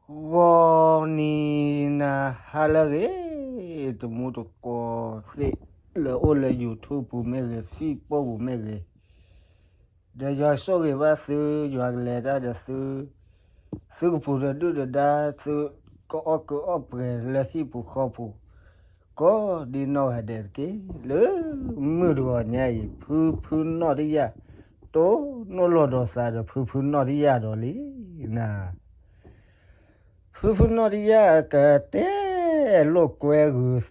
ဂီၤနံၤနၤဟါလၢအဂ့ၤ, တမူတကိးသ့ၣ်လၢအိၣ်လၢ YouTube ပူၤမ့ၢ်ဂ့ၤ, Facebook ပူၤမ့ၢ်ဂ့ၤ, ဒီးယွၤဆိၣ်ဂ့ၤဘၣ်သု, ယွၤကလဲၤတၢ်ဒီးသု, သုကပူၤတဒုၣ်တဒါ, သုကအီၣ်ကုးအီၣ်ပှဲၤလၢဟံၣ်ပူၤဃီပူၤ, ကိးဒ်နီၢ်ဂၤဒဲးတက့ၢ်. လၢမုၢ်တဂီၤညါအံၤ ဖုဖုနီၢ်တယၢ် တိၢ်နီၣ်လီၤဒီးသးဒီးဖုဖုနီၢ်တယၢ်ဒီးလံနၤ. ဖုဖုနီၢ်တယၢ်ကတဲလိာ်ကွဲဂုာ်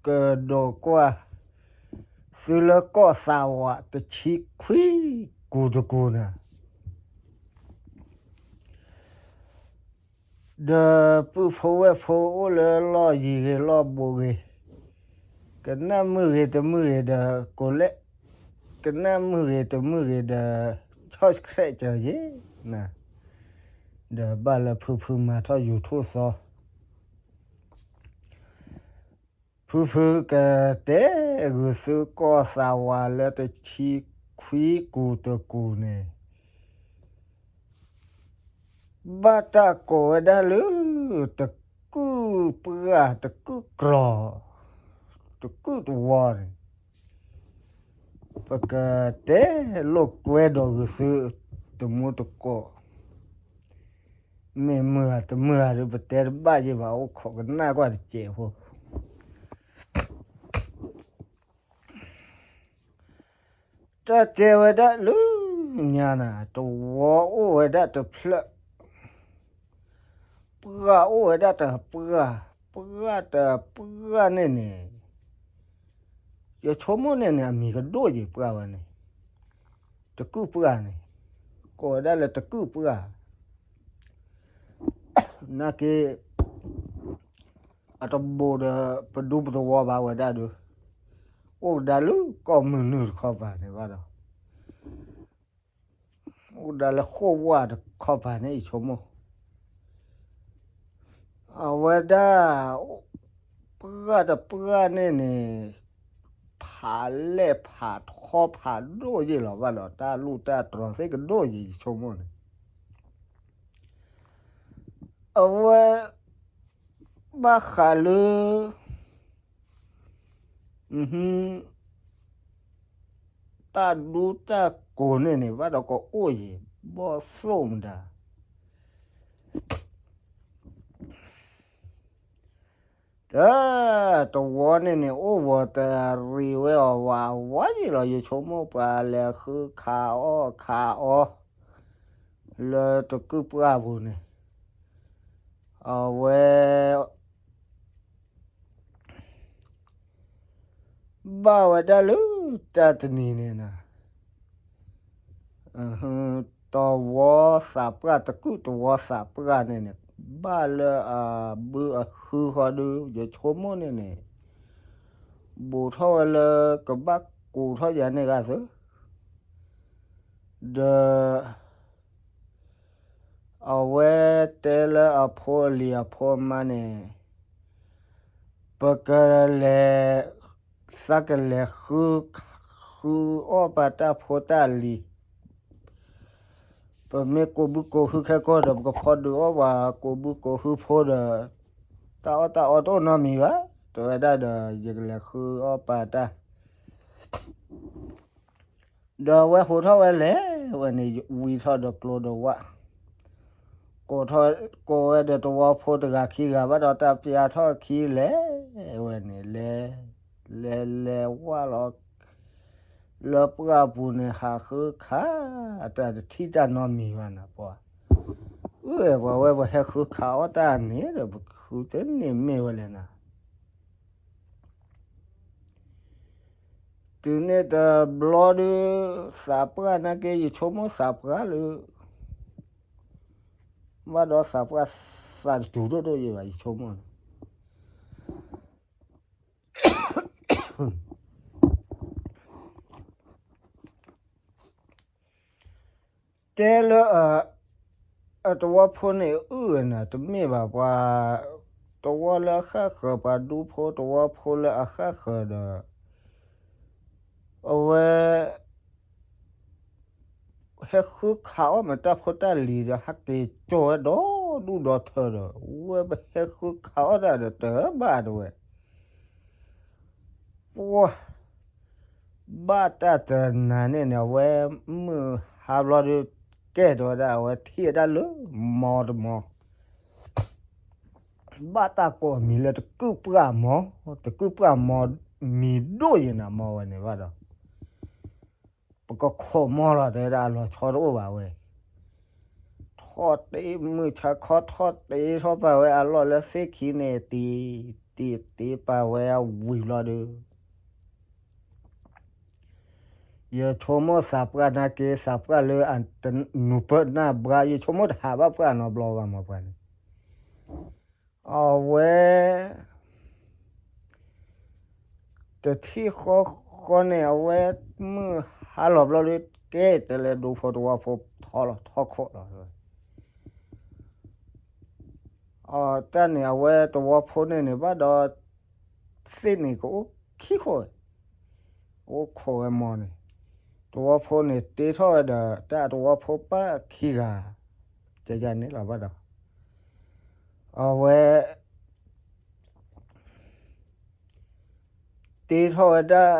ကဒီးကွၢ် သုလၢကီၢ်သးဝးတဆံခွံကူၤတကူၤနၤ, ဒီးပုၢ်ဖိဝဲၢ်ဖိအိၣ်လၢလီၢ်ယံၤဂ့ၤလီၢ်ဘူးဂ့ၤ, ကနၣ်မုာ်ဂ့ၤတမုာ်ဂ့ၤဒီး ကိးလဲၣ်, ကနၣ်မုာ်ဂ့ၤတမုာ်ဂ့ၤဒီး subscribe ကၢၤယ့ၤနၤ, ဒီးဘၣ်လၢဖုဖုမၤထီၣ် YouTube သီ ဖုဖုကတဲဂုာ်သု ကီၢ်သးဝးလၢတဆံခွံကူၤတကူၤန့ၣ် ဘၣ်တၢ်ကိးဝဲဒၣ်လၢ တကုၢ်ပှၢ် တကုၢ်ကြီၤ တကုၢ်တဝီန့ၣ် ပကတဲလိာ်ကွဲဒီးဂုာ်သု တမူတကိး မ့ၢ်မုာ်ဧါတမုာ်ဧါဒီး ပတဲတဘၣ်ယဲၢ်ဘၣ်, အိၣ်ခိးကနၣ်ကွၢ်တစဲးဖိ. တၢ်တဲဝဲဒၣ်လၢညါနၤ, တဝီအိၣ်ဝဲဒၣ်တဖျၢၣ်, ပှၢ်အိၣ်ဝဲဒၣ်တပှၢ်, ပှၢ်တပှၢ်န့ၣ်န့ၣ် ယဆိကမိၣ်န့ၣ်န့ၣ် အမံၤကဒိၣ်ယံၤပှၢ်ဝဲန့ၣ်, တကုၢ်ပှၢ်န့ၣ်, ကိးဝဲဒၣ်လၢတကုၢ်ပှၢ် နာ်က့ အတဘူးဒီးပဒူပသဝီဘၣ်ဝဲဒၣ်ဒီး, အိၣ်ကဒါလၢကီၢ်မုၢ်နုာ်တခီပၤန့ၣ်ဘၣ်ဒီး, အိၣ်ကဒါလၢဃိာ်ဝါတခီပၤန့ၣ် ယဆိကမိၣ်, အဝဲဒၣ် ပှၢ်တပှၢ်န့ၣ်န့ၣ် ဖးလဲၢ်ဖးထီဖးဒိၣ်ယ့ၢ်လီၤဘၣ်ဒီး တၢ်လူၢ်တၢ်တြီၤသ့ၣ်ကဒိၣ်ယံၤ ယဆိကမိၣ်န့ၣ်, အဝဲ ဘၣ်ဃးလၢ တၢ်ဒူတၢ်ကိးန့ၣ်န့ၣ် ဘၣ်ဒီးကအိၣ်ယံၤ ဘီၣ်သိၣ်မတၤ တၢ် တဝီန့ၣ်န့ၣ် အိၣ်ဝီၤတရံးဝဲအီၤဝးဝးယံၤလီၤ. ယဆိကမိၣ်ပှၤလဲၤဃုခးအီၣ်ခးအီ လၢတကုၢ်ပှၢ်ပူၤန့ၣ် အဝဲ ဘၣ်ဝဲဒၣ်လၢတၢ်တနံၤန့ၣ်နၤ တဝီသးပှၢ် တကုၢ်တဝီသးပှၢ်န့ၣ်န့ၣ် ဘၣ်လၢအဘုအဟုဃီဒု ယဆိကမိၣ်န့ၣ်န့ၣ် ဘူးထီၣ်ဝဲလၢကဘၣ်ကူးထီၣ်ယၤန့ၣ်ဂၤသၢ ဒီး အဝဲတဲလၢအဖိအလံၤအဖိအမါန့ၣ် ပကလဲၤ သးကလဲၤဃု ဃုအီၣ်ပှၤတၢ်ဖိတၢ်လံၤ ပမ့ၢ်ကိးဘုကိးဟုခဲကိာ်ဒီး ပကဖီဒုးအီၣ်ပှၤကိးဘုကိးဟုဖိဒီး တၢ်အီၣ်တၢ်အီတအိၣ်နီတမံၤဘၣ်. တဲဝဲဒၣ်ဒီး ယကလဲၤဃုအီၣ်ပှၤတၢ် ဒီးအဝဲဟးထီၣ်ဝဲလဲၤဝဲန့ၣ် ဝံၤထီၣ်ဒီးကျိဒီးဝၣ် ကိးဝဲဒီးတဝီဖိတဂၤခံဂၤဘၣ်ဒီး တၢ်ပျၢ်ထီၣ်ခံလဲၤဝဲန့ၣ် လဲၤ လဲၤလဲၤဝၣ်လီၤ လၢပှၢ်ပူၤန့ၣ် ဟးဃုခး တၢ်တထံၣ်တၢ်နီတမံၤဘၣ်နၤ ပှၤ အၢ ပှၤဝဲပဟဲဃုခးအီၣ်တၢ်န့ၣ်ဒီး ပဃုတန့ၢ်မ့ၢ်ဝဲလဲၣ်နၤ တုၤန့ၣ်တဘျီဒု သးပှၢ်နာ်က့ ယဆိကမိၣ်သးပှၢ်လၢ ဘၣ်ဒီးသးပှၢ်သးတတူၤဒိၣ်ဒိၣ်ယဲၢ်ဘၣ် ယဆိကမိၣ်န့ၣ် တဲလၢ အတဝီဖိန့ၣ်အုၣ်ဝဲနၤ တမ့ၢ်ဘၣ်ပှၤ တဝီလၢအဃၣ်ဃၢၤ ပှၤဒူဖိ တဝီဖိလၢအဃၣ်ဃၢၤဒီး အဝဲ ဟဲဃုခးအီၣ်မ့ၢ်တၢ်ဖိတၢ်လံၤဒီး ဟဲက့ၤကၠီၣ်ဝဲဒီး ဒီဒူၣ်ဒီထၢဒီး ဝဲပဟဲဃုခးအီၣ်တၢ်ဒီးတဘၣ်တဝဲ ပှၤ ဘၣ်တၢ်တနၤန့ၣ်န့ၣ် အဝဲမုၢ်ဟါဘျီဒီး ကဲတဲဝဲဒၣ် အဝဲထံၣ်ဝဲဒၣ်လၢမီတမီ ဘၣ်တၢ်ကိးအမံၤလၢတကုၢ်ပှၢ်မီ, တကုၢ်ပှၢ်မီ မံၤဒိၣ်ယဲၢ်နၤမီဝဲန့ၣ်ဘၣ်ဒီး ပကခိးမီလီၤ တဲဝဲဒၣ်အလီၤဆီတအိၣ်ဘၣ်ဝဲ, ထီၣ်တ့မုၢ်ဆါခီထီၣ်တ့ထီၣ်ပာ်ဝဲအလီၢ်လၢသ့ၣ်ခံန့ၣ် တ့ တ့တ့ပာ်ဝဲအဝံၤဘျီဒီး ယဆိကမိၣ်သးပှၢ်နာ်က့ သးပှၢ်လၢအနူၤပၢၢ်နၢ်ဘှါ ယဆိကမိၣ်တဟးဘၣ်ပှၢ်နီတဘျီဘၣ်မီပှၤန့ၣ် အဝဲ တထံၣ်ဃီဃီန့ၣ် အဝဲမုၢ်ဟါလီၤဘျီဒီး ကဲတဲလဲၤဒိဖိတဝီဖိထီၣ်လီၤထီၣ်ခိၣ်လီၤ အတၢ်န့ၣ် အဝဲတဝီဖိန့ၣ်န့ၣ်ဘၣ်ဒီး သ့ၣ်န့ၣ်ကအိၣ်ခံခိၣ်ဝဲ, အိၣ်ခိးဝဲမီန့ၣ်, တဝီဖိန့ၣ်တ့ထီၣ်ဝဲဒီး တၢ်တဝီဖိပၢ်ခံဂၤ, ကယၤန့ၣ်လီၤဘၣ်ဒီး, အဝဲ တ့ထီၣ်ဝဲဒၣ်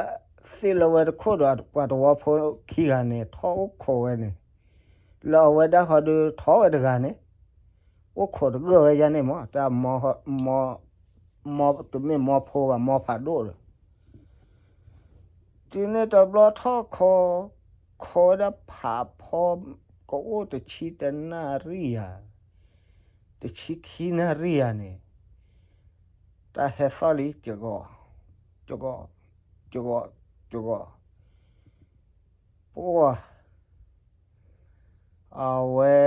သ့ၣ်လၢဝဲတခိၣ်ဒီး ပှၤတဝီဖိခံဂၤန့ၣ် ထီၣ်အိၣ်ခိးဝဲန့ၣ်, လၢအဝဲဒၣ်ဃီဒီးထီၣ်ဝဲတဂၤန့ၣ်, အိၣ်ခိးတဂၢၢ်ဝဲယၤန့ၣ်မီ, တၢ် မီတမ့ၢ်မီဖိဘၣ် မီဖးဒိၣ်ဒီး, တုၤန့ၣ်တဘျီထီၣ်ခိး, ခိးဝဲဒၣ်ဖးဖီ ကအိၣ်တဆံတနၣ်ရံၣ်ယၤ, တဆံခံနၣ်ရံၣ်ယၤန့ၣ်, တၢ်ဟဲသီၣ်လံ ကဂီၤ, ကဂီၤ, ကဂီၤ, ကဂီၤ, ပှၤ အဝဲ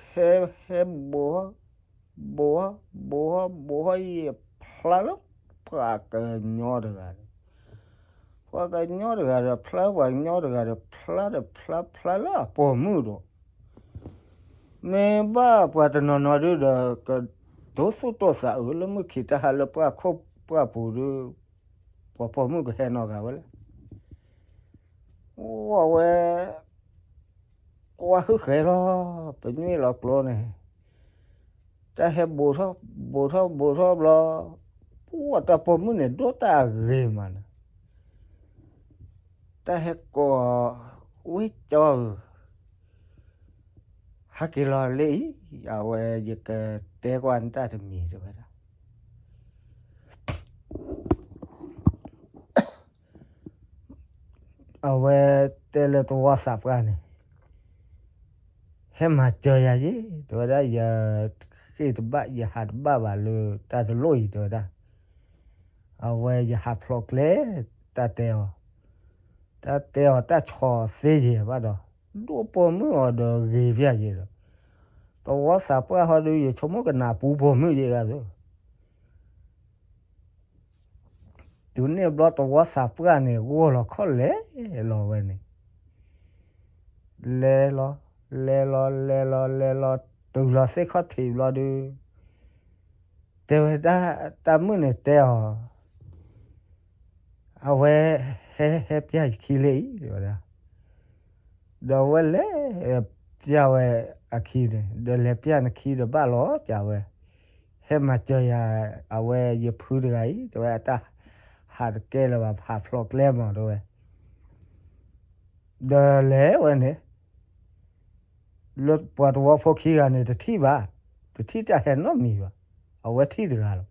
ဟဲ ဟဲဘိး ဘိး ဘိး ဘိး ယံာ်ဖျါလၢ ပှၤကညီတဂၤဒီး, ပှၤကညီတဂၤဒီး ဖျါပှၤကညီတဂၤဒီး ဖျါဒီးဖျါ ဖျါလၢအပိာ်မုၣ်ဒီး, မ့ၢ်ဘၣ်ပှၤတနီၤနီၤဒုဒီး ကတိၤသူၣ်တိၤသးအုးလၢ မုၢ်ခံတၢ်ဟါလၢပှၢ်ခိၣ်ပှၢ်ပူၤဒီး ပှၤပိာ်မုၣ်ကဟဲနီတဂၤဝဲလဲၣ်. အိၣ်ဝဲ ကွၢ်ဟုၣ်ဃဲလီၤ, ပညွဲၣ်လီၤကျိန့ၣ်, တၢ်ဟဲဘိးထီၣ် ဘိးထီၣ် ဘိးထီၣ်ဘျီ, ပှၤတၢ်ပိာ်မုၣ်န့ၣ် ဒိၣ်တၢ်အဂ့ၤမးန့ၣ်, တၢ်ဟဲကိး ဝ့ၢ်ကၠီဧၢ, ဟဲက့ၤလီၤလၢအံၤ, အဝဲယကတဲကွၢ်နတၢ်တမံၤတဲဝဲဒၣ် အဝဲတဲလၢသဝီသးပှၢ်န့ၣ်, ဟဲမၤစၢၤယၤယ့ၣ် တဲဝဲဒၣ်, ယဃ့ၢ်တဘၣ် ယဟးတဘၣ်ဘၣ်လၢတၢ်တလိၣ်အံၤ တဲဝဲဒၣ်, အဝဲယဟးဖျိးကျဲ တၢ်တဲအီၤ, တၢ်တဲအီၤတၢ်ဆီၣ်သ့ယဲၢ်ဘၣ်ဒီး, ဒိၣ်ပိာ်မုၣ်အီၤဒီးဂ့ၤပျၢ်ယဲၢ်ဒီး, သဝီသးပှၢ်ဟီဒီး ယဆိကမိၣ်ကနၢ်ပူၤပိာ်မုၣ်ယဲၢ်ဂၤသိး တုၤန့ၣ်ဘျီသဝီသးပှၢ်န့ၣ် ဂီၢ်လီၤခီၣ်လဲၤလီၤဝဲန့ၣ်, လဲၤလီၤ လဲၤလီၤ လဲၤလီၤ လဲၤလီၤ တုၤလီၤသ့ၣ်ခီၣ်ထံးဘျီဒီး, တဲဝဲဒၣ်, တၢ်မုၣ်န့ၣ်တဲအီၤ, အဝဲ ဟဲ ဟဲပျၢ်ယခံလၢအံၤ တဲဝဲဒၣ် ဒီးအဝဲလဲၤပျၢ်ဝဲအခံန့ၣ်, ဒီးလဲၤပျၢ်နခံဒီးဘၣ်လီၤ တဲဝဲ, ဟဲမၤစၢၤယၤ, အဝဲယဖုတဂၤအံၤ တဲဝဲ အတၢ်ဟးတကဲလၢၤဘၣ် ဟးဖျိးကျဲမး တဲဝဲ, ဒီးလဲၤဝဲန့ၣ် လၢပှၤသဝီဖိခံဂၤန့ၣ် တထံၣ်ဘၣ်, တထံၣ်တၢ်ဟဲနီတမံၤဘၣ်, အဝဲထံၣ်တဂၤလီၤ.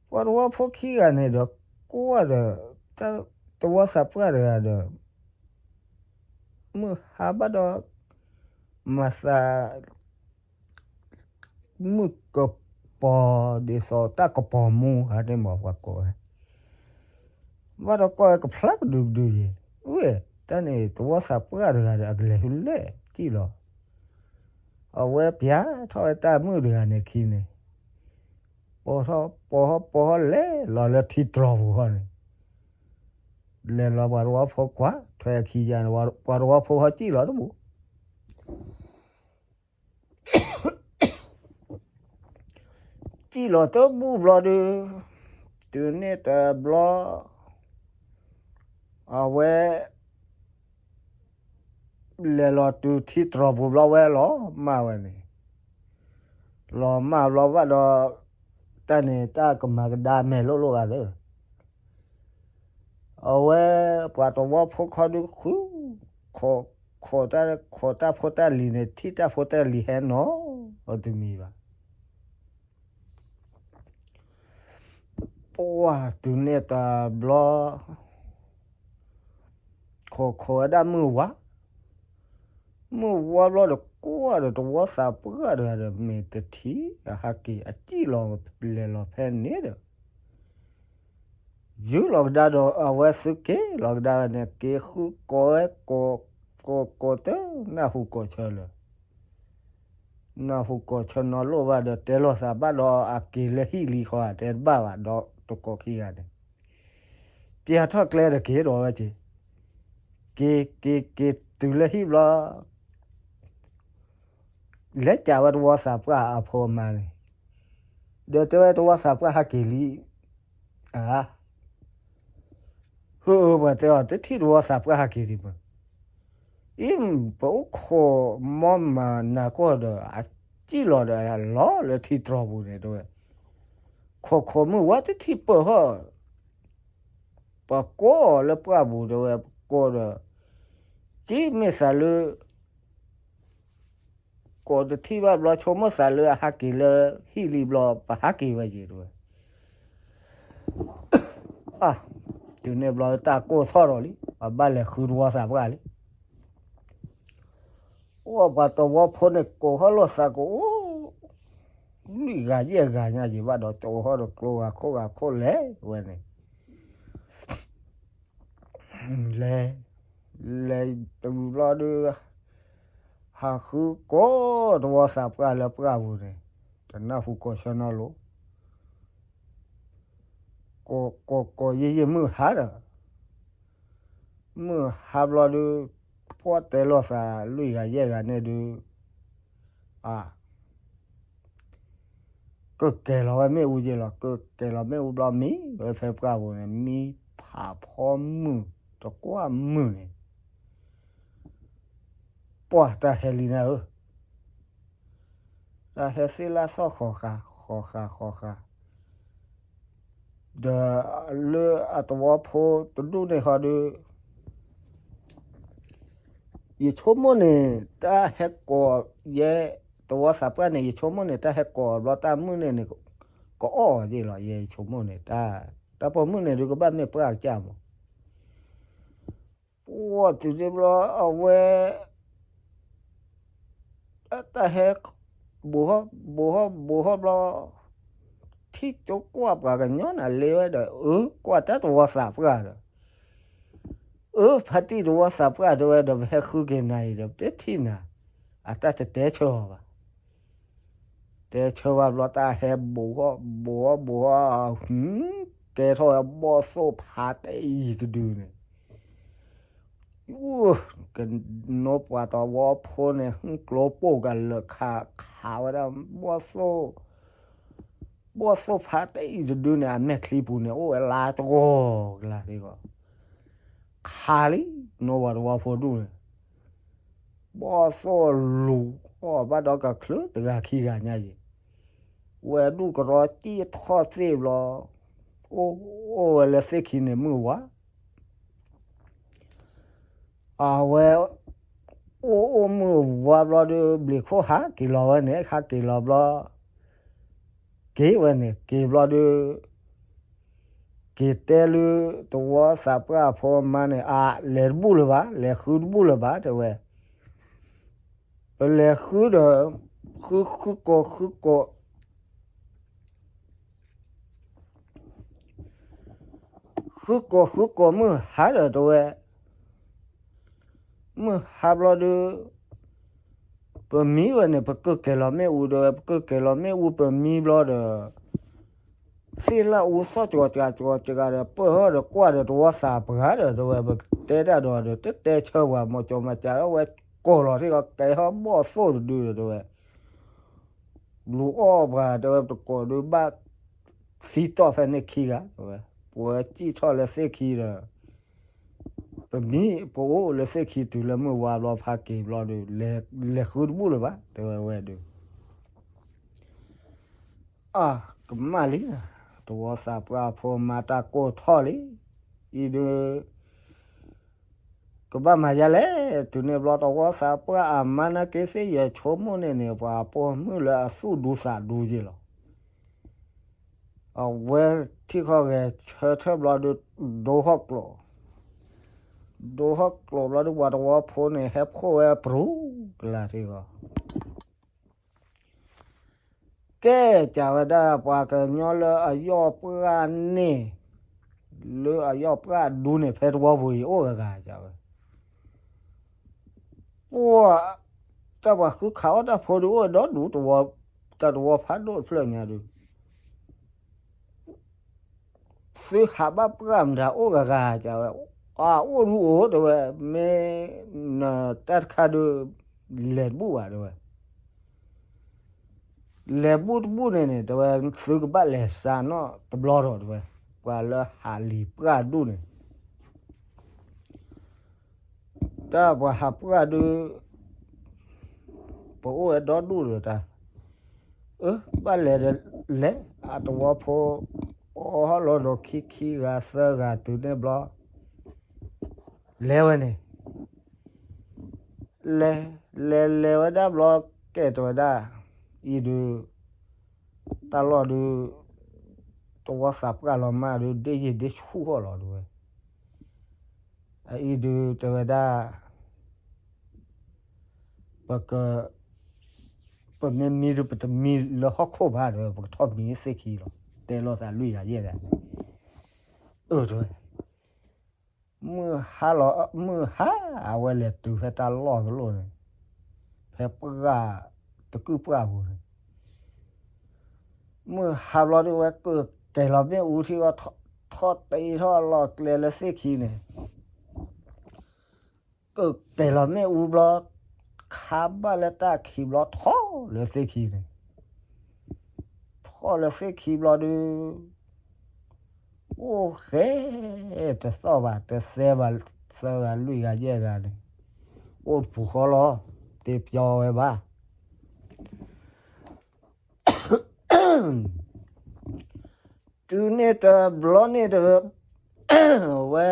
ပှၤသဝီဖိခံဂၤန့ၣ်ဒီး ကွၢ်ဒီး သဝီသးပှၢ်တဂၤဒီး မုၢ်ဟါဘၣ်ဒီး မၤသး မုၢ်ကပီၤ ဒ်သိးတၢ်ကပီၤမူ ဟးန့ၣ်မး ပှၤကိးဝဲ, ဘၣ်ဒီးကွၢ်ဝဲကဖျါကဒုကဒုယဲၢ်, ဝဲ တၢ်န့ၣ် သဝီသးပှၢ်တဂၤဒီး အကလဲၤဟူလဲၣ် စံၣ်လီၤ, အဝဲပျၢ်ထီၣ်ဝဲတၢ်မုၣ်တဂၤန့ၣ်ခံန့ၣ်, ပိာ်ထီၣ် ပိာ်ထီၣ် ပိာ်ထီၣ် လဲၤလီၤလၢထံတြီၤပူၤဃီန့ၣ်, လဲၤလီၤပှၤသဝီဖိကွၢ်ထွဲအခံယၤန့ၣ် ပှၤသဝီဖိဟီစံၣ်လီၤတဘူၣ် စံၣ်လီၤတဘူၣ်ဘျီဒီး, တုၤန့ၣ်တဘျီ, အဝဲ လဲၤလီၤတုၤထံတြီၤပူၤဘျီဝဲလီၤမၢ်ဝဲန့ၣ်, လီၤမၢ်ဘျီဘၣ်ဒီး တၢ်န့ၣ်တၢ်ကမၤကဒါမဲာ်လိၣ်လိၣ်ဂၤသၢ, အဝဲပှၤတဝီဖိခီဒုးဃု, ခိးတၢ်ဖိတၢ်လံၤန့ၣ် ထံၣ်တၢ်ဖိတၢ်လံၤဟဲနီၤ, အတမံၤဘၣ်. ပှၢ်တုၤန့ၣ်တဘျီ ခိးခိးဝဲဒၣ်မုၢ်ဝါ, မုၢ်ဝါဘျီဒီးကွၢ်ဒီးတဝီသးပှၢ်တဂၤဒီး မ့ၢ်တထံၣ်အဟးက့ၤ အစံၣ်လီၤလဲၤလီၤဖဲန့ၣ်ဒီး ယုၢ်လီၤကဒါဒီး အဝဲသုးက့ၤလီၤကဒါဝဲန့ၣ် က့ၤဃုကိးဝဲ ကိးကိးတနၢ်ဟူကိးဆၢလၢ နၢ်ဟူကိးဆၢနီၤလိၣ်ဘၣ်ဒီး တဲလိာ်သးဘၣ်ဒီးအက့ၤလၢဟံၣ်လံဃီဧါ တဲတဘၣ်ဘၣ်ဒီးတကိးခံဂၤန့ၣ် ပျၢ်ထီၣ်ကျဲဒီးက့ၤဒီးဝဲက့ၤ, က့ၤက့ၤက့ၤတုၤလၢဟံၣ်ဘျီ လဲၤကးဝဲတဝီသးပှၢ်အဖိအမါန့ၣ်, ဒီးတဲဝဲတဝီသးပှၢ်ဟးက့ၤလံ, အါ ဟၢအၢ ပှၤတဲအီၤ တထံၣ်တဝီသးပှၢ်ဟးက့ၤဒံးမး, အံၤ ပအိၣ်ခိးမီမၤနၤကီၢ်ဒီး အစံၣ်လီၤဒီးလီၤလၢထံတြီၤပူၤန့ၣ် တဲဝဲ, ခိးခိးမုၢ်ဝါတထံၣ်ပၢၢ်ဟီၣ် ပကိးအီၤလၢပှၢ်ပူၤတဲဝဲ ပကိးဒီး က့ၤမ့ၢ်သးလၢ ကိးတထံၣ်ဘၣ်ဘျီ ဆိကမိၣ်သးလၢအဟးက့ၤလၢဟံၣ်လံဘျီ ပဟးက့ၤဝဲက့ၤတဲဝဲ, အါ တုၤန့ၣ်ဘျီတၢ်ကိၢ်ထီၣ်ဒီးလံ ပဘၣ်လဲၤဃုတဝီသးပှၢ်လံ. အိၣ်ပှၤတဝီဖိန့ၣ် ကိးဟီၣ်လိာ်သးကအိၣ် လွံၢ်ဂၤယဲၢ်ဂၤညါက့ၤဘၣ်ဒီး ကအိးဟီၣ်ဒီးကျိဂၤခိၣ်ဂၤခိၣ်လဲၤဝဲန့ၣ် လဲၤ လဲၤတုၤဘျီဒီး ဟးဃုကိးတဝီသးပှၢ်လၢပှၢ်ပူၤန့ၣ် တနၢ်ဟူကိးဆၢနီၤလိၤ ကိးကိးကိးယံာ်ယံာ်မုၢ်ဟါဒီး မုၢ်ဟါဘျီဒုး ပှၢ်တဲလိာ်သးလွံၢ်ဂၤယဲၢ်ဂၤန့ၣ်ဒုး အ ကကဲၤလီၤဝဲမ့ၣ်အူက့ၤလီၤ ကကဲၤလီၤမ့ၣ်အူဘျီမံဝဲဖဲပှၢ်ပူၤန့ၣ် မံဖးဖီမုၢ်တကွၢ်မုၢ်န့ၣ် ပှၢ်တၢ်ဟဲလံနၤဧၢ တၢ်ဟဲသ့ၣ်လၢသီၣ်ဃီၤဃာ် ဃီၤဃာ်ဃီၤဃာ် ဒီးလၢအတဝီဖိတဒူၣ်န့ၣ်ဃီဒုး ယဆိကမိၣ်န့ၣ် တၢ်ဟဲကိးယဲ တဝီသးပှၢ်န့ၣ် ယဆိကမိၣ်န့ၣ် တၢ်ဟဲကိးဘျီတၢ်မုၢ်န့ၣ်န့ၣ် ကအီၣ်အီၤက့ၤလီၤ ယဲယဆိကမိၣ်န့ၣ် တၢ်ပိာ်မုၣ်န့ၣ်ဒုးကဘၣ်မ့ၢ်ပှၢ်ကစၢ်မး ပှၢ်တုၤန့ၣ်ဘျီ အဝဲ တၢ်ဟဲ ဘူးဟီၣ် ဘူးဟီၣ် ဘူးဟီၣ်ဘျီ ထံၣ်ကၠိကွၢ်ပှၤကညီနၤလ့ဝဲဒီး အၢ ကွၢ်တၢ်တဝီသးပှၢ်ဒီး အၢ ဖါတံၢ်တဝီသးပှၢ်တဲဝဲဒီး ပဟဲဃုက့ၤနၤအံၤဒီး ပတထံၣ်နၤ အတၢ်တတဲဆၢအီၤဘၣ် တဲဆၢဘၣ်ဘျီတၢ်ဟဲဘူးဟီၣ် ဘူးဟီၣ် ဘူးဟီၣ် ဟူ ကဲထီၣ်ဝဲဘီၣ်သိၣ်ဖးတအံၤတဒုန့ၣ် ကနိပှၤတဝီဖိန့ၣ် ဟူကျိပိၢ်ကလၢာ်ခး ခးဝဲဒၣ် ဘီၣ်သိၣ် ဘီၣ်သိၣ်ဖးတအံၤတဒုန့ၣ် အမဲာ်ချံပူၤန့ၣ် အိၣ်ဝဲလါတဂီၤကလါစ့ၢ်ကီး ခးလံ နိပှၤတဝီဖိဒူၣ်န့ၣ် ဘီၣ်သိၣ်လူၤအီၣ်ဘၣ်ဒီးကချုးတဂၤခံဂၤညါယံၤ ဝဲဒူၣ်ကရီစံၣ်ထီၣ်သ့ၣ်ဘျီ အိၣ်အိၣ်ဝဲလၢသ့ၣ်ခံန့ၣ်မုၢ်ဝါ အဝဲ အိၣ်အိၣ်မုၢ်ဝါဘျီဒုး ဘျံးခိၣ်ဟးက့ၤလီၤဝဲန့ၣ် ဟးက့ၤလီၤဘျီ က့ၤဝဲန့ၣ် က့ၤဘျီဒုး က့ၤတဲလၢ တဝီသးပှၢ်အဖိအမါန့ၣ် အါ လဲၤတဘူၣ်လၢၤဘၣ် လဲၤဃုတဘူၣ်လၢၤဘၣ် တဲဝဲ ပလဲၤဃုဒီး ဃုဃုကိးဃုကိး ဃုကိးဃုကိးမုၢ်ဟါဒီးတဲဝဲ မုၢ်ဟါဘျီဒုး ပမံဝဲန့ၣ် ပကကဲၤလီၤမ့ၣ်အူတဲဝဲ ပကကဲၤလီၤမ့ၣ်အူပမံဘျီဒီး သ့ၣ်လၣ်အူသီၣ်ကီၤကၤကီၤကၤဒီး ပၢၢ်ဟီၣ်ဒီးကွၢ်ဒီးတဝီသးပှၢ်ဒီးတဲဝဲ ပတဲတၢ်ဒီးဒီး တတဲဆၢပှၤ မၤကီမၤကၤဒီးဝဲ ကိးလီၤထံၣ်ကီး ကဲထီၣ်ဘီၣ်သိၣ်တဒုဒီးတဲဝဲ လူၤအီၣ်ပှၤတဲဝဲ ပတကိးဒုးဘၣ်သံတီၢ်ဖဲန့ၣ်ခံဂၤတဲဝဲ ပဝဲစံၣ်ထီၣ်လၢသ့ၣ်ခံဒီး ပမံ ပအိၣ်လၢသ့ၣ်ခံတုၤလၢမုၢ်ဝါဘျီဖးက့ၤဘျီဒီး လဲၤဃုတဘူၣ်လၢၤဘၣ် တဲဝဲဝဲဒီး အ ကမၣ်လံ, တဝီသးပှၢ်ဖိမါတၢ်ကိၢ်ထီၣ်လံ, အံၤဒီး ကဘၣ်မၤယၤလဲၣ်, တုၤန့ၣ်ဘျီတဝီသးပှၢ်အမါနာ်က့ၤသ့ၣ် ယဆိကမိၣ်န့ၣ်န့ၣ် ပှၤပိာ်မုၣ်လၢအသူၣ်ဒူသးဒူယ့ၢ်လီၤ. အဝဲထံၣ်ခီၣ်ဂဲၤဆၢထၢၣ်ဘျီဒီး ဒိဟီၣ်ကျိး, ဒိဟီၣ်ကျိးဘျီဒီး ပှၤတဝီဖိန့ၣ် ဟဲဖှိၣ်ဝဲပြူၤကလာ်ထံဂီၤ ကဲ ကးဝဲဒၣ်ပှၤကညီလၢအယီၢ်ပှၢ်န့ၣ်, လၢအယီၢ်ပှၢ်ဒူန့ၣ် ဖဲတဝီပူၤအံၤအိၣ်ဂၤဂၤ ကးဝဲ, ပှၤ တၢ်ပှၤဃုခးအီၣ်တၢ်ဖိဒုးအိၣ်ဒီဒူ တၢ်တဝီဖးဒိၣ်တဖျၢၣ်ညါဒုး သုဟးဘၣ်ပှၢ်မတၤအိၣ်ဂၤဂၤ ကးဝဲ, အအိၣ်ဒူအိၣ် တဲဝဲ, မ့ၢ်နတၢ်တခါဒုး လဲၤတဘူၣ်ဘၣ် တဲဝဲ လဲၤဘူၣ်တဘူၣ်န့ၣ်န့ၣ် တဲဝဲ သုကဘၣ်လဲၤစးနီၣ်တဘျီဒီး တဲဝဲ, ပှၤလၢဟးလံၤပှၢ်ဒူၣ်န့ၣ် တၢ်ပှၤဟးပှၢ်ဒုး ပအိၣ်ဝဲဒီဒူၣ်ဒီးတၢ်, အၢ ဘၣ်လဲၤဒီးလဲၤ အတဝီဖိ အီၣ်ဟီၣ်လီၤဒီးခံခံဂၤသၢဂၤတုၤန့ၣ်ဘျီ လဲၤဝဲန့ၣ် လဲၤ လဲၤလဲၤဝဲဒၣ်ဘျီ ကဲ တဲဝဲဒၣ်, အံၤဒုး တၢ်လီၢ်ဒုး တဝီသးပှၢ်လီၤမၢ်ဒုး ဒ့ယံာ်ဒ့ဆူၣ်ဃီလီၤ တဲဝဲ, အအံၤဒုး တဲဝဲဒၣ် ပက ပမ့ၢ်မံဒုး ပတမံလၢဟီၣ်ခိၣ်ဘၣ် တဲဝဲ, ပကထီၣ်မံသ့ၣ်ခံလီၤ, တဲလိာ်သးလွံၢ်ဂၤယဲၢ်ဂၤန့ၣ်, အၢ တဲဝဲ မုၢ်ဟါလီၤ မုၢ်ဟါ အဝဲလဲၤတုၤဖဲတၢ်လီၢ်တလီၢ်န့ၣ်, ဖဲပှၢ်တကုၢ်ပှၢ်ပူၤန့ၣ်, မုၢ်ဟါဘျီဒုး ဝဲကကဲၤလီၤမ့ၣ်အူထံဂီၢ် ထီၣ်တ့ထီၣ်လီၤကျဲလၢသ့ၣ်ခံန့ၣ် ကကဲၤလီၤမ့ၣ်အူဘျီ ခါဘၣ်လၢတၢ်ခံဘျီ ထီၣ်လၢသ့ၣ်ခံန့ၣ်, ထီၣ်လၢသ့ၣ်ခံဘျီဒုး အိၣ်ဃဲ တသီၣ်ဘၣ် တသဲဘၣ် သၢဂၤလွံၢ်ဂၤယဲၢ်ဂၤန့ၣ် အိၣ်တပူၤဃီလီၤ, တပျီဝဲဘၣ်. တုၤန့ၣ်တဘျီန့ၣ်ဒီး ဝဲ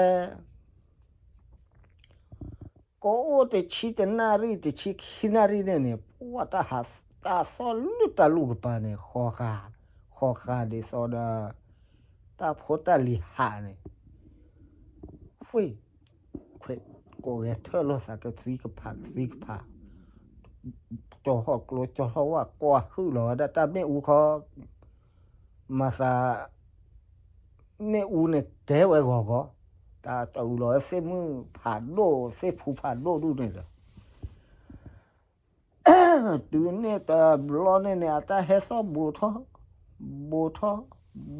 ကအိၣ်တဆံတနၣ်ရံၣ် တဆံခံနၣ်ရံၣ်န့ၣ်န့ၣ် ပှၤတၢ်ဟး တၢ်သီၣ်လုၢ်တၢ်လူၢ်ကပၤန့ၣ် ဃီဃာ် ဃီဃာ်ဒ်သိးဒီး တၢ်ဖိတၢ်လံၤဟးန့ၣ် ဃ့ၢ် ခွဲးကိးဂဲၤထၢၣ်လိာ်သးကသံကဖး ကသံကဖး ကၠီၤဟီၣ်ကျိ ကၠီၤထီၣ်ဝၣ် ကွၢ်ဟုၣ်လီၤဝဲဒၣ်တၢ်မ့ၣ်အူခီ မၤသး မ့ၣ်အူန့ၣ်ကဲဝဲဂီၤဂီၤ တၢ်တအုးလီၤဝဲသ့ၣ်မုၢ်ဖးဒိၣ် သ့ၣ်ဖူဖးဒိၣ်ဒူၣ်န့ၣ်ဒီး တုၤန့ၣ်တဘျီန့ၣ်န့ၣ် အတၢ်ဟဲသီၣ်ဘိးထီၣ် ဘိးထီၣ်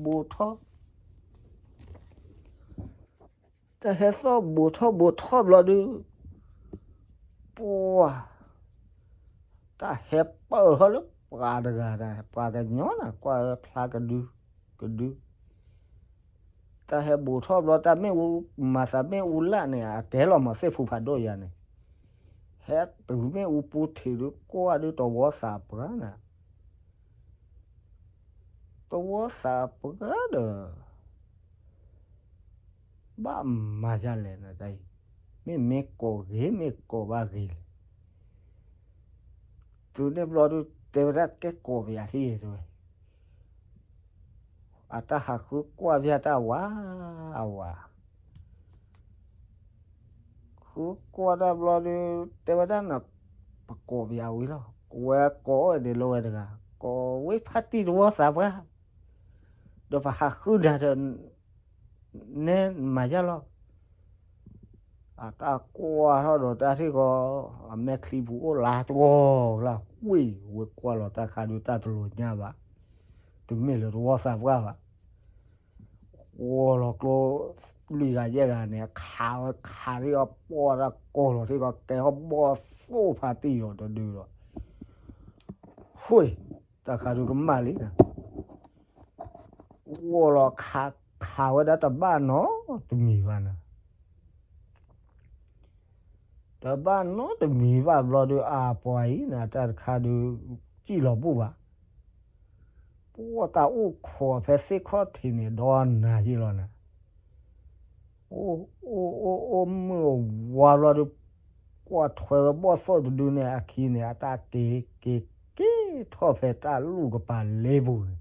ဘိးထီၣ် တၢ်ဟဲသီၣ်ဘိးထီၣ်ဘိးထီၣ်ဘျီဒုး ပှၤ တၢ်ဟဲပၢၢ်ထီၣ်လၢပှၤတဂၤဒၣ် ပှၤကညီနၤ ကွၢ်ဝဲဖျါကဒု ကဒု တၢ်ဟဲဘိးထီၣ်ဘျီ တၢ်မ့ၣ်အူ မၤသးမ့ၣ်အူလၢ်န့ၣ် အကဲလီၤမး သ့ၣ်ဖူဖးဒိၣ်ယၤန့ၣ် ဟဲတုၤမ့ၣ်အူပူၤထံးဒုး ကွၢ်ဒုးတဝီသးပှၢ်နၤ တဝီသးပှၢ်ဒီး ဘၣ်မၤဒ်လဲၣ်နၤ တၢ်အံၤ မ့ၢ်မ့ၢ်ကိးဂ့ၤ မ့ၢ်ကိးဘၣ်ဂ့ၤလဲၣ် တုၤန့ၣ်ဘျီဒုး တဲဝဲဒၣ်ကဲကိးပယၤထံၣ်တဲဝဲ အတၢ်ဟးဃုကွၢ်ပယၤတၢ်ဝး အဝး ဃုကွၢ်တၢ်ဘျီဒုး တဲဝဲဒၣ်နၤ ပကိးပယၤဝံၤလီၤ ဝဲကိးအီၤဒ်လၢဝဲတဂၤ ကိးဝဲဖါတံၢ်တဝီသးပှၢ် ဒီးပဟးဃုဒၣ်ဒီး နဲမၤယါလီၤ အတၢ်ကွၢ်ထီၣ်ဒီးတၢ်ထံၣ်ဃီ အမဲာ်ချံပူၤအိၣ်လါတဂီၤလၢ ဃ့ၢ်ဝဲကွၢ်လီၤတၢ်ခါဒုးတၢ်တလိၤညါဘၣ် တမ့ၢ်လၢတဝီသးပှၢ်ဘၣ် ကွၢ်လီၤကျိ လွံၢ်ဂၤယဲၢ်ဂၤန့ၣ် ခးဝဲခးထံၣ်အီၤ ပှီၢ်တၢ်ကိၢ်လီၤထံၣ်ကီး ကဲထီၣ်ဘီၣ်သိၣ်ဖးတံၢ်လီၤတဒုလီၤ ဃ့ၢ် တၢ်ခါဒုးကမၣ်လံနၤ ကွၢ်လီၤခး ခးဝဲဒၣ်တဘၣ်နီတမံၤဘၣ်နၤ တ တဘၣ်နီတမံၤဘၣ်ဘျီဒီး အပှၤအံၤန့ၣ် တၢ်တခါဒီး စံၣ်လီၤဘူၣ်ဘၣ်. ပှၤတၢ်အိၣ်ခိးဖဲသ့ၣ်ခီၣ်ထံးန့ၣ်ဒီးနၤယ့ၢ်လီၤနၤ. အိၣ်အိၣ်အိၣ်အိၣ်မုၢ်ဝါဘျီဒီး ကွၢ်ထွဲဝဲဘီၣ်သိၣ်တဒုန့ၣ် အခံန့ၣ် အတၢ်က့ၤက့ၤထီၣ်ဖဲတၢ်လူၢ်ကပၤလ့ပူၤန့ၣ်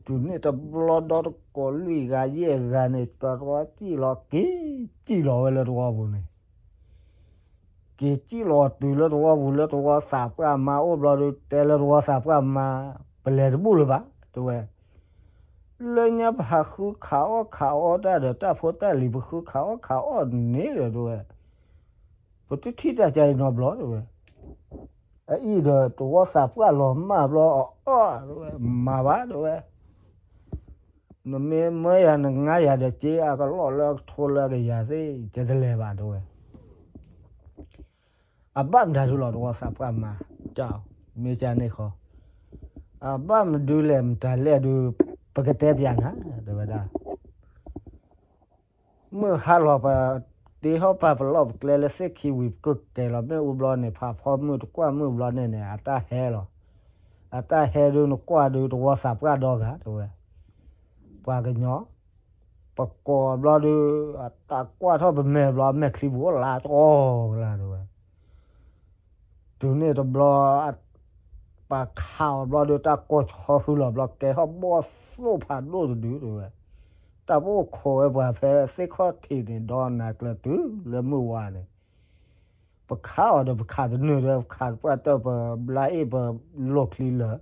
တုၤန့ၣ်တဘျီဒီးတကိးလွံၢ်ဂၤယဲၢ်ဂၤန့ၣ် ကတြီစံၣ်လီၤက့ၤစံၣ်လီၤဝဲလၢတဝီပူၤန့ၣ် က့ၤစံၣ်လီၤတုၤလၢတဝီပူၤလၢတဝီသးပှၢ်မါအိၣ်ဘျီဒီး တဲလၢတဝီသးပှၢ်မါ ပလဲၤတဘူၣ်လၢၤဘၣ် တဲဝဲ လၢညါပဟးဃုခးအီၣ်ခးအီတၢ်ဒီးတၢ်ဖိတၢ်လံၤ ပဃုခးအီၣ်ခးအီၣ်န့ၣ်ဒီးတဲဝဲ ပတထံၣ်တၢ်ကါအံၤနီတဘျီတဲဝဲ အအံၤဒီးတဝီသးပှၢ်လီၤမၢ်ဘျီအီၣ်တဲဝဲ မၤဘၣ်တဲဝဲ နမ့ၢ်မၢယၤနငါယၤဒီး စ့အကလီၢ်လၢအကထိလၢအကယၤသ့ၣ် ယတလဲၤဘၣ်တဲဝဲ အဘၣ်မတၤဒုလီၤတဝီသးပှၢ်မါ မ့ၢ်ကန့ၣ်ဃီ အဘၣ်မဒုလဲၣ်မတၤလဲၣ်ဒု ပကတဲပၠးနၤ တဲဝဲဒၣ် မုၢ်ဟါလီၤပတ့ထီၣ်ပာ်ပလီၢ်ပကျဲလၢသ့ၣ်ခံဝံၤ ပကကဲၤလီၤမ့ၣ်အူဘျီန့ၣ် ဖးဖီမုၢ်တကွၢ်မုၢ်ဘျီန့ၣ်န့ၣ် အတၢ်ဟဲလီၤ. အတၢ်ဟဲဒုနကွၢ်ဒုတဝီသးပှၢ်ဒီဂၤတဲဝဲ ပှၤကညီ ပကိးဘျီဒု တၢ်ကွၢ်ထီၣ်ပမဲာ်ဘျီ အမဲာ်ချံပူၤအိၣ်လါတအီၣ်ကလါတဲဝဲ တုၤန့ၣ်တဘျီ ပာ်ခးအီၤဘျီဒီး တၢ်ကိးဆီဖုလီၤဘျီ ကဲထီၣ်ဘီၣ်သိၣ်ဖးဒိၣ်တဒုတဲဝဲ တၢ်ပအိၣ်ခိးဝဲပှၤဖဲသ့ၣ်ခီၣ်ထံးန့ၣ် ဒီနၤကျၢၤတုၤလၢမုၢ်ဝါန့ၣ် ပခးအီၤဒီးပခးတနုာ်ဒီး ပခးတပှၢ်တၢၢ်ပဘျါအ့ၣ်ပလိာ်ချံလၢာ်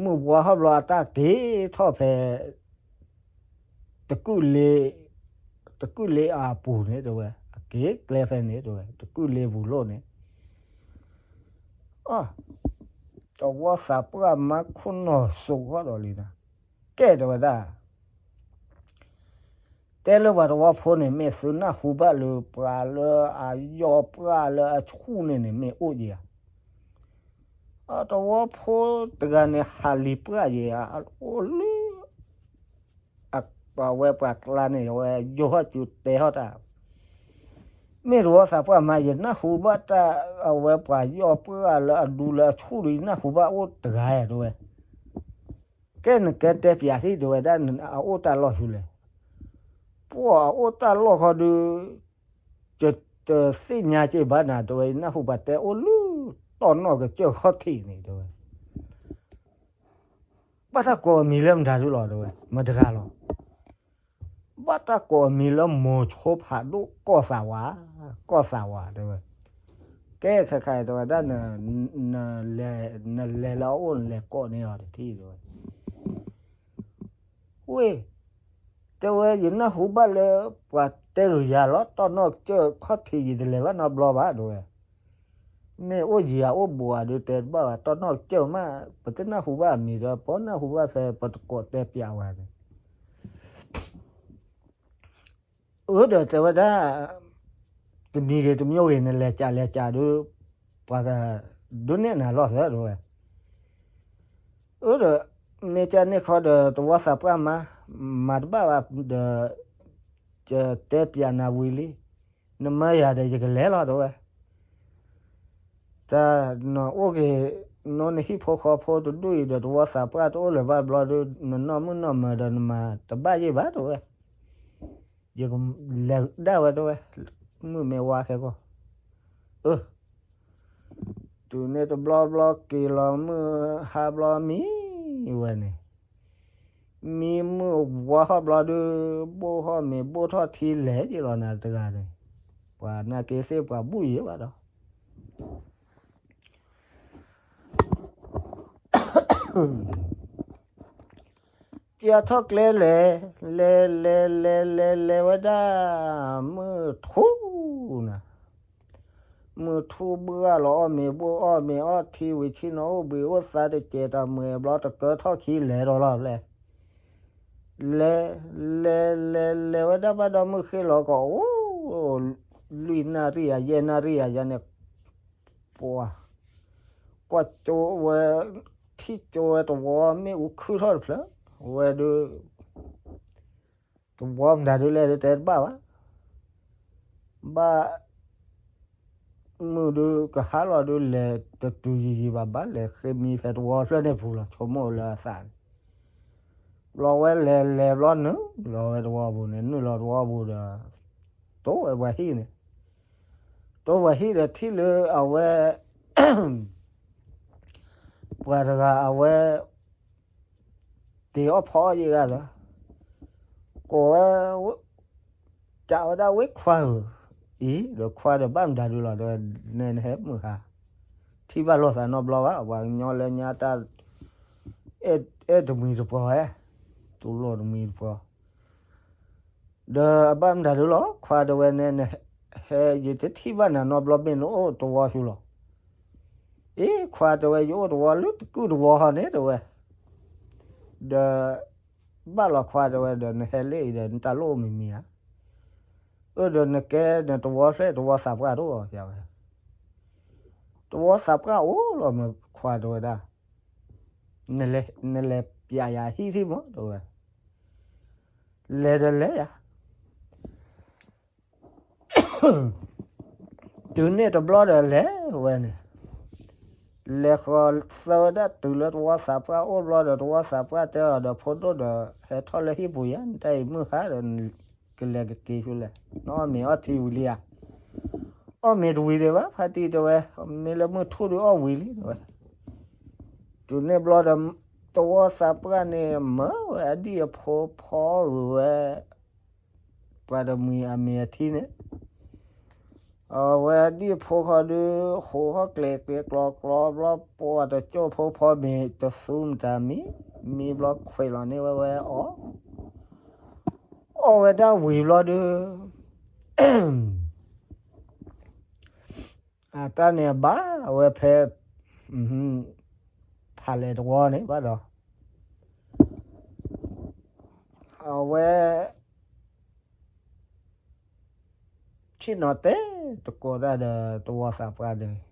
မုၢ်ဝါဟီၣ်ဘျီအတၢ်က့ၤထီၣ်ဖဲ တကုၢ်လ့ တကုၢ်လ့အပူၤန့ၣ်တဲဝဲ အက့ၤကျဲဖဲန့ၣ်တဲဝဲ တကုၢ်လ့ပူၤလိၣ်န့ၣ် အ တဝီသးပှၢ်မါခိၣ်နီၢ်စိးဃီဒီးလံနၤ ကဲတဲဝဲဒၣ် တဲလၢပှၤတဝီဖိန့ၣ် မ့ၢ်သုနၢ်ဟူဘၣ်လၢပှၤလၢအယီၢ်ပှၢ်လၢအဆူၣ်န့ၣ်န့ၣ် မ့ၢ်အိၣ်ဧါ အတဝီဖိတဂၤန့ၣ် ဟးလံၤပှၢ်ယဲၢ် အိၣ်လၢ အဝဲပှၤကျါန့ၣ် အဝဲယိၤဟီၣ်စုတဲဟီၣ်တၢ် မ့ၢ်တဝီသးပှၢ်မါ ယနၢ်ဟူဘၣ်တၢ် အဝဲပှၤယီၢ်ပှၢ်လၢအဒူလၢအဆူၣ်ဒီး ယနၢ်ဟူဘၣ်အိၣ်တဂၤဧါတဲဝဲ ကဲနကဲတဲပၠးထံၣ်တဲဝဲဒၣ် အအိၣ်တၢ်လီၢ်ဆူလဲၣ် ပှၤအအိၣ်တၢ်လီၢ်ဃီဒီး ယတသ့ၣ်ညါက့ၤဘၣ်နၤတဲဝဲ ယနၢ်ဟူပှၤတဲအိၣ်လၢ တီၢ်နီၣ်ကစၢၢ်ခီၣ်ထံးန့ၣ်တဲဝဲ ဘၣ်တၢ်ကိးအမံၤလၢမတၤဒုလီၤတဲဝဲ မတၤတဂၤလီၤ ဘၣ်တၢ်ကိးအမံၤလၢမိၤဆိဖးဒိၣ်ကီၢ်သးဝး ကီၢ်သးဝးတဲဝဲ ကဲခဲခါတဲဝဲဒၣ် နလဲၤလၢအအိၣ်နလဲၤကိးန့ၢ်အီၤတထံၣ်တဲဝဲ ဝ့ၢ် တဲဝဲ ယနၢ်ဟူဘၣ်လၢ ပှၤတဲဂ့ၤယၤလီၤ တီၢ်နီၣ်ကစၢၢ်ခီၣ်ထံး ယတလဲၤဘၣ်နီတဘျီဘၣ်တဲဝဲ မ့ၢ်အိၣ်ယံၤဧါအိၣ်ဘူးဧါဒုးတဲတဘၣ်ဘၣ် တီၢ်နီၣ်ကစၢၢ်မး ပတနၢ်ဟူဘၣ်အမံၤဒီး ပနၢ်ဟူဘၣ်ဖဲပတကိးတဲပၠးဝဲန့ၣ် အၢဒီးတဲဝဲဒၣ် တမံၤဂ့ၤတမံၤဂ့ၤ နလဲၤကးလဲၤကးဒုး ပှၤကဒုးနဲၣ်နၤလီၢ်သၢတဲဝဲ အၢဒီး မ့ၢ်ကန့ၣ်ခီဒီး တဝီသးပှၢ်မါ မၤတဘၣ်ဘၣ်ဒီး ယတဲပၠးနၤဝံၤလံ နမၢယၤဒီးယကလဲၤလီၤတဲဝဲ တၢ်နအိၣ်က့ၤ နအိၣ်နဟံၣ်ဖိဃီဖိတဒူၣ်အံၤဒီး တဝီသးပှၢ်တအိၣ်လၢၤဘၣ်ဘျီဒီး နနီၢ်မုၣ်နီၢ်မၢၤဒီး နမၤတဘၣ်ယ့ၢ်ဘၣ်တဲဝဲ ယကလဲၤဒၣ်ဝဲတဲဝဲ မုၢ်မ့ၢ်ဝါခဲကီၢ် အၢ တုၤန့ၣ်တဘျီဘျီက့ၤလီၤမုၢ်ဟါဘျီမံဝဲန့ၣ် မံမုၢ်ဝါဟီၣ်ဘျီဒုး ဘိၣ်ဟီၣ်မ့ၤဘိၣ်ထီၣ်ထံလဲၤယ့ၢ်လီၤနၤတဂၤန့ၣ် ပှၤနာ်က့သ့ၣ်ပှၤဘူၣ်ယ့ၢ်ဘၣ်ဒီး ပၠးထီၣ်ကျဲလဲၤ လဲၤလဲၤလဲၤလဲၤလဲၤဝဲဒၣ် မုၢ်ထူၣ်နၤ မုၢ်ထူၣ်ဘှၢ်လီၤအီၣ်မ့ၤဘိၣ်အီၣ်မ့ၤအီထံဝံၤဆ့ၣ်နီၤအိၣ်ဘှံးအိၣ်သါတစဲးတၢ်မှဲၤဘျီ တကၢထီၣ်ခံလဲၤဒီးလီၤဖျဲၣ် လဲၤ လဲၤလဲၤလဲၤဝဲဒၣ်ဘၣ်ဒီးမုၢ်ဃ့ၢ်လီၤကီး အိၣ် လွံၢ်နၣ်ရံၣ်ယၤ ယဲၢ်နၣ်ရံၣ်ယၤယၤန့ၣ် ပှၤ ကွၢ်ကၠိဝဲ ထံၣ်ကၠိဝဲတဝီမ့ၣ်အူခုၣ်ထီၣ်တဖျၢၣ် ဝဲဒုး တဝီမတၤဒုးလဲၣ်ဒုးတဲတဘၣ်ဘၣ် ဘၣ် မုၢ်ဒုးကဟါလီၤဒုး လဲၤတတုၤယံာ်ယံာ်ဘၣ် ဘၣ်လဲၤဃ့မံဖဲတဝီဖျၢၣ်န့ၣ်ပူၤလီၤ ဆိကမိၣ်လၢအသးန့ၣ်, ဘျီဝဲလဲၤလဲၤဘျီနုာ်လီၤဝဲတဝီပူၤန့ၣ် နုာ်လီၤတဝီပူၤဒီး တိၢ်ဝဲပှၤဟံၣ်န့ၣ်, တိၢ်ပှၤဟံၣ်ဒီးထံၣ်လၢအဝဲ ပှၤတဂၤအဝဲ တ့အီၣ်ဖီအီၣ်ယဲၢ်ဂၤသၢ, ကိးဝဲ ကးဝဲဒၣ်ဝ့ၢ်ခွါဧၢ, အံၤဒီးခွါဒီးဘၣ်မတၤဒုလီၤ တဲဝဲ, နဲနဟဲမုၢ်ဟါ, ထံၣ်ဘၣ်လိာ်သးနီတဘျီဘၣ် ပှၤကညီလၢညါတၢ် အဲၣ်တမှံၤတပှီၤဝဲ, တူၢ်လိာ်တမှံၤတပှီၤ ဒီးအဘၣ်မတၤဒုလီၤ ခွါတဲဝဲန့ၣ် ဟဲ ယတထံၣ်ဘၣ်နၤနီတဘျီ မ့ၢ်နအိၣ်တဝီဆူလီၤ. အ့ ခွါတဲဝဲ ယအိၣ်တဝီလၢတကုၢ်တဝီဟီန့ၣ်တဲဝဲ, ဒီး ဘၣ်လီၤခွါတဲဝဲ ဒီးနဟဲလၢအံၤဒီးနတၢ်လိၣ်မံၤမံၤဧါ, အၢဒီးနကဲနတဝီဖျဲၣ်တဝီသးပှၢ်တအိၣ်ဧါ တဲဝဲ, တဝီသးပှၢ်အိၣ်လီၤမးခွါတဲဝဲဒၣ် နလဲၤပျးယၤဟံၣ်ထံၣ်မး တဲဝဲ, လဲၤဒီးလဲၤယၤ, တုၤန့ၣ်တဘျီဒီးလဲၤဝဲန့ၣ်, လဲၤဃီၤသၢဝဲဒၣ်တုၤလၢတဝီသးပှၢ်အိၣ်ဘျီဒီး တဝီသးပှၢ်တဲအီၤဒီး ဖိဒိၣ်ဒီး ဟဲထီၣ်လၢဟံၣ်ပူၤယၤ နတၢ်အံၤမုၢ်ဟါဒီး ကလဲၤကက့ၤဆူလဲၣ်, နအီၣ်မ့ၤအီထံဝံၤလံဧါ, အီၣ်မ့ၤတဝံၤဒံးဘၣ် ဖါတံၢ်တဲဝဲ, မ့ၢ်လၢမုၢ်ထူၣ်ဒုးအီၣ်ဝံၤလံတဲဝဲ, တုၤန့ၣ်ဘျီဒီး တဝီသးပှၢ်န့ၣ် မၢဝဲအဒံၣ်အဖိဖီဂုာ်ဝဲ ပှၤတမှံၤအမ့ၤအထံန့ၣ်, အဝဲအဒံၣ်အဖိဃီဒုး ဟူးဟီၣ်ကျဲၤကျဲၤကျီကျီဘျီ ပှၤတကၠိၣ်ဖိဖီမ့ၤတသူမတၤမံ, မံဘျီခွဲးလီၤန့ၢ်ဝဲဝဲအီၣ်, အီၣ်ဝဲဒၣ်ဝံၤဘျီဒုး အတၢ်န့ၣ်အဘၣ်ဝဲဖဲ ဖးလဲၢ်တဝီန့ၣ်ဘၣ်ဒီး အဝဲ ဆ့ၣ်နီၤတဲတကိးတၢ်ဒီးတဝီသးပှၢ်ဒီး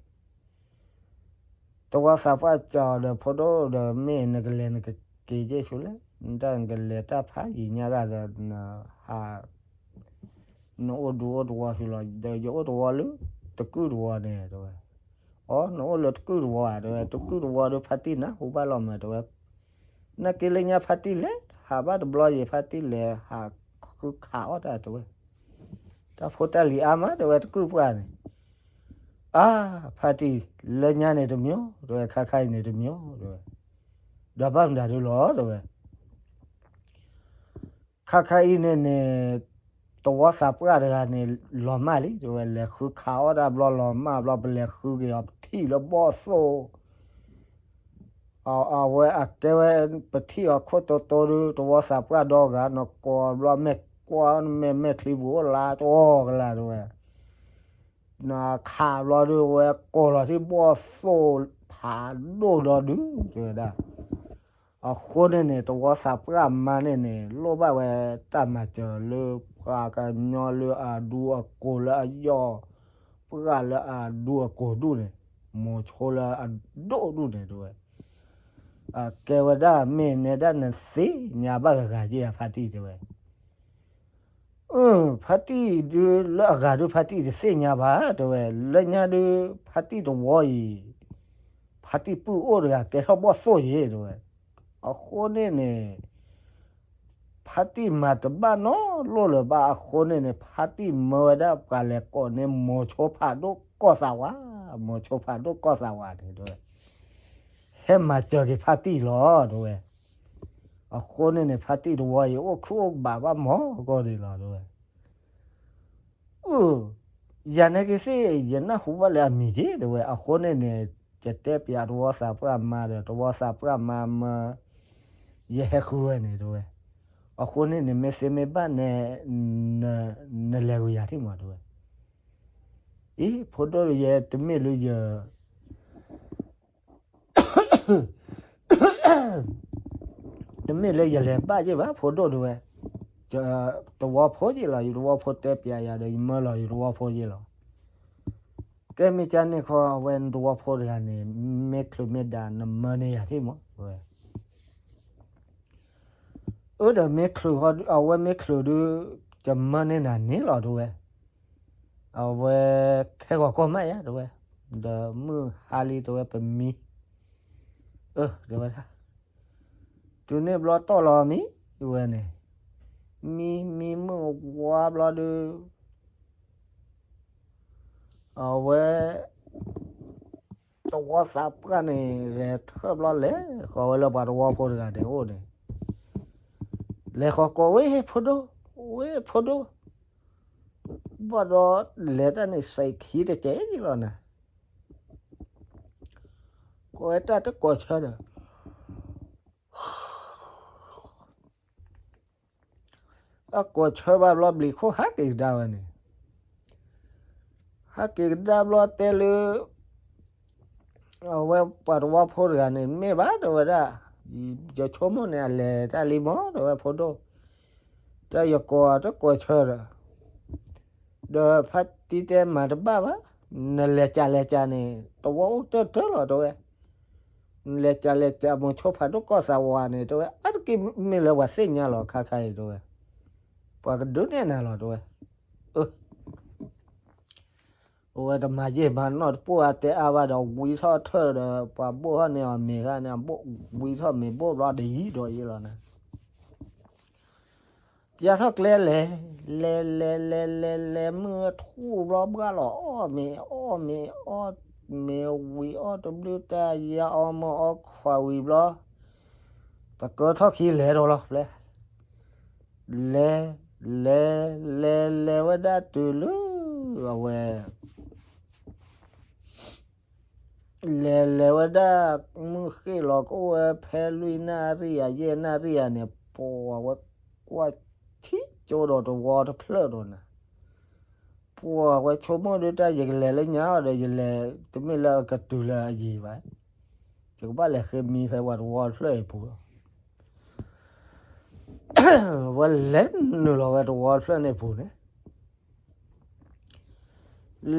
တဝီသးပှၢ်စံးအီၤဒီး ဖိဒိၣ်ဒီး မ့ၢ်နကလဲၤနကက့ၤက့ၤဆူလဲၣ်, နတၢ်နကလဲၤတၢ်ဖးယံာ်ညါဂၤဒီး နဟး နအိၣ်ဒူအိၣ်တဝီဆူလီၤ, ဒီးယအိၣ်တဝီလၢတကုၢ်တဝီန့ၣ်တဲဝဲ, အိ နအိၣ်လၢတကုၢ်တဝီဧါ တဲဝဲ, တကုၢ်တဝီဒီးဖါတံၢ်နၢ်ဟူဘၣ်လီၤမး တဲဝဲ, နာ်က့လၢညါဖါတံၢ်လဲၤ ဟးဘၣ်တဘျီယံၤ ဖါတံၢ်လဲၤဟးဃုခးအီၣ်တၢ်တဲဝဲ, တၢ်ဖိတၢ်လံၤအါမး တဲဝဲ တကုၢ်ပှၢ်န့ၣ်, အါ ဖါတံၢ် လၢညါန့ၣ်တမံၤ တဲဝဲ ခါခါအံၤန့ၣ်တမံၤ တဲဝဲ, ဒီးဘၣ်မတၤဒုလီၤ တဲဝဲ ခါခါအံၤန့ၣ်န့ၣ် တဝီသးပှၢ်တဂၤန့ၣ် လီၤမၢ်လံ တဲဝဲ, လဲၤဃုခးအီၣ်တၢ်ဘျီလီၤမၢ်ဘျီ ပလဲၤဃုက့ၤအီၤ ပထံၣ်လၢဘီၣ်သိၣ် အဝဲအကဲဝဲ ပထံၣ်အီၤခိၣ်တိတိဒုး တဝီသးပှၢ်ဒီဂၤ နကိးဘျီ မ့ၢ်ကွၢ် မ့ၢ်မဲာ်ချံပူၤအိၣ်လါတအီၣ်ကလာ် တဲဝဲ, နခးဘျီဒုး ဝဲကိးလီၤထံၣ်ဘီၣ်သိၣ်ဖးဒိၣ်ဒီဒု တဲဝဲဒၣ် အဃိန့ၣ်န့ၣ် တဝီသးပှၢ်မါန့ၣ်န့ၣ် လိၣ်ဘၣ်ဝဲတၢ်မၤစၢၤလၢ ပှၤကညီလၢအဒူအကိာ်လၢအယီၢ် ပှၢ်လၢအဒူအကိာ်ဒူၣ်န့ၣ် မိၤဆိလၢအဒိၣ်ဒူၣ်န့ၣ်တဲဝဲ, အကဲဝဲဒၣ်မ့ၢ်နဲဒၣ်နသ့ၣ်ညါဘၣ်ဂၤဂၤယဲၢ်ဧါ ဖါတံၢ်တဲဝဲ အၢ ဖါတံၢ်ဒုးလၢအဂၤဒုး ဖါတံၢ်တသ့ၣ်ညါဘၣ် တဲဝဲ, လၢညါဒုး ဖါတံၢ်တဝီအံၤ ဖါတံၢ်ပုၢ်အိၣ်တဂၤ ကဲထီၣ်ဘီၣ်သိၣ်ယဲၢ် တဲဝဲ, အဃိန့ၣ်န့ၣ် ဖါတံၢ်မၤတဘၣ်နီတလိၣ်လၢၤဘၣ် အဃိန့ၣ်န့ၣ် ဖါတံၢ်မၢဝဲဒၣ်ပှၤလဲၤကိးန့ၣ် မိၤဆိဖးဒိၣ်ကီၢ်သးဝး, မိၤဆိဖးဒိၣ်ကီၢ်သးဝးန့ၣ်တဲဝဲ, ဟဲမၤစၢၤက့ၤဖါတံၢ်လီၤ တဲဝဲ, အဃိန့ၣ်န့ၣ် ဖါတံၢ်တဝီအံၤ အိၣ်ခုၣ်အိၣ်ဘးဘၣ်မၤကီၢ်ဒံးလီၤ တဲဝဲ အၢ ယၤန့ၣ်က့ၤသ့ၣ် ယနၢ်ဟူဘၣ်လၢအမံၤက့ၤ တဲဝဲ, အဃိန့ၣ်န့ၣ် ယတဲပျးတဝီသးပှၢ်မါဒီး တဝီသးပှၢ်မါမၢ ယဟဲဃုဝဲန့ၣ် တဲဝဲ, အဃိန့ၣ်န့ၣ် မ့ၢ်သ့မ့ၢ်ဘၣ်န့ၣ် နလဲၤဂုာ်ယၤထံၣ်မး တဲဝဲ, အံၤ ဖိဒိၣ်ယဲ တမ့ၢ်လၢယ တမ့ၢ်လၢယလဲၤဘၣ်ယဲၢ်ဘၣ် ဖိဒိၣ်တဲဝဲ, တဝီဖိယဲၢ်လီၤ ယတဝီဖိတဲပျးယၤဒီး ယမၢလီၤယတဝီဖိယဲၢ်လီၤ, ကဲမ့ၢ်ကန့ၣ်ခီ အဝဲနတဝီဖိတဂၤန့ၣ် မ့ၢ်ချုးမ့ၢ်ဒၣ် နမၢန့ၢ်ယၤထံၣ်မး တဲဝဲ အၢ ဒီးမ့ၢ်ချုးဃီ အဝဲမ့ၢ်ချုးဒုး ယမၢန့ၢ်နၤန့ၣ်လီၤ တဲဝဲ, အဝဲ ခဲဂီၤကီၢ်မးယါ တဲဝဲ, ဒီးမုၢ်ဟါလံ တဲဝဲ ပမံ, အၢ တဲဝဲဒၣ်, တုၤန့ၣ်ဘျီတီၢ်လီၤမံဝဲန့ၣ်, မံမံမုၢ်ဝါဘျီဒုး အဝဲ သဝီသးပှၢ်န့ၣ် လဲၤထၢၣ်ဘျီ လဲၤဃီၤဝဲလၢပှၤသဝီဖိတဂၤန့ၣ်အိၣ်န့ၣ်, လဲၤဃီၤကိးဝဲ ဖိဒိၣ်, ဝဲဖိဒိၣ်, ဘၣ်ဒီးလဲၤတၢ်န့ၣ် စဲးခံတကဲးလီၤနၤ, ကိးဝဲတၢ်တကိးဆၢဒီး အကိးဆၢဘၣ်ဘျီ ဘျံးခိၣ်ဟးက့ၤကဒါဝဲန့ၣ်, ဟးက့ၤကဒါဘျီတဲလၢ အဝဲပှၤသဝီဖိတဂၤန့ၣ် မ့ၢ်ဘၣ် တဲဝဲဒၣ်, ယဆိကမိၣ်န့ၣ် အလဲၤတၢ်လံမး တဲဝဲ ဖိဒိၣ်, တၢ်ယကိးတကိးဆၢဒီး ဒီးဖါတံၢ်တဲ မၤတဘၣ်ဘၣ်, နလဲၤကးလဲၤကးန့ၣ် သဝီအိၣ်တၢၢ်တၢၢ်လီၤ တဲဝဲ, နလဲၤကးလဲၤကး မိၤဆိဖးဒိၣ်ကီၢ်သးဝးန့ၣ် တဲဝဲ အါတက့ၢ်မ့ၢ်လၢပှၤသ့ၣ်ညါလီၤ ခါခါအံၤ တဲဝဲ, ပှၤကဒုးနဲၣ်နၤလီၤ တဲဝဲ, အၢ အဝဲတမၤယံာ်မၤနီၢ်တပိၢ်အါတဲအါဘၣ်ဒီး ဝံထီၣ်ထၢၣ်ဒီး ပှၤဘိၣ်ထီၣ်န့ၢ်အီၤမ့ၤဂၤန့ၣ် ဝံထီၣ်မ့ၤဘိၣ်ဘျီ တယံၤဒီးယံၤလီၤနၤ, ပျၢ်ထီၣ်ကျဲလဲၤ, လဲၤလဲၤလဲၤလဲၤလဲၤ မုၢ်ထူၣ်ဘျီ ဘှၣ်လီၤအီၣ်မ့ၤ အီၣ်မ့ၤ အီၣ်မ့ၤဝံၤ အီၣ်တဘျုးတၢ်ယါ အီၣ်မ့ၤအီၣ်ခွးဝံၤဘျီ သကိးထီၣ်ခံလဲၤဒီးလီၤ ပျဲ လဲၤ လဲၤ လဲၤ လဲၤဝဲဒၣ်တုၤလၢ အဝဲ လဲၤလဲၤဝဲဒၣ် မုၢ်ဃ့ၢ်လီၤကအိၣ်ဝဲဖဲလွံၢ်နၣ်ရံၣ်ဧါ ယဲၢ်နၣ်ရံၣ်ဧါန့ၣ် ပှၤဝဲကွၢ်ထံကၠိဒီးတဝီတဖျၢၣ်ဒီးနၤ, ပှၤဝဲဆိကမိၣ်ဒုးတၢ် ယကလဲၤလၢညါအီၤဒီး ယလဲၤတမ့ၢ်လၢအကတုၤလၢအယံၤဘၣ်, ယကဘၣ်လဲၤဃ့မံဖဲပှၤတဝီတဖျၢၣ်အံၤပူၤလီၤ. ဝဲလဲၤနုာ်လီၤဝဲတဝီတဖျၢၣ်န့ၣ်ပူၤန့ၣ်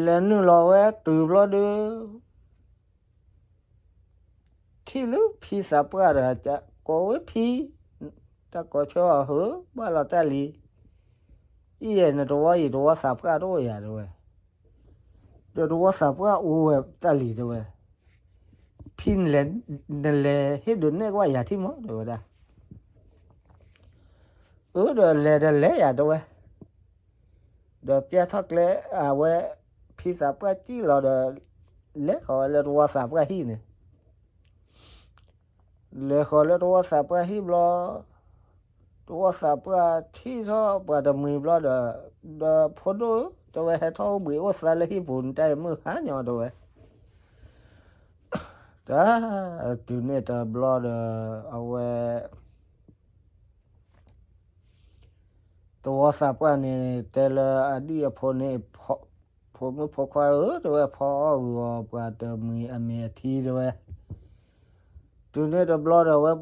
လဲၤနုာ်လီၤဝဲတုၤဘျီဒုး ထံၣ်လၢဖံသးပှၢ်တဂၤ ကိးဝဲဖံ, တၢ်ကိးဆၢအီၤ ဟၢဘၣ်လီၤတၢ်လံ, အံၤယဲၢ်နတဝီအံၤ တဝီသးပှၢ်တအိၣ်ယၤ တဲဝဲ, ဒီးတဝီသးပှၢ်အိၣ်ဝဲတၢ်လံ တဲဝဲ, ဖံနလဲၤ, နလဲၤဟ့ၣ်ဒုးနဲၣ်ကွၢ်ယၤထံၣ်မး တဲဝဲဒၣ်, အၢ ဒီးလဲၤဒီးလဲၤယၤ တဲဝဲ ဒီးပျၢ်ထီၣ်ကျဲ အဝဲ ဖံသးပှၢ်စံၣ်လီၤဒီး လဲၤဃီၤဝဲလၢတဝီသးပှၢ်ဟံၣ်န့ၣ်, လဲၤဃီၤလၢတဝီသးပှၢ်ဟံၣ်ဘျီ, တဝီသးပှၢ်ထံၣ်ထီၣ်ပှၤတမှံၤဘျီဒီး, ဒီးဖိဒိၣ်ဧၢ တဲဝဲ ဟဲထီၣ်အိၣ်ဘှံးအိၣ်သါလၢဟံၣ်ပူၤ နတၢ်အံၤမုၢ်ဟါညီ တဲဝဲ, တၢ်, တုၤန့ၣ်တဘျီဒီး အဝဲ တဝီသးပှၢ်န့ၣ် တဲလၢအဒံၣ်အဖိန့ၣ်, ဖိမုၣ်ဖိခွါဧၢ တဲဝဲ, ဖီအီၣ်ဂုာ်အီၤ ပှၤတမှံၤအမ့ၤအထံ တဲဝဲ, တုၤန့ၣ်တဘျီဒီး ဝဲ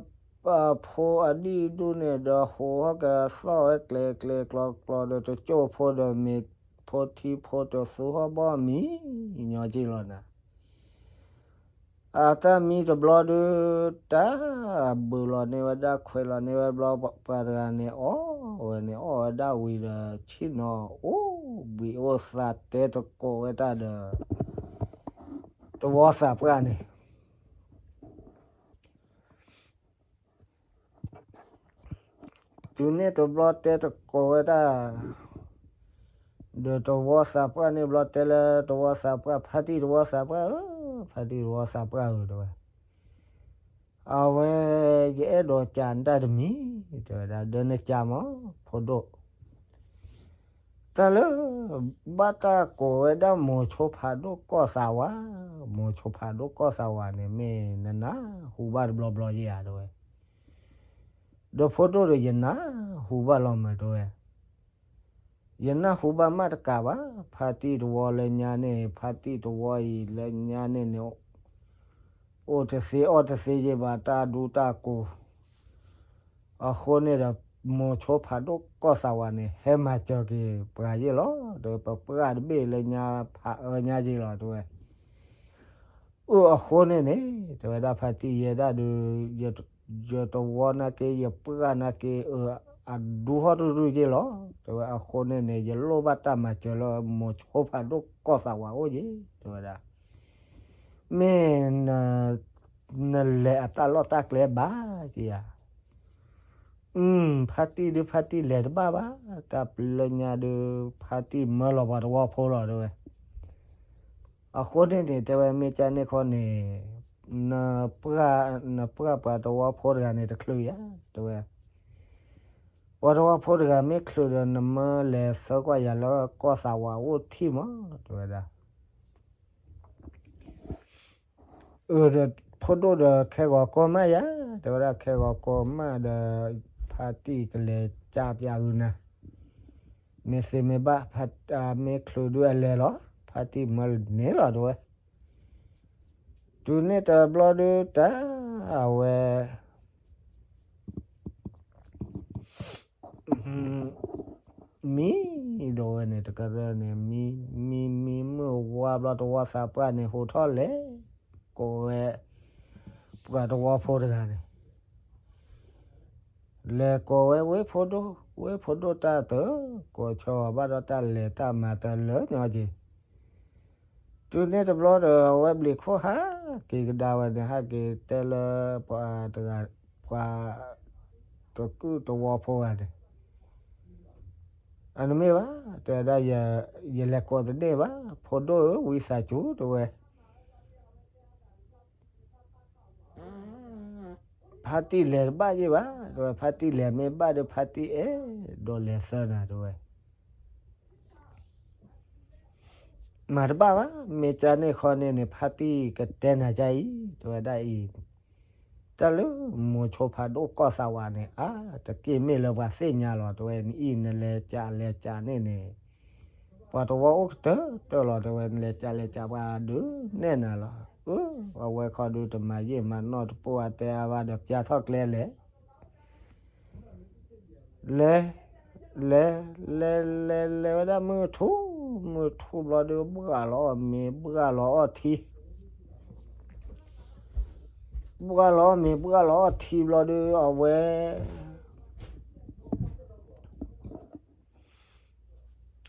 ဖိအဒံၣ်ဒူၣ်န့ၣ်ဒီး ဟိးဟီၣ်ကသီၣ်ဝဲကျဲၤကျဲၤကျီကျီဒီး တကၠိၢ်ဖိဒီး မ့ၤဖိထံဖိတသူဟီၣ်ဘီၣ်မံၤညီက့လီၤနၤ. အတၢ်မံတဘျီဒုး တၢ်ဘုးလီၤန့ၢ်ဝဲဒၣ် ခွဲးလီၤန့ၢ်ဝဲဘျီ ပှၤတဂၤန့ၣ် အီၣ်ဝဲန့ၣ် အီၣ်ဝဲဒၣ်ဝံၤဒီး ဆ့ၣ်နီၤအိၣ်ဘှံးအိၣ်သါ တဲတကိးဝဲတၢ်ဒီး တဝီသးပှၢ်န့ၣ် တုၤန့ၣ်တဘျီတဲတကိးဝဲဒၣ်, ဒီးတဝီသးပှၢ်န့ၣ်ဘျီတဲလၢတဝီသးပှၢ်, ဖါတံၢ်တဝီသးပှၢ်ဧၢ, ဖါတံၢ်တဝီသးပှၢ်ဧၢ တဲဝဲ, အဝဲ ယအဲၣ်ဒိးကးနတၢ်တမံၤ တဲဝဲဒၣ်, ဒီးနကးမး ဖိဒိၣ် တၢ်လၢ ဘၣ်တၢ်ကိးဝဲဒၣ်မိၤဆိဖးဒိၣ်ကီၢ်သးဝး, မိၤဆိဖးဒိၣ်ကီၢ်သးဝးန့ၣ် မ့ၢ်နနၢ်ဟူဘၣ်တဘျီဘျီယဲဧါ တဲဝဲ, ဒီးဖိဒိၣ်ဒီး ယနၢ်ဟူဘၣ်လီၤမး တဲဝဲ, ယနၢ်ဟူဘၣ်မးတကးဘၣ်, ဖါတံၢ်တဝီလၢညါန့ၣ် ဖါတံၢ်တဝီအံၤလၢညါန့ၣ်န့ၣ် အိၣ်တသ့အီၣ်တသ့ယဲဘၣ် တၢ်ဒူတၢ်ကိး အဃိန့ၣ်ဒီး မိၤဆိဖးဒိၣ်ကီၢ်သးဝးန့ၣ် ဟဲမၤစၢၤက့ၤပှၤယဲလီၤ, ဒီးပပှၢ်တဘ့ၣ်လၢညါဖးအၢညါယဲလီၤ တဲဝဲ, အၢ အဃိန့ၣ်န့ၣ် တဲဝဲဒၣ် ဖါတံၢ်ယဲဒၣ်ဒီး ယတဝီနာ်က့ ယပှၢ်နာ်က့ အၢ အဒူဟီၣ်တရုၢ်က့လီၤ. တဲဝဲအဃိန့ၣ်န့ၣ် ယလိၣ်ဘၣ်တၢ်မၤစၢၤလၢမိၤဆိဖးဒိၣ်ကီၢ်သးဝးအိၣ်က့, တဲဝဲဒၣ်. မ့ၢ်နလဲၤအတၢ်လီၢ်တၢ်ကျဲဘၣ်က့ဧါ. ဖါတံၢ်ဒုးဖါတံၢ်လဲၤတဘၣ်ဘၣ်, တၢ်ပျၢညါဒုး ဖါတံၢ်မၢလီၤပှၤတဝီဖိလီၤ တဲဝဲ. အဃိန့ၣ်န့ၣ် တဲဝဲမ့ၢ်ကန့ၣ်ခီန့ၣ် နပှၢ်ပှၤတဝီဖိတဂၤန့ၣ်တချုးဧါ, တဲဝဲ. ပှၤတဝီဖိတဂၤမ့ၢ်ချုးဒီး နမၢလဲၤသၢကွၢ်ယၤလၢကီၢ်သးဝးအိၣ်ထံၣ်မး, တဲဝဲဒၣ်. ဒီးဖိဒိၣ်ဒီးခဲဂီၤကိးမၢ်ယၤ, တဲဝဲဒၣ်ခဲဂီၤကိးမၢ်ဒီး ဖါတံၢ်ကလဲၤကးပၠးဂုာ်နၤ, မ့ၢ်သ့မ့ၢ်ဘၣ်, မ့ၢ်ချုးဒုးအလဲၤလီၤ, ဖါတံၢ်မၢန့ၣ်လီၤ တဲဝဲ. တုၤန့ၣ်တဘျီဒုးတၢ်အဝဲ မံဒီးဝဲန့ၣ် တကရၢန့ၣ် မံ မံ မံမုၢ်ဝါဘျီ တဝီသးပှၢ်န့ၣ် ဟူးထီၣ်လဲၤ ကိးဝဲ ပှၤတဝီဖိတဂၤန့ၣ် လဲၤကိးဝဲ ဝ့ၢ်ဖိဒိၣ် ဝ့ၢ်ဖိဒိၣ်တၢ်တ ကိးဆၢဘၣ်ဒီးတၢ်လဲၤတၢ်မၤတလၢညီက့ၤ တုၤန့ၣ်တဘျီဒီး အဝဲဘျံးခိၣ်ဟးက့ၤကဒါဝဲန့ၣ် ဟးက့ၤတဲလၢပှၤတဂၤ ပှၤတကုၢ်တဝီဖိဂၤန့ၣ် အနမ့ၢ်ဘၣ် တဲဝဲဒၣ် ယလဲၤကိးတန့ၢ်ဘၣ် ဖိဒိၣ်ဧၢ ဝံသးစူၤ တဲဝဲ ဖါတံၢ်လဲၤတဘၣ်ယ့ၢ်ဘၣ် တဲဝဲ ဖါတံၢ်လဲၤမ့ၢ်ဘၣ်ဒီး ဖါတံၢ်အဲၣ်ဒိးလဲၤသၢနၤ တဲဝဲ မၤတဘၣ်ဘၣ် မ့ၢ်ကန့ၣ်ခီန့ၣ်န့ၣ် ဖါတံၢ်ကတဲနၤကအံၤ တဲဝဲဒၣ်အံၤ တၢ်လၢမိၤဆိဖးဒိၣ်ကီၢ်သးဝးန့ၣ် အါ တက့ၢ်မ့ၢ်လၢပှၤသ့ၣ်ညါလီၤ တဲဝဲ နအံၤနလဲၤကးလဲၤကးန့ၣ်န့ၣ် ပှၤတဝီအိၣ်ကတၢၢ်တၢၢ်လီၤ တဲဝဲ နလဲၤကးလဲၤကးပှၤဒုးနဲၣ်နၤလီၤ အၢ အဝဲခီဒုးတမၤယံာ်မၤနီၢ်တပိၢ်အတဲအါဘၣ်ဒီး ပၠါထီၣ်ကျဲလဲၣ် လဲၤ လဲၤ လဲၤ လဲၤ လဲၤဝဲဒၣ်မုၢ်ထူၣ် မုၢ်ထူၣ်ဘျီဒုး ဘှၣ်လီၤအီၣ်မ့ၤ ဘှၣ်လီၤအီၣ်ထံ ဘှၣ်လီၤအီၣ်မ့ၤ ဘှၣ်လီၤအီၣ်ထံဘျီဒုး အဝဲ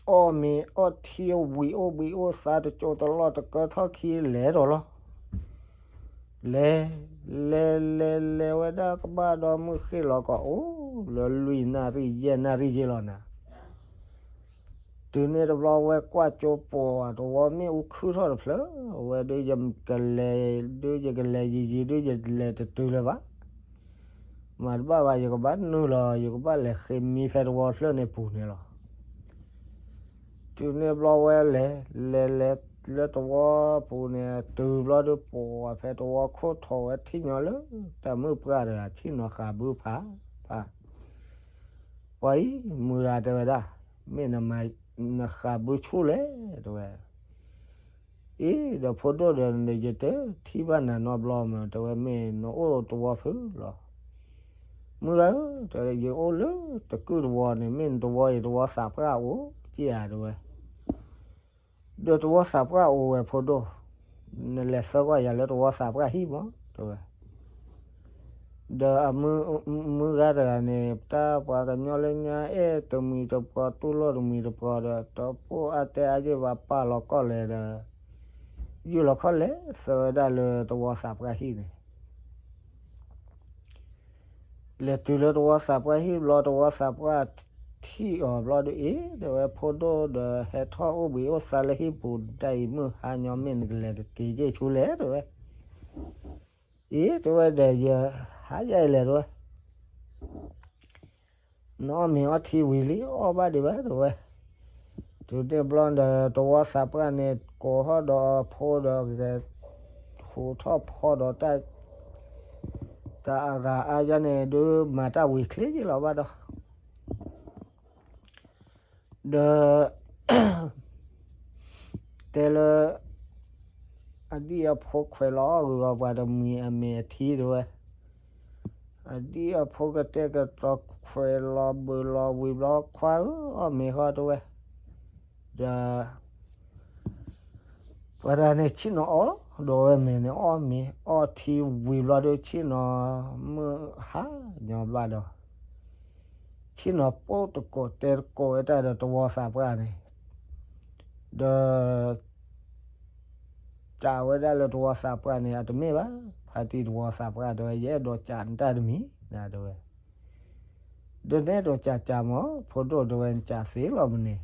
အီၣ်မ့ၤအီၣ်ထံ ဝံၤအိၣ်ဘှံးအိၣ်သါ တကၠိတလီၢ် တကၢထီၣ်ခံလဲၤဒီးလီၤ လဲၤ လဲၤ လဲၤ လဲၤဝဲဒၣ်ကဘၣ်ဒီး မုၢ်ဃ့ၢ်လီၤကီးအိၣ်လၢလွံၢ်နၣ်ရံၣ် ယဲၢ်နၣ်ရံၣ်ယ့ၢ်လီၤနၤ တုၤန့ၣ်တဘျီ ဝဲကွၢ်ကၠိပိာ်အတဝီ မ့ၣ်အူခုၣ်ထီၣ်တဖျၢၣ် ဝဲဒုးယကလဲၤ ဒုးယကလဲၤယံာ်ယံာ် ဒုးယလဲၤတတုၤလၢၤဘၣ် မၤတဘၣ်ဘၣ် ယကဘၣ်နုာ်လီၤ ယကဘၣ်လဲၤဃ့မံဖဲတဝီတဖျၢၣ်န့ၣ်ပူၤန့ၣ်လီၤ တုၤန့ၣ်ဘျီဝဲလဲၤ လဲၤ လဲၤ လၢတဝီပူၤန့ၣ် တုၤဘျီဒုး ပိာ်ဝဲဖဲတဝီခိၣ်ထီၣ်ဝဲ ထံၣ်ညီလၢ တၢ်မုၣ်ပှၢ်တဂၤ ဆ့ၣ်နီၤဃးဘုဖး ဖး ပှၤအံၤ မုၢ်ဂၤတဲဝဲဒၣ် မ့ၢ်နမၤ နဃးဘုဆူၣ်လဲၣ် တဲဝဲ အံၤ ဒီးဖိဒိၣ်ဒီး ယတထံၣ်ဘၣ်နၤနီတဘျီမး တဲဝဲ မ့ၢ်နအိၣ်တဝီဖုလီၤ မုၢ်ဂၤဧၢ တဲဝဲ ယအိၣ်လၢတကုၢ်တဝီန့ၣ် မ့ၢ်နတဝီအံၤ တဝီသးပှၢ်အိၣ်က့ဧါ တဲဝဲ ဒီးတဝီသးပှၢ်အိၣ်ဝဲဖိဒိၣ် နလဲၤသၢကွၢ်ယၤလၢတဝီသးပှၢ်ဟံၣ်မး တဲဝဲ ဒီးအမုၢ်ဂၤတဂၤန့ၣ် တၢ်ပှၤကညီလၢညါအဲၣ်တမှံၤတပှီၤ တူၢ်လိာ်တမှံၤတပှီၤဒီး တပိာ်အါတဲအါယ့ၢ်ဘၣ် ပာ်လီၤကီၢ်လဲၤဒီး ယုၢ်လီၤခီၣ်လဲၤသၢဝဲဒၣ်လၢတဝီသးပှၢ်ဟံၣ်န့ၣ် လဲၤတုၤလၢတဝီသးပှၢ်ဟံၣ်ဘျီ တဝီသးပှၢ်ထံၣ်အီၤဘျီဒုး အ့ တဲဝဲ ဖိဒိၣ်ဒီး ဟဲထီၣ်အိၣ်ဘှံးအိၣ်သါလၢဟံၣ်ပူၤ တၢ်အံၤမုၢ်ဟါညီ မ့ၢ်နကလဲၤကက့ၤယ့ၢ်ဆူလဲၣ် တဲဝဲ အ့ တဲဝဲဒီး ယဟါယၤအံၤလဲၣ် တဲဝဲ နအီၣ်မ့ၤအီထံဝံၤလံ အီၣ်ဘၣ်ဒံးဘၣ် တဲဝဲ တုၤန့ၣ်ဘျီဒီး တဝီသးပှၢ်န့ၣ် ကိးထီၣ်ဒီးအဖိဒီး ဟူးထီၣ်ဖီဒီးတၢ် တၢ်အဂၤအါယါန့ၣ် ဒုးမၤတၢ်ဝံၤချ့ယ့ၢ်လီၤဘၣ်ဒီး ဒီး တဲလၢ အဒံၣ်အဖိခွဲးလီၤအီၣ်ဂုၤဂီၤ ပှၤတမှံၤအမ့ၤအထံ တဲဝဲ အဒံၣ်အဖိကတဲာ်ကတီၤခွဲးလီၤဘုးလီၤဝံၤဘျီ ခွါဧၢ အီၣ်မ့ၤဃီ တဲဝဲ ဒီး ပှၤတဂၤန့ၣ် ဆ့ၣ်နီၤအီၣ်ဒီးဝဲမ့ၤန့ၣ် အီၣ်မ့ၤအီထံဝံၤဘျီဒီး ဆ့ၣ်နီၤမုၢ်ဟါညီဘျီဒီး ဆ့ၣ်နီၤပိၢ်တကိးတဲတကိးဝဲတၢ်ဒီးတဝီသးပှၢ်န့ၣ်, ဒီး စံးဝဲဒၣ်လၢတဝီသးပှၢ်န့ၣ် အတမ့ၢ်ဘၣ်, ဖါတံၢ်တဝီသးပှၢ်တဲဝဲ ယအဲၣ်ဒိးစံးနတၢ်တမံၤ တဲဝဲ, ဒီးနအဲၣ်ဒိးစံးစံးမး ဖိဒိၣ်တဲဝဲ နစံးသ့လီၤမန့ၣ်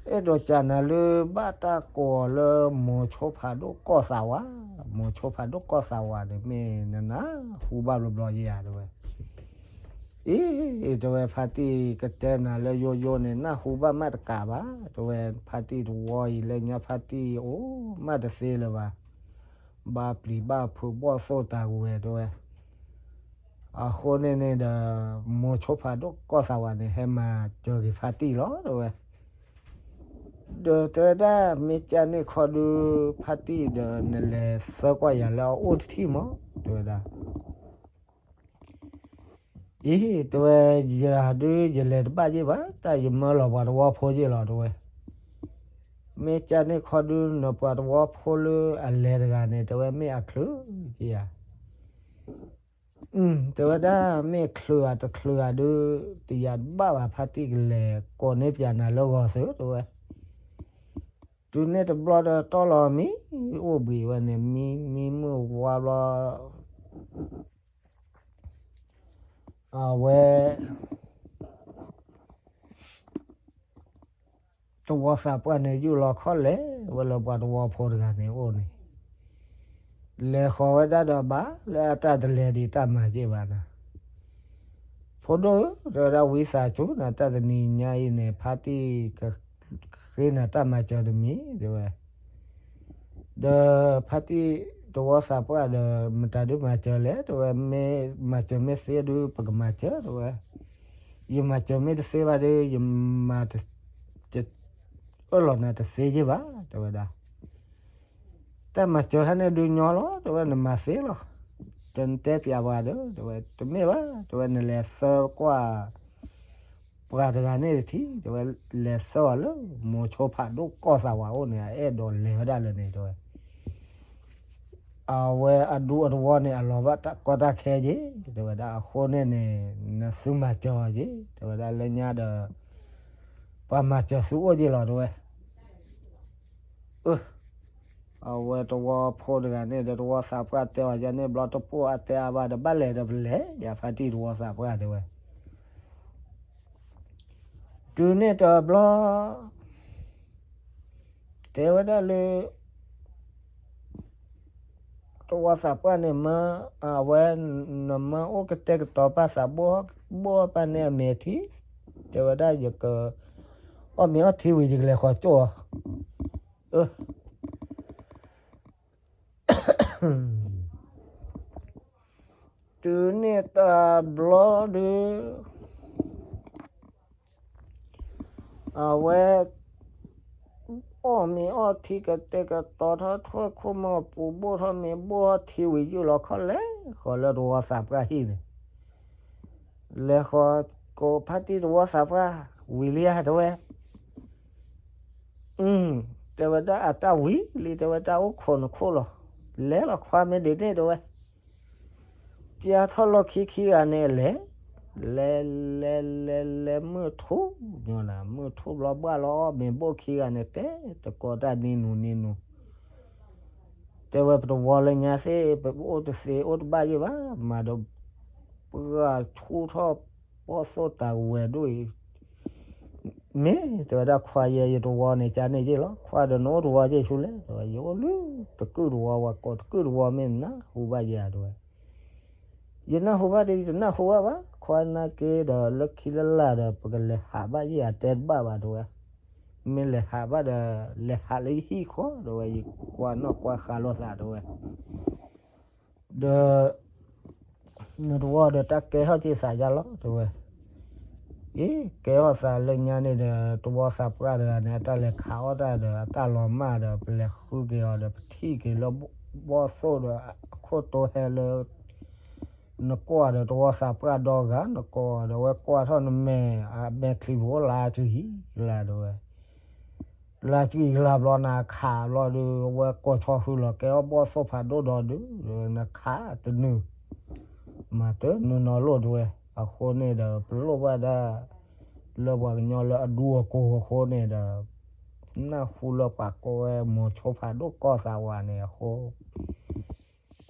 အဲၣ်ဒိးစံးနၤလၢဘၣ်တၢ်ကိးအီၤလၢ မိၤဆိဖးဒိၣ်ကီၢ်သးဝး, မိၤဆိဖးဒိၣ်ကီၢ်သးဝးန့ၣ် မ့ၢ်နနၢ်ဟူဘၣ်ဘျီဘျီယဲဧါ တဲဝဲ, အ့ တဲဝဲ ဖါတံၢ်ကတဲနၤလၢယိယိန့ၣ် နၢ်ဟူဘၣ်မးတကးဘၣ်, တဲဝဲ ဖါတံၢ်တဝီအံၤလၢညါ ဖါတံၢ်အိၣ်မးတသ့လၢၤဘၣ်, ဘၣ်ပျံၤဘၣ်ဖုးဘီၣ်သိၣ်တၢ်ဝဲ တဲဝဲ အဃိန့ၣ်န့ၣ်ဒီး မိၤဆိဖးဒိၣ်ကီၢ်သးဝးန့ၣ် ဟဲမၤစၢၤက့ၤဖါတံၢ်လီၤ တဲဝဲ, ဒီးတဲဝဲဒၣ် မ့ၢ်ကန့ၣ်ခီဒုး ဖါတံၢ်ဒီး နလဲၤသၢကွၢ်ယၤလၢအအိၣ်တထံၣ်မး တဲဝဲဒၣ်, အ့ တဲဝဲ ယၤဒုးယလဲၤတဘၣ်ယ့ၢ်ဘၣ် တၢ်ယမၢလီၤပှၤတဝီဖိယ့ၢ်လီၤ တဲဝဲ, မ့ၢ်ကန့ၣ်ခီဒုး နပှၤတဝီဖိလၢအလဲၤတဂၤန့ၣ် တဲဝဲမ့ၢ်အချုးက့ဧါ တဲဝဲဒၣ် မ့ၢ်ချုးဧါတချုးဧါဒုး တယၤတဘၣ်ဘၣ် ဖါတံၢ်ကလဲၤကိးန့ၢ်ပၠးနၤလၢဂီၤသု တဲဝဲ, တုၤန့ၣ်တဘျီဒီးတီၢ်လီၤမံ အိၣ်ဘှံးဝဲန့ၣ် မံမံမုၢ်ဝါဘျီ အဝဲ တဝီသးပှၢ်န့ၣ် ယူၢ်လီၤခီၣ်လဲၤဝဲလၢပှၤတဝီဖိတဂၤန့ၣ်အိၣ်န့ၣ်, လဲၤဃီၤဝဲဒၣ်ဒီးဘၣ်လၢအတၢ်တလဲၤဒံးတၢ်မၤယ့ၢ်ဘၣ်နၤ, ဖိဒိၣ်ဧၢ တဲဝဲဒၣ် ဝံသးစူၤနၤ တၢ်တနံၤညါအံၤန့ၣ် ဖါတံၢ်ကဃ့နၤတၢ်မၤစၢၤတမံၤ တဲဝဲ ဒီးဖါတံၢ်တဝီသးပှၢ်ဒီး မတၤဒုးမၤစၢၤလဲၣ် တဲဝဲ, မ့ၢ်မၤစၢၤမ့ၢ်သ့ဒုး ပကမၤစၢၤ တဲဝဲ, ယမၤစၢၤမ့ၢ်တသ့ဘၣ်ဒီး ယမၤ အၢၣ်လီၤနၤတသ့ယ့ၢ်ဘၣ် တဲဝဲဒၣ်, တၢ်မၤစၢၤဟဲန့ၣ်ဒုးညီလီၤ တဲဝဲ နမၤသ့လီၤ, တနတဲပၠးပှၤဒီး တဲဝဲ တမ့ၢ်ဘၣ် တဲဝဲ နလဲၤသၢကွၢ် ပှၤတဂၤန့ၣ်တထံၣ် တဲဝဲ, လဲၤသၢအီၤလၢ မိၤဆိဖးဒိၣ်ကီၢ်သးဝးအိၣ်န့ၣ် အအဲၣ်ဒိးလဲၤဝဲဒၣ်လၢန့ၣ် တဲဝဲ, အဝဲအဒူအတဝီန့ၣ် အလီၤဘၣ်တၢ်ကီတၢ်ခဲက့ၤ တဲဝဲဒၣ်, အဃိန့ၣ်န့ၣ် နသုမၤစၢၤအီၤက့ၤ တဲဝဲဒၣ်, လၢညါဒီး ပှၤမၤစၢၤသုအိၣ်က့ၤလီၤ တဲဝဲ အဝဲတဝီဖိတဂၤန့ၣ်ဒီး တဝီသးပှၢ်တဲအီၤယၤန့ၣ် ဘျီတပိၢ်အတဲအါဘၣ်ဒီး ဘၣ်လဲၤဒီးပလဲၤ ယၤဖါတံၢ်တဝီသးပှၢ်တဲဝဲ, တုၤန့ၣ်တဘျီ တဲဝဲဒၣ်လၢ တဝီသးပှၢ်န့ၣ်မၢ အဝဲ နမၢအိၣ်ကတဲာ်ကတီၤပာ်သး ဘိၣ်ဘၣ်ပၢ်န့ၣ်အမဲာ်ထံ, တဲဝဲဒၣ် ယက အီၣ်မ့ၤအီထံဝံၤ ယကလဲၤဃီၤကၠိၣ်အီၤ တုၤန့ၣ်တဘျီဒုး အဝဲ အီၣ်မ့ၤအီထံ ကတဲာ်ကတီၤထီၣ် ထွဲခိၣ်မီၢ်ပူၤ ဘိၣ်ထီၣ်မ့ၤဘိၣ်ထီၣ်ထံဝံၤ ယူၢ်လီၤခီၣ်လဲၤဃီၤလၢတဝီသးပှၢ်ဟံၣ်န့ၣ်, လဲၤဃီၤကိးဖါတံၢ်တဝီသးပှၢ် ဝံၤလံဧါ တဲဝဲ တဲဝဲဒၣ် အတၢ်ဝံၤလံ တဲဝဲ တၢ်အိၣ်ခိးနခိၣ်လီၤ, လဲၤလီၤခွါမ့ၢ်ဒ်န့ၣ် တဲဝဲ, ပျၢထီၣ်လီၢ်ခံခံဂၤန့ၣ်လဲၤ, လဲၤလဲၤလဲၤလဲၤ မုၢ်ထူၣ်ညီနၤ မုၢ်ထူၣ်ဘျီဘၣ်လီၤ မ့ၤဘိၣ်ခံဂၤန့ၣ် တဲတကိးတၢ်နံၤနူၤနံၤနူၤ တဲဝဲ ပတဝီလၢညါသ့ၣ် ပအိၣ်တသ့အိၣ်တဘၣ်ယ့ၢ်ဘၣ်, မၤဒီး ပှၤဆူၣ်ထီၣ်ဘီၣ်သိၣ်တၢ်ဝဲၤဒိၣ်အံၤ, မ့ၢ်တဲဝဲဒၣ် ခွါယဲ ယတဝီန့ၣ် ကန့ၣ်ယ့ၢ်လီၤ, ခွါဒီးနအိၣ်တဝီယ့ၢ်ဆူလဲၣ်, ယအိၣ်လၢတကုၢ်တဝီဝဲ ကိးတကုၢ်တဝီ မ့ၢ်နနၢ်ဟူဘၣ်ယဲၢ်ဧါ တဲဝဲ, ယနၢ်ဟူဘၣ်ဒီး ယတနၢ်ဟူဘၣ်ဘၣ်, ခွါနာ်က့ဒီး လၢခံလၢလာ်ဒီး ပကလဲၤဟးဘၣ်ယ့ၢ်ဧါ တဲတဘၣ်ဘၣ် တဲဝဲ, မ့ၢ်လဲၤဟးဘၣ်ဒီး လဲၤဟးလၢယဟံၣ်ဃီ တဲဝဲ, ယကွၢ်နီၣ်ကွၢ်ဃါလိာ်သး တဲဝဲ ဒီး နတဝီဒီးတၢ်ကဲထီၣ်က့ၤသးယါလီၤ တဲဝဲ, အ့ ကဲထီၣ်သးလၢညါန့ၣ်ဒီး တဝီသးပှၢ်တဂၤန့ၣ် အတၢ်လဲၤခးအီၣ်တၢ်ဒီး အတၢ်လီၤမၢ်ဒီး ပလဲၤဃုက့ၤအီၤဒီး ပထံၣ်က့ၤလၢဘီၣ်သိၣ်ဒီး အခိၣ်တိဟဲလၢ နကွၢ်ဒီးတဝီသးပှၢ်ဒီဂၤ နကိးဒီး အဝဲကွၢ်ထီၣ်နမဲာ် အမဲာ်ချံပူၤအိၣ်လါစုဟံၣ်လါ တဲဝဲ လါစုအံၤလါဘျီ နခးဘျီဒီး အဝဲကိးဆီဃုာ်လီၤ ကဲအီၣ်ဘီၣ်သိၣ်ဖးဒိၣ်ဒီဒုး နခးတနုာ် မၤတနုာ်နီၤလိၣ် တဲဝဲ အဃိန့ၣ်ဒီး ပလိၣ်ဘၣ်ဒၣ် လၢပှၤကညီလၢအဒူအကိၢ်အဃိန့ၣ်ဒီး နၢ်ဟူလၢပှၤကိးဝဲ မိၤဆိဖးဒိၣ်ကီၢ်သးဝးန့ၣ်အဃိ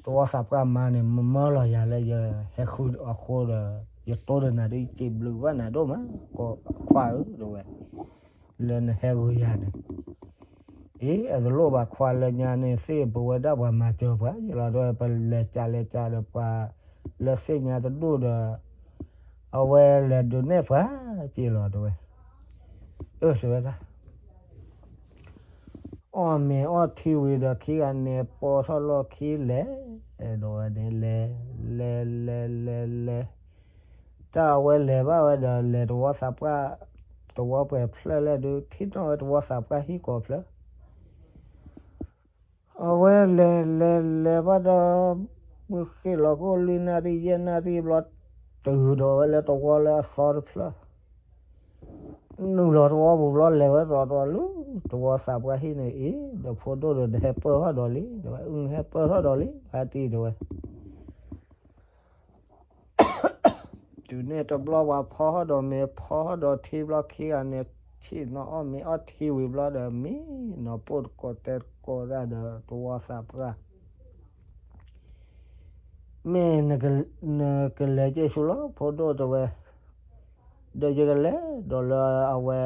တဝီသးပှၢ်မါန့ၣ် မၢလီၤယၤလၢယဟဲဃုအဃိဒီး ယတိၢ်ဒီးနၤဒ်ယစံးဘျုးဘၣ်နၤဒိၣ်မး ခွါဧၢ တဲဝဲ, လၢနဟဲဂုာ်ယၤန့ၣ် အ့ အတလိၣ်ဘၣ်ခွါလၢညါန့ၣ် သ့ၣ်ပဝဲဒၣ်ပှၤမၤစၢၤပှၤယလီၤ တဲဝဲ, ပလဲၤကးလဲၤကးဒီးပှၤလၢသ့ၣ်ညါတဒူၣ်ဒီး အဝဲလဲၤဒုးနဲၣ်ပှၤက့လီၤ တဲဝဲ, အၢ တဲဝဲဒၣ် အီၣ်မ့ၤအီထံဝံၤဒီးခံဂၤန့ၣ် ပိာ်ထီၣ်လီၢ်ခံလဲၤ, ဒီးဝဲန့ၣ်လဲၤ လဲၤ လဲၤ လဲၤ လဲၤ, တၢ်အဝဲလဲၤဘၣ်ဝဲဒီး လဲၤတဝီသးပှၢ် တဝီပှဲၤဖျၢၣ်လဲၣ်ဒုး ထံၣ်နီၣ်ဝဲတဝီသးပှၢ်ဟံၣ်ကိးဖျၢၣ် အဝဲလဲၤ လဲၤ လဲၤဘၣ်ဒီး မုၢ်ဃ့ၢ်လီၤကိၣ်လွံၢ်နၣ်ရံၣ်ယဲၢ်နၣ်ရံၣ်ဘျီ တုၤဒီးဝဲလၢတဝီလၢအသီတဖျၢၣ်, နုာ်လီၤတဝီပူၤဘျီ လဲၤဝဲရီၤရီၤလၢ တဝီသးပှၢ်ဟံၣ်န့ၣ်အံၤ ဒီးဖိဒိၣ်ဒီး နဟဲပၢၢ်ထီၣ်ဒီးလံ တဲဝဲ, နဟဲပၢၢ်ထီၣ်ဒီးလံ ဖါတံၢ် တဲဝဲ တုၤန့ၣ်တဘျီ ပှၤဖီထီၣ်ဒီးမ့ၤ ဖီထီၣ်ဒီးထံဘျီ ခံဂၤန့ၣ် ထံၣ်နီၣ်အီၣ်မ့ၤအီထံဝံၤဘျီဒီး မံနီၤပိၢ်တကိးတဲတကိးဒၣ်ဒီး တဝီသးပှၢ် မ့ၢ်နကလဲၤက့ၤဆူလီၤ ဖိဒိၣ် တဲဝဲ, ဒီးယကလဲၤဒီးလၢအဝဲ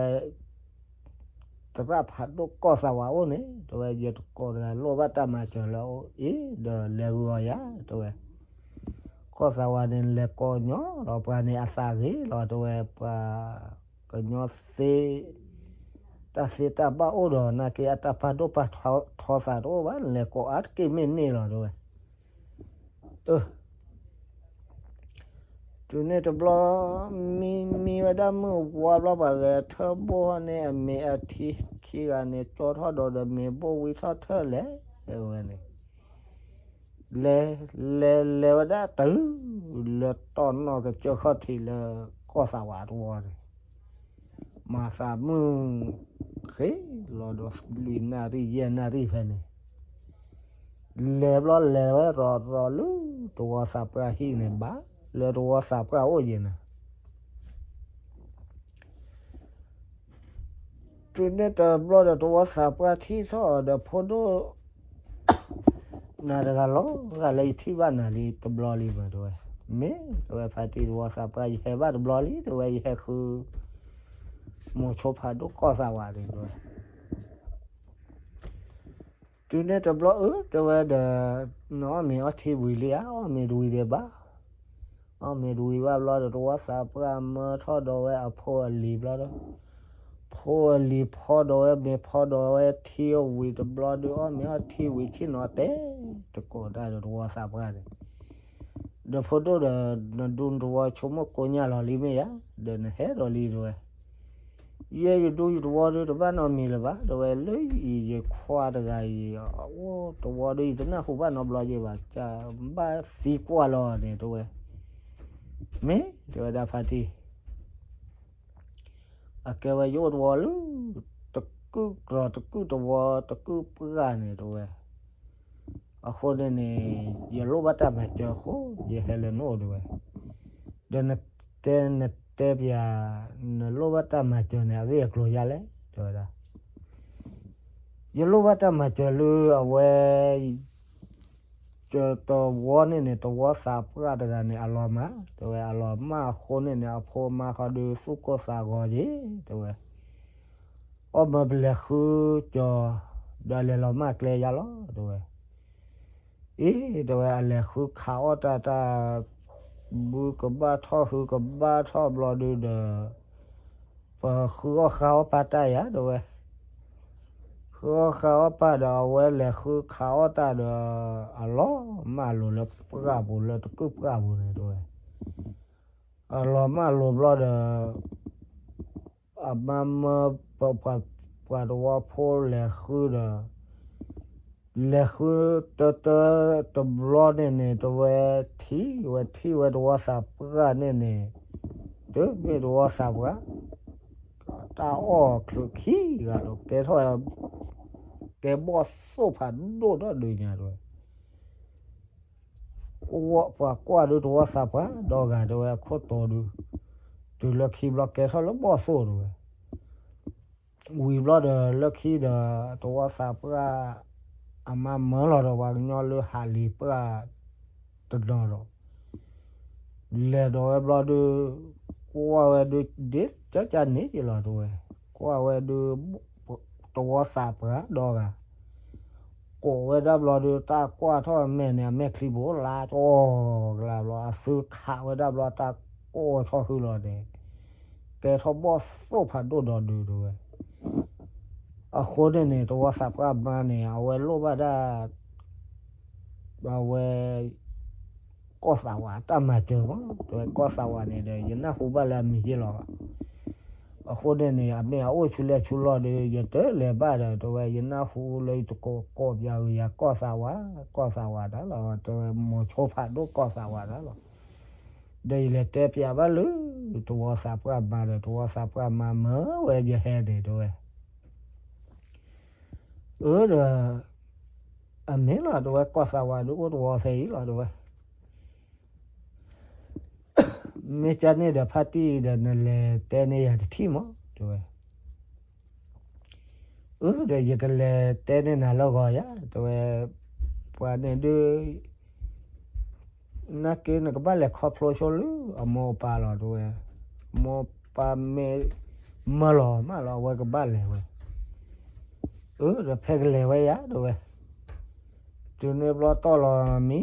သရၣ်ဖးဒိၣ်ကီၢ်သးဝးအိၣ်န့ၣ် တဲဝဲ, ယတကိးတဂၤလိၣ်ဘၣ်တၢ်မၤစၢၤလၢအအိၣ်အံၤ ဒီးလဲၤဂုာ်အီၤယၤ တဲဝဲ, ကီၢ်သးဝးန့ၣ် လဲၤကိးညီဒီးပှၤန့ၣ်အသးဂ့ၤလီၤ တဲဝဲ, ပှၤကညီသ့ တၢ်သ့တၢ်ဘၣ်အိၣ်ဒီး နာ်က့အတၢ်ပာ်ဒိၣ်ပာ်ထီသးတအိၣ်ဘၣ် လဲၤကိးအါတက့ၢ်မ့ၢ်န့ၢ်လီၤ တဲဝဲ အၢ တုၤန့ၣ်တဘျီ မံမံဝဲဒၣ်မုၢ်ဝါဘျီ ပှၤဂဲၤထၢၣ်ဘိၣ်ထီၣ်န့ၢ်အမ့ၤအထံခံဂၤန့ၣ် ကၠီထီၣ်ဒီးဒီးမ့ၤဘိၣ်ဝံထီၣ်ထၢၣ်လဲၣ်ဝဲန့ၣ်, လဲၤ လဲၤ လဲၤဝဲဒၣ်တုၤ လၢတီၢ်နီၣ်ကစၢၢ်ခီၣ်ထံးလၢကီၢ်သးဝးတဝီန့ၣ် မၤသးမုၢ်ဃ့ၢ်လီၤဒီးလွံၢ်နၣ်ရံၣ်ယဲၢ်နၣ်ရံၣ်ဖဲန့ၣ်, လဲၤဘျီလဲၤဝဲရီၤရီၤလၢတဝီသးပှၢ်ဟံၣ်န့ၣ် ဘၣ်လၢတဝီသးပှၢ်အိၣ်ယဲၢ်န့ၣ် တုၤန့ၣ်တဘျီဒီးတဝီသးပှၢ်ထံၣ်ထီၣ်အီၤဒီးဖိဒိၣ် နၤတဂၤလီၤဂာ်လၢယထံၣ်ဘၣ်နၤလံတဘျီလံမး တဲဝဲ, မ့ၢ် တဲဝဲ ဖါတံၢ်တဝီသးပှၢ် ယဟဲဘၣ်တဘျီလံ တဲဝဲ, ယဟဲဃု မိၤဆိဖးဒိၣ်ကီၢ်သးဝးန့ၣ် တဲဝဲ တုၤန့ၣ်တဘျီအၢ တဲဝဲဒီး နအီၣ်မ့ၤအီထံဝံၤလံဧါ အီၣ်မ့ၤတဝံၤဒံးဘၣ်, အီၣ်မ့ၤတဝံၤဘၣ်ဘျီဒီးတဝီသးပှၢ်မၢထီၣ်ဒီးဝဲအဖိအလံၤဘျီဒီး ဖိအလံၤဖီဒီးဝဲမ့ၤဖီဒီးဝဲထံအဝံၤတဘျီဒီး အီၣ်မ့ၤအီထံဝံၤဆ့ၣ်နီၤတဲတကိးတၢ်ဒီးတဝီသးပှၢ်န့ၣ် ဒီးဖိဒိၣ်ဒီး နဒူနတဝီဆိကမိၣ်ကိညၢ်လီၤလံမ့ၢ်ဧါ, ဒီးနဟဲဒီးလံတဲဝဲ, ယဲယဒူယတဝီဒီးတဘၣ်နီတမံၤလၢၤဘၣ် တဲဝဲ, လၢအံၤယခွါတဂၤအံၤ အိၣ်တဝီဒီးယတနၢ်ဟူဘၣ်နီတဘျီယဲဘၣ် ကဘၣ်သံကွၢ်လီၤန့ၣ်တဲဝဲ, မ့ၢ်တဲဝဲဒၣ်ဖါတံၢ် အကဲဝဲယအိၣ်တဝီလၢ တကုၢ်ကြီၤတကုၢ်တဝီတကုၢ်ပှၢ်န့ၣ်တဲဝဲ, အဃိန့ၣ်န့ၣ် ယလိၣ်ဘၣ်တၢ်မၤစၢၤအဃိ ယဟဲလၢနအိၣ်တဲဝဲ, ဒီးနကဲနတဲပၠး နလိၣ်ဘၣ်တၢ်မၤစၢၤန့ၣ် အဂ့ၢ်အကျိၤယါလဲၣ် တဲဝဲဒၣ် ယလိၣ်ဘၣ်တၢ်မၤစၢၤလၢအဝဲ တဝီန့ၣ်န့ၣ် တဝီသးပှၢ်တဂၤန့ၣ် အလီၤမၢ် တဲဝဲ, အလီၤမၢ်အဃိန့ၣ်န့ၣ် အဖိအမါဃီဒုးသူၣ်ကိၢ်သးဂီၤက့ၤ တဲဝဲ, အီၣ်မၢပလဲၤဃုကၠီၤ ဒီးလဲၤလီၤမၢ်ကျဲယါလီၤ တဲဝဲ, အ့ တဲဝဲ အလဲၤဃုခးအီၣ်တၢ်တၢ် ဘုကဘၣ်ထီၣ်ဟုကဘၣ်ထီၣ်ဘျီဒုဒီး ပဃုအီၣ်ဃါအီၣ်ပၢ်တၢ်ယါ တဲဝဲ, ဃုအီၣ်ဃါအီၣ်ပၢ်ဒီး အဝဲလဲၤဃုခးအီၣ်တၢ်ဒီး အလီၤမၢ်လိၤလၢပှၢ်ပူၤလၢတကုၢ်ပှၢ်ပူၤန့ၣ် တဲဝဲ, အလီၤမၢ်လိၤဘျီဒီး အမါမၢပှၤတဝီဖိလဲၤဃုဒီး လဲၤဃုတၢတၢတဘျီန့ၣ်န့ၣ် တဲဝဲ ထံၣ်ဝဲထံၣ်ဝဲတဝီသးပှၢ်န့ၣ်န့ၣ် တမ့ၢ်တဝီသးပှၢ် တၢ်အီၣ်ချုးခံဂၤဒီး ကဲထီၣ် ကဲဘီၣ်သိၣ်ဖးဒိၣ်ထီၣ်ဒုးညါတဲဝဲ ပှၤကွၢ်ဒုးတဝီသးပှၢ်ဒီဂၤတဲဝဲအခိၣ်တီဒုး, တုၤလၢခံဘျီကဲထီၣ်လၢဘီၣ်သိၣ်တဲဝဲ, ဝံၤဘျီဒီးလၢခံဒီး တဝီသးပှၢ် အမါမၢလီၤဒီးပှၤကညီလၢဟးလံၤပှၢ်တနီၤဒီး လဲၤဒီးဝဲဘျီဒုး ကွၢ်ဝဲဒုး ဒ်ကကန့ၣ်က့လီၤတဲဝဲ, ကွၢ်ဝဲဒုး တဝီသးပှၢ်ဒီဂၤ ကိးဝဲဒၣ်ဘျီဒုး တၢ်ကွၢ်ထီၣ်အမဲာ်န့ၣ် အမဲာ်ချံပူၤအိၣ်လါကီကလါဘျီ အသုခးဝဲဒၣ်ဘျီ တၢ်ကိးထီၣ်ဟုလီၤန့ၣ် ကဲထီၣ်ဘီၣ်သိၣ်ဖးဒိၣ်ဒီးဒုးတဲဝဲ. အဃိန့ၣ်န့ၣ် တဝီသးပှၢ်မါန့ၣ် အဝဲလိၣ်ဘၣ်ဒၣ် အဝဲ ကီၢ်သးဝးတၢ်မၤစၢၤမး တဲဝဲ ကီၢ်သးဝးန့ၣ်ဒီး ယနၢ်ဟူဘၣ်လၢအမံၤက့လီၤဘၣ်. အဃိန့ၣ်န့ၣ် အမ့ၢ်အအိၣ်ဆူလဲၣ်ဆူလီၢ်ဒီး ယတလဲၤဘၣ်ဒီး တဲဝဲ ယနၢ်ဟူလၢယတကိးကိးပၠးဂ့ၤယၤ ကီၢ်သးဝး ကီၢ်သးဝးတၢ်လီၤ တဲဝဲ မိၤဆိဖးဒိၣ်ကီၢ်သးဝးတၢ်လီၤ. ဒီးယလဲၤတဲပၠးဘၣ်လၢ တဝီသးပှၢ်မါဒီး တဝီသးပှၢ်မါမၢဝဲယဟဲန့ၣ်တဲဝဲ အၢဒီး အမ့ၢ်လီၤတဲဝဲ ကီၢ်သးဝးဒုးအိၣ်တဝီဖဲအံၤလီၤတဲဝဲ, မ့ၢ်ကန့ၣ်ဒီးဖါတံၢ်ဒီး နလဲၤတဲန့ၢ်ယၤတထံၣ်မး တဲဝဲ. အၢဒီးယကလဲၤတဲန့ၢ်နၤလၢဂီၤယၤ တဲဝဲ, ပှၤန့ၣ်ဒုး နာ်က့နကဘၣ်လဲၤခီဖျိဆိလၢအမိၢ်အပၢ်လီၤ တဲဝဲ, မိၢ်ပၢ်မ့ၢ်မၢလီၤမးလီၤ အဝဲကဘၣ်လဲၤဝဲ, အၢဒီးဖဲကလဲၤဝဲယၤ တဲဝဲ, တုၤန့ၣ်ဘျီတီၢ်လီၤမံ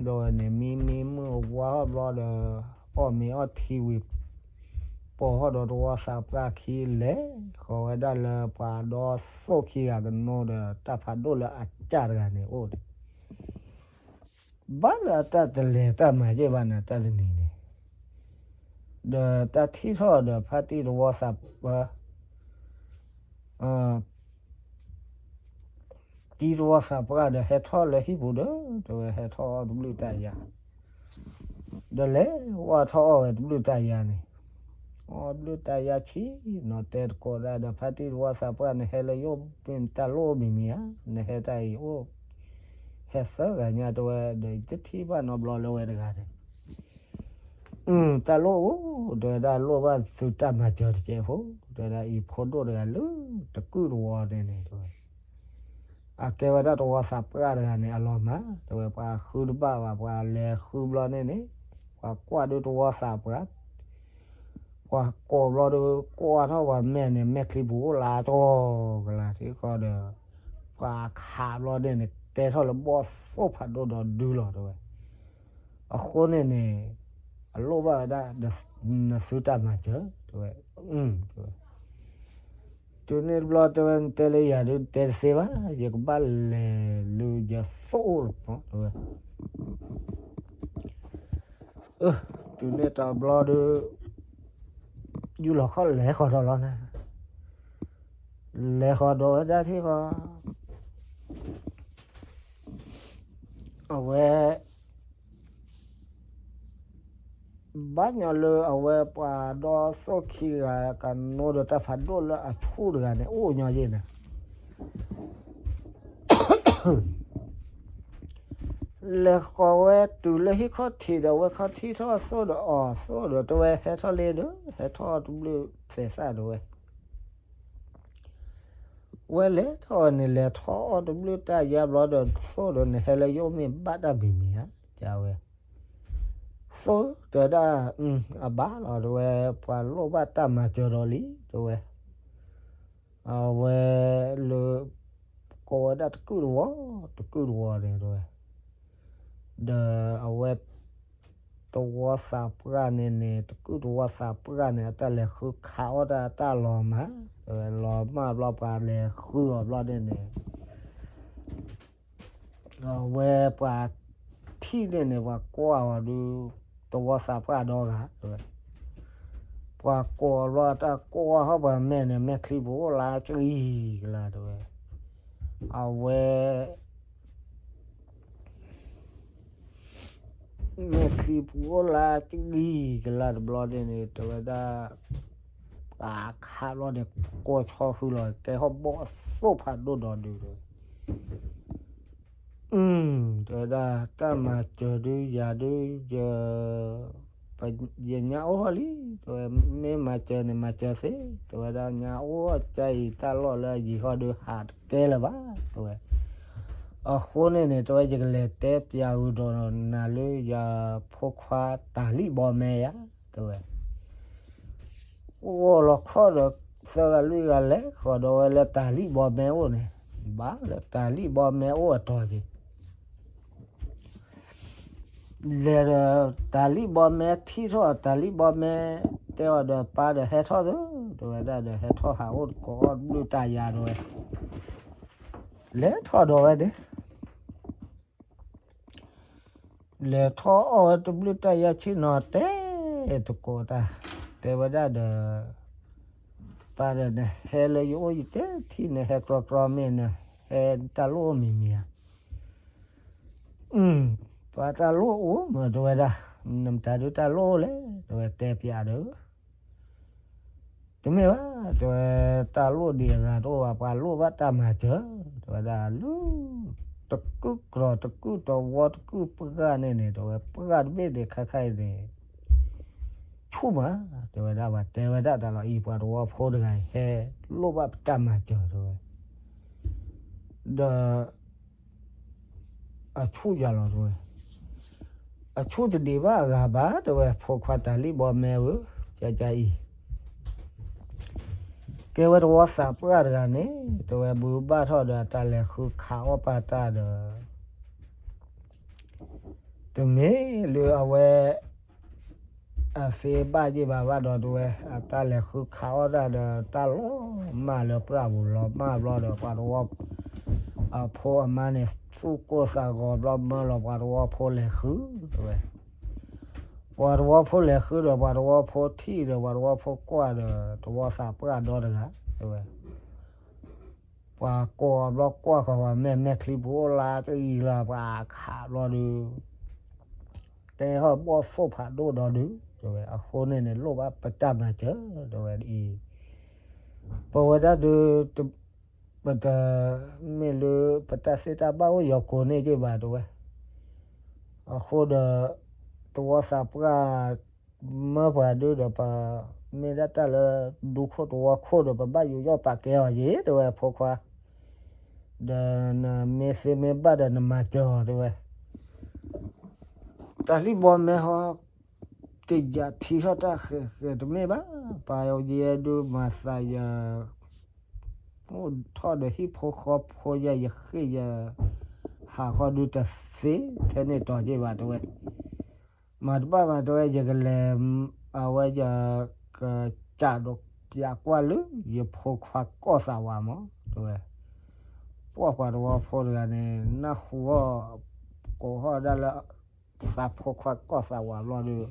ဒီးဝဲန့ၣ် မံမံမုၢ်အဝါထီၣ်ဘျီဒီး အီၣ်မ့ၤအီထံဝံၤ ပိာ်ထီၣ်ဒီးတဝီသးပှၢ်ခံလဲၤဃီၤဝဲဒၣ်လၢပှၤဒီသိၣ်ခံဂၤကနိဒီး တၢ်ဖးဒိၣ်လၢအကၢ်တဂၤန့ၣ်အိၣ်န့ၣ် ဘၣ်လၢအတၢ်တလဲၤတၢ်မၤယဲၢ်ဘၣ်န့ၣ် တၢ်တနံၤန့ၣ်, ဒီးတၢ်ထံၣ်ထီၣ်ဒီးဖါတံၢ်တဝီသးပှၢ် တံၤတဝီသးပှၢ်ဒီးဟဲထီၣ်လၢဟံၣ်ပူၤဒီး တဲဝဲဟဲထီၣ်အီၣ်တဘျုးတၢ်ယါ, ဒီးလဲၤဝဲထီၣ်အီၣ်ဝဲတဘျုးတၢ်ယါန့ၣ်, အီၣ်တဘျုးတၢ်ယါဆံးနီၤ တဲတကိးဒၣ်ဒီး ဖါတံၢ်တဝီသးပှၢ် နဟဲလၢယအိၣ်မ့ၢ်တၢ်လိၣ်မံၤမံၤဧါ, နဟဲတၢ်အံၤအိၣ် ဟဲသၢဂၤညါ တဲဝဲ, ဒီးယတထံၣ်ဘၣ်နီတဘျီလၢဝဲတဂၤန့ၣ် တၢ်လိၣ်အိၣ် တဲဝဲဒၣ် လိၣ်ဘၣ်သုတၢ်မၤစၢၤတကဲးဖိ, တဲဝဲဒၣ် အံၤဖိဒိၣ်တဂၤလၢတကုၢ်တဝီန့ၣ်န့ၣ် တဲဝဲ, အကဲဝဲဒၣ်တဝီသးပှၢ်တဂၤန့ၣ် အလီၤမၢ် တဲဝဲ, ပှၤဃုတဘၣ်ဘၣ် ပှၤလဲၤဃုဘျီန့ၣ်န့ၣ် ပှၤကွၢ်ဒုးတဝီသးပှၢ် ပှၤကိးဘျီဒီး ကွၢ်ထီၣ်ပှၤမဲာ်န့ၣ် မဲာ်ချံပူၤအိၣ်လါကီကလါထံဃီဒီး ပှၤခးဘျီန့ၣ်န့ၣ် ကဲထီၣ်လၢဘီၣ်သိၣ်ဖးဒိၣ်ဒီးဒုလီၤ တဲဝဲ. အဃိန့ၣ်န့ၣ် အလိၣ်ဘၣ်ဝဲဒၣ် နသုတၢ်မၤစၢၤ တဲဝဲ, တဲဝဲ, တုၤန့ၣ်တဘျီတဲဝဲ နတဲလၢယၤဒုး နတဲတသ့ဘၣ် ယကဘၣ်လဲၤလၢယသိၣ်အိၣ်လီၤ တဲဝဲ. တုၤန့ၣ်တဘျီဒီး ယူၢ်လီၤခီၣ်လဲၤဃီၤဒီးလီၤန့ၣ်, လဲၤဃီၤဒီးဝဲဒၣ်ထံဃီ အဝဲ ဘၣ်ညီလၢအဝဲပှၤဒီသိၣ်ခံဂၤ ကနိဒီးတၢ်ဖးဒိၣ်လၢအဆူၣ်တဂၤန့ၣ် အိၣ်ညီယဲၢ်န့ၣ် လဲၤဃီၤဝဲတုၤလၢဟံၣ်ခီၣ်ထံးဒီး ဝဲခီၣ်ထံးထီၣ်သိၣ်ဒီးအီၤသိၣ်ဒီး တဲဝဲဟဲထီၣ်လံဒီး ဟဲထီၣ်တဘျုးသဲးသၣ်ဒီးဝဲ ဝဲလဲၤထီၣ်န့ၣ် လဲၤထီၣ်အီၣ်တဘျုးတၢ်ယါဘျီဒီးသိၣ်ဒီး နဟဲလၢယအိၣ်မ့ၢ်ဘၣ်တၢ်ဘံၤမံၤဧါ ကဝဲ သိၣ်တဲဒၣ် အဘၣ်လီၤ တဲဝဲ ပှၤလိၣ်ဘၣ်တၢ်မၤစၢၤဒီးလံ တဲဝဲ အဝဲလၢ ကိးဝဲဒၣ်တကုၢ်တဝီ တကုၢ်တဝီန့ၣ် တဲဝဲ ဒီးအဝဲ တဝီသးပှၢ်န့ၣ်န့ၣ် တကုၢ်တဝီသးပှၢ်န့ၣ် အတၢ်လဲၤဃုခးအီၣ်တၢ်တၢ်လီၤမၢ် တဲဝဲ လီၤမၢ်ဘျီပှၤလဲၤဃုအီၤဘျီန့ၣ်န့ၣ် အဝဲပှၤထံၣ်န့ၣ်န့ၣ် ပှၤကွၢ်အီၤဒုး တဝီသးပှၢ်ဒီဂၤ တဲဝဲ ပှၤကိးအီၤဘျီတၢ်ကွၢ်ဟီၣ်ပှၤမဲာ်န့ၣ် မဲာ်ချံပူၤအိၣ်လါကဂံၤကလါ တဲဝဲ အဝဲ မဲာ်ချံပူၤအိၣ်လါကဂံၤကလါတဘျီန့ၣ်န့ၣ် တဲဝဲဒၣ် ပှၤခးဘျီန့ၣ် ကိးဆီဃုလီၤ ကဲဟီၣ်ဘီၣ်သိၣ်ဖးဒိၣ်ဒီးဒုး တဲဝဲ ဒၣ်တၢ်မၤစၢၤဒုးယၤဒုး ယ ယညါအိၣ်ထီၣ်လံ, တဲဝဲ, မ့ၢ်မၤစၢၤန့ၣ်မၤစၢၤသ့, တဲဝဲဒၣ် ညါအိၣ်အကါအံၤတၢ်လီၢ်လၢအယံၤဟီဒုးဟးတကဲလၢၤဘၣ်, တဲဝဲ. အဃိန့ၣ်န့ၣ် တဲဝဲ ယကလဲၤတဲပျးဂုာ်ဒီးနၤလၢယဖိခွါတၤလံၣ်ဘီမဲယၤ, တဲဝဲ. အိၣ်လီၤခီၣ်ဒီး သၢဂၤလွံၢ်ဂၤလဲၤဃီၤဒီးဝဲလၢတၤလံၣ်ဘီမဲအိၣ်န့ၣ်, ဘၣ်လၢတၤလံၣ်ဘီမဲအိၣ်အတီၤက့ၤ လဲၤဒီး တၤလံၣ်ဘီမဲထံၣ်ထီၣ် တၤလံၣ်ဘီမဲ တဲအီၤဒီး ပၢ်ဒီးဟဲထီၣ်သၢ, တဲဝဲဒၣ်ဒီး ဟဲထီၣ်ဟးအိၣ်တကိးအီၣ်တဘျုးတၢ်ယါ တဲဝဲ, လဲၤထီၣ်ဒီးဝဲန့ၣ် လဲၤထီၣ်အီၣ်ဝဲတဘျုးတၢ်ယါဆ့ၣ်နီၤတဲ တကိးတၢ်, တဲဝဲဒၣ်ဒီး ပၢ်ဒီး နဟဲလၢယအိၣ်ယတဲထံၣ် နဟဲကြီကြီမ့ၢ် နဟဲတၢ်လိၣ်အိၣ်မံၤမံၤဧါ. ပၢ်တၢ်လိၣ်အိၣ်မး တဲဝဲဒၣ်, နမတၤဒုးတၢ်လိၣ်လဲၣ် တဲဝဲ တဲပျးဒီး တမ့ၢ်ဘၣ် တဲဝဲ, တၢ်လိၣ်ဒံးအဂၤတအိၣ်ဘၣ် ပှၤလိၣ်ဘၣ်တၢ်မၤစၢၤ တဲဝဲဒၣ်လၢ တကုၢ်ကြီၤတကုၢ်တဝီတကုၢ်ပှၢ်န့ၣ်န့ၣ် တဲဝဲ ပှၢ်တဘ့ၣ်န့ၣ် ခါခါအံၤန့ၣ် ဆူၣ်မး တဲဝဲဒၣ် ပှၤတဲဝဲဒၣ်တၢ်လီၤအံၤ ပှၤတဝီဖိတဂၤအံၤ ဟဲလိၣ်ဘၣ်ပတၢ်မၤစၢၤ တဲဝဲ, ဒီး အဆူၣ်ယၤလီၤ တဲဝဲ, အဆူၣ်တဒံးဘၣ်အဂၤဘၣ် တဲဝဲ ဖိခွါတၤလံၣ်ဘီမဲဧၢ, ကကအံၤ ကဲဝဲတဝီသးပှၢ်တဂၤန့ၣ် တဲဝဲ ဘုးဘၣ်ထီၣ်ဒီး အတၢ်လဲၤဃုခးအီၣ်ပၢ်တၢ်ဒီး တမ့ၢ်လၢအဝဲ အသ့ဘၣ်ယ့ၢ်ဘၣ်ဘၣ်ဒီး တဲဝဲ အတၢ်လဲၤဃုခးအီၣ်တၢ်ဒီး တၢ်လီၤမၢ်လၢပှၢ်ပူၤ လီၤမၢ်ဘျီဒီး ပှၤတဝီ အဖိအမါန့ၣ် သူၣ်ကိၢ်သးဂီၤဘျီ မၢလီၤပှၤတဝီဖိလဲၤဃု တဲဝဲ, ပှၤတဝီဖိလဲၤဃုဒီး ပှၤတဝီဖိထံၣ်ဒီး ပှၤတဝီဖိကွၢ်ဒီး တဝီသးပှၢ်ဒီတဂၤ တဲဝဲ ပှၤကိးဘျီကွၢ်ဃီၤ ပှၤမဲာ်မဲာ်ချံပူၤအိၣ်လါတအံၤလၢ ပှၤခးဘျီဒုး တဲဟီၣ်ဘီၣ်သိၣ်ဖးဒိၣ်ဒီဒုး တဲဝဲ အဃိန့ၣ်န့ၣ် လိၣ်ဘၣ်ပတၢ်မၤစၢၤ တဲဝဲဒ်အံၤ, ပဝဲဒၣ်ဒုး ပတ မ့ၢ်လၢ ပတၢ်သ့တၢ်ဘၣ်အိၣ်ယီၤကိာ်န့ၣ်က့ၤဘၣ် တဲဝဲ, အဃိဒီး တဝီသးပှၢ် မၢပှၤဒုးဒီး ပမ့ၢ်ဒၣ်တၢ်လၢ ဒူခိၣ်တဝီခိၣ်ဒီး ပဘၣ်ယူးယီၣ်ပာ်ကဲအီၤက့ၤ တဲဝဲ ဖိခွါ, ဒီးနမ့ၢ်သ့မ့ၢ်ဘၣ်ဒီး နမၤစၢၤအီၤ တဲဝဲ, တၢ်လံၣ်ဘီမဲဟီ တယာ်ထံထီၣ်တၢ်ဃဲၤဃဲၤတမ့ၢ်ဘၣ်, ပာ်ယဲဒုးမၤသးယၤ အိၣ်ထီၣ်ဒီးဟံၣ်ဖိဃီဖိယၤ ယဃ့ၢ်ယၤ ဟးဃီဒုးတသ့ထဲန့ၣ်တီၤက့ၤဘၣ် တဲဝဲ, မၤတဘၣ်ဘၣ် တဲဝဲ ယကလဲၤ အဝဲယကစးဒီးပျးကွၢ်လၢ ယဖိခွါကီၢ်သးဝးမး တဲဝဲ, ပှၢ်ပှၤတဝီဖိတဂၤန့ၣ် နၢ်ဟူအီၤ ကိးထီၣ်ဒၣ်လၢ သးဖိခွါကီၢ်သးဝးဘျီဒီး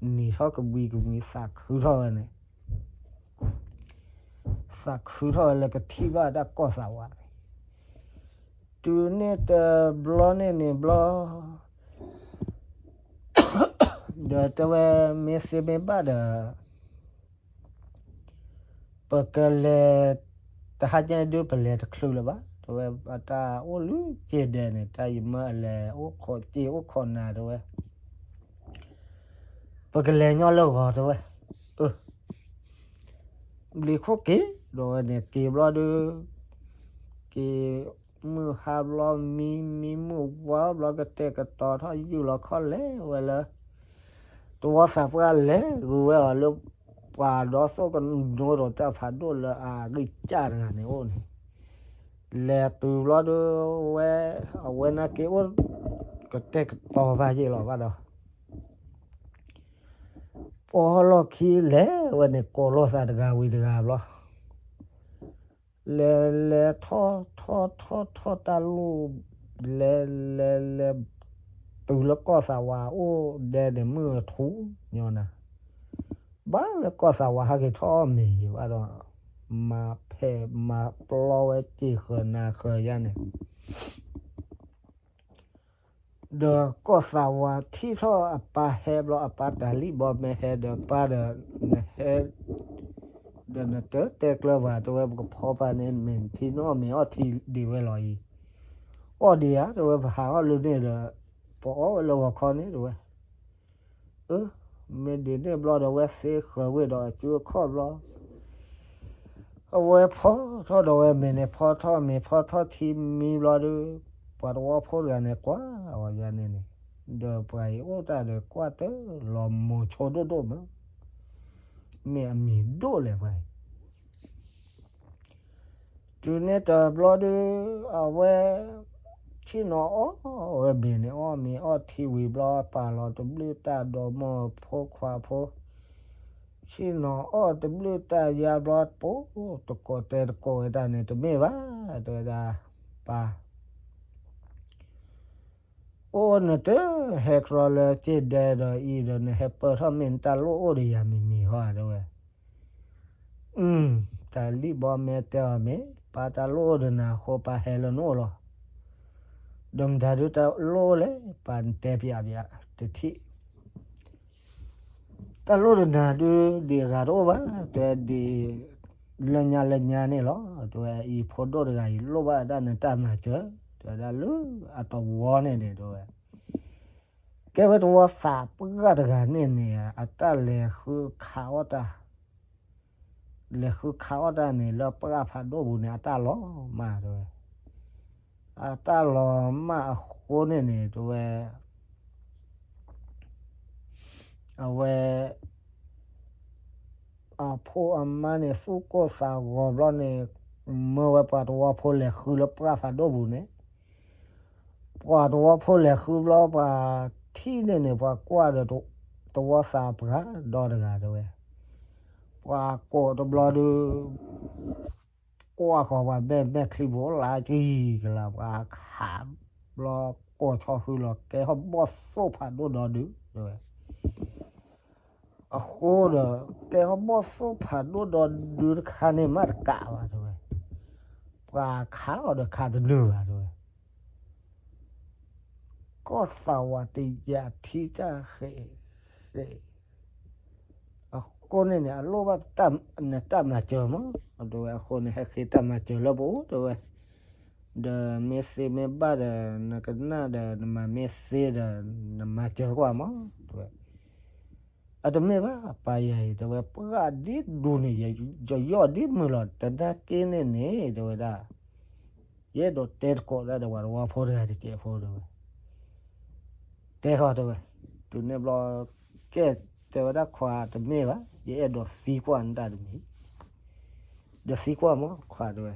နံၤထီၣ်ကဘှံးကဘှံး သးခုထီၣ်ဝဲန့ၣ် သးခုထီၣ်ဝဲလၢကထံၣ်ဘၣ်တၢ်ကီၢ်သးဝးန့ၣ်, တုၤန့ၣ်တဘျီန့ၣ်န့ၣ်ဘျီ ဒီးတဲဝဲ မ့ၢ်သ့မ့ၢ်ဘၣ်ဒီး ပကလဲၤ တဟါညါဒုး ပလဲၤတချုးလၢၤဘၣ် တဲဝဲ, တၢ်အိၣ်လၢက့ၤဒဲးန့ၣ် တၢ်ယမၢအလဲၤအိၣ်ခိးက့ၤအိၣ်ခိးနၤ တဲဝဲ, ပကလဲၤညီလၢဂီၤ တဲဝဲ, ဘျံးခိၣ်က့ၤ ဒီးဝဲန့ၣ် က့ၤဘျီဒုး က့ၤ မုၢ်ဟါဘျီ မံ မံမုၢ်ဝါဘျီ ကတဲာ်ကတီၤထီၣ် ယုၢ်လီၤခီၣ်လဲၤဝဲလၢ တဝီသးပှၢ်လဲၤဂုာ်ဝဲအီၤလၢ ပှၤဒီးသိၣ်ကနိဒီးတၢ်ဖးဒိၣ်လၢအဂံၢ်စၢ်တဂၤန့ၣ်အိၣ်န့ၣ်, လဲၤတုၤဘျီဒုးဝဲ အဝဲနာ်က့ၤအိၣ် ကတဲာ်ကတီၤဘၣ်ယ့ၢ်လီၤဘၣ်ဒီး ပီၢ်လီၢ်ခံလဲၤဝဲန့ၣ် ကိးလိာ်သးတဂၤဝံၤတဂၤဘျီ လဲၤလဲၤထီၣ်ထီၣ်ထီၣ်ထီၣ်တၢ်လိၣ် လဲၤလဲၤလဲၤ တုၤလၢကီၢ်သးဝးအိၣ်ဒဲန့ၣ် မုၢ်ထူၣ်ညီနၤ, ဘၣ်လၢကီၢ်သးဝးဟဲက့ၤထီၣ်အီၣ်မ့ၤယံၤဘၣ်ဒီး မၤဖဲးမၤပျီဝဲစ့ၢ်ဃၢၤနၤဃၢၤယါန့ၣ် ဒီးကီၢ်သးဝးထံၣ်ထီၣ်အပၢ်ဟဲဘျီ အပၢ်တၤလံၣ်ဘီမဲဟဲဒီး ပၢ်ဒီး နဟဲ ဒီးနတတဲကျၢၤဘၣ် တဲဝဲ ပကဖီပာ်န့ၣ် မ့ၢ်ထံနီၣ်မ့ၢ်အီၣ်ထံဒံးဝဲလီၤအံၤ, ပီၣ်ဒံးဧါ တဲဝဲ ပဟးအီၣ်လၢန့ၣ်ဒီး ပအီၣ်ဝဲလၢဂီၤခီန့ၣ် တဲဝဲ. အၢ မ့ၢ်ဒ်န့ၣ်ဘျီဒီး ဝဲသ့ဃၢၤဝ့ၢ်ဒီးအစုအခီၣ်ဘျီ အဝဲဖီထီၣ်ဒီးဝဲမ့ၤန့ၣ် ဖီထီၣ်မ့ၤဖီထီၣ်ထံမံဘျီဒီး ပှၤတဝီဖိတဂၤန့ၣ် ကွၢ်အီၤယၤန့ၣ်န့ၣ်, ဒီးပှၤအံၤအိၣ်တၢ်ဒီးကွၢ်တလီၤမိၤဆိဒိၣ်ဒိၣ်မး, မ့ၢ်အမံၤဒိၣ်လဲၣ်ပှၤအံၤ တုၤန့ၣ်တဘျီဒီး အဝဲ ဆ့ၣ်နီၤအီၣ်ဝဲမ့ၤန့ၣ် အီၣ်မ့ၤအီၣ်ထံဝံၤဘျီ ပာ်လီၤတဘျုးတၢ်ဒီးမိၢ်ဖိခွါဖိ, ဆ့ၣ်နီၤအီၣ်တဘျုးတၢ်ယါဘျီ ပတကိးတဲတကိးဝဲဒၣ်န့ၣ် တမ့ၢ်ဘၣ် တဲဝဲဒၣ် ပၢ် အိၣ်နတဟဲကြီလၢက့ဒဲဒီးအံၤဒီး နဟဲပၢၢ်ထီၣ်မ့ၢ်နတၢ်လိၣ်အိၣ်ဒီးယၤမံၤမံၤဟီ တဲဝဲ. တၢ်လံၣ်ဘီမဲတဲအီၤမ့ၢ် ပၢ်တၢ်လိၣ်အိၣ်ဒီးနၤအဃိ ပၢ်ဟဲလၢနအိၣ်လီၤ. ဒီးမတၤဒုးတၢ်လိၣ်အိၣ်လဲၣ် ပၢ်နတဲပျးပျးတထံၣ် တၢ်လိၣ်ဒီးနၤဒုး ဒံးအဂၤတအိၣ်ဘၣ်, တဲဒံး လၢညါလၢညါန့ၣ်လီၤ, တဲဝဲ အံၤဖိဒိၣ်တဂၤအံၤ လိၣ်ဘၣ်ဒၣ်နတၢ်မၤစၢၤ, တဲဝဲဒၣ်လၢအတဝီန့ၣ်န့ၣ် တဲဝဲ ကဲဝဲတဝီသးပှၢ်တဂၤန့ၣ်န့ၣ် အတၢ်လဲၤဃုခးအီၣ်တၢ် လဲၤဃုခးအီၣ်တၢ်န့ၣ် လၢပှၢ်ဖးဒိၣ်ပူၤန့ၣ် အတၢ်လီၤမၢ်တဲဝဲ, အတၢ်လီၤမၢ်အဃိန့ၣ်န့ၣ် တဲဝဲ အဝဲ အဖိအမါန့ၣ် သူၣ်ကိၢ်သးဂီၤဘျီန့ၣ် မၢဝဲပှၤတဝီဖိလဲၤဃုလၢပှၢ်ဖးဒိၣ်ပူၤန့ၣ် ပှၤတဝီဖိလဲၤဃုဘျီ ပှၤထံၣ်န့ၣ်န့ၣ် ပှၤကွၢ်ဒီးတဝီသးပှၢ်ဒီတဂၤတဲဝဲ, ပှၤကိးတဘျီဒီး ကွၢ်ဃီၤပှၤမဲာ်မဲာ်ချံပူၤလၢကံကလၤ ပှၤခးဘျီ ကိးဆီဟုလီၤ ကဲထီၣ်ဘီၣ်သိၣ်ဖးဒိၣ်ဒီဒုတဲဝဲ အဃိဒီး ကဲထီၣ်ဘီၣ်သိၣ်ဖးဒိၣ်ဒီဒုတခါန့ၣ်မးတကးဘၣ်တဲဝဲ, ပှၤခးအီၤဒီးခးတနုာ်ဘၣ်တဲဝဲ, ကီၢ်သးဝးတယာ်ထံတၢ်ဃဲးဃဲး အဃိန့ၣ်န့ၣ် အလိၣ်ဘၣ်နတၢ်မၤစၢၤမး တဲဝဲ, အဃိန့ၣ် ဟဲဃ့တၢ်မၤစၢၤလၢပအိၣ်တဲဝဲ, ဒီးမ့ၢ်သ့မ့ၢ်ဘၣ်ဒီး နကနၣ်ဒီး နမၤမ့ၢ်သ့ဒီး နမၤစၢၤကွၢ်မး တဲဝဲ, အတမ့ၢ်ဘၣ် ပၢ်ယၤအံၤ တဲဝဲ ပှၢ်ဒ်ဒူန့ၣ် ယယီၢ်ဒ်မုၢ်လီၤ တနာ်က့န့ၣ်န့ၣ် တဲဝဲဒၣ် ယအဲၣ်ဒိးတဲသကိးတၢ်ဒီးပှၤတဝီဖိတဂၤတစဲးဖိတဲဝဲ, တဲဃီတဲဝဲ, တုၤန့ၣ်ဘျီ ကဲတဲဝဲဒၣ်ခွါတမ့ၢ်ဘၣ် ယအဲၣ်ဒိးသံကွၢ်နတၢ်တမံၤ, ဒီးသံကွၢ်မးခွါတဲဝဲ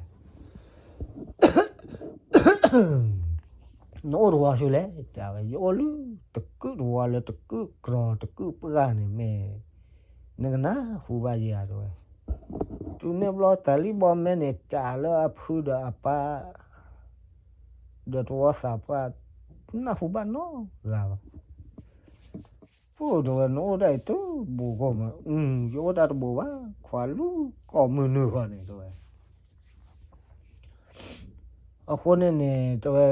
နအိၣ်တဝီဆူလဲၣ် တဲဝဲ, ယအိၣ်လၢတကုၢ်တဝီလၢတကုၢ်ကြီတကုၢ်ပှၢ်န့ၣ်မ့ၢ် နကနၢ်ဟူဘၣ်ယၤတဲဝဲ, တုၤန့ၣ်ဘျီတၢ်လံၣ်ဘီမဲန့ၣ် စးလၢအဖုဒီးအပၢ် ဒီးတဝီသးပှၢ် နၢ်ဟူဘၣ်နီတဂၤဘၣ်, ပတဲဝဲ နအိၣ်ဒၣ်အံၤတဘူးဃီမး, ယအိၣ်ဒၣ်တဘူးဘၣ် ခွါလူၤကိးမုၢ်နုာ်ဃီန့ၣ်တဲဝဲ အဃိန့ၣ်န့ၣ် တဲဝဲ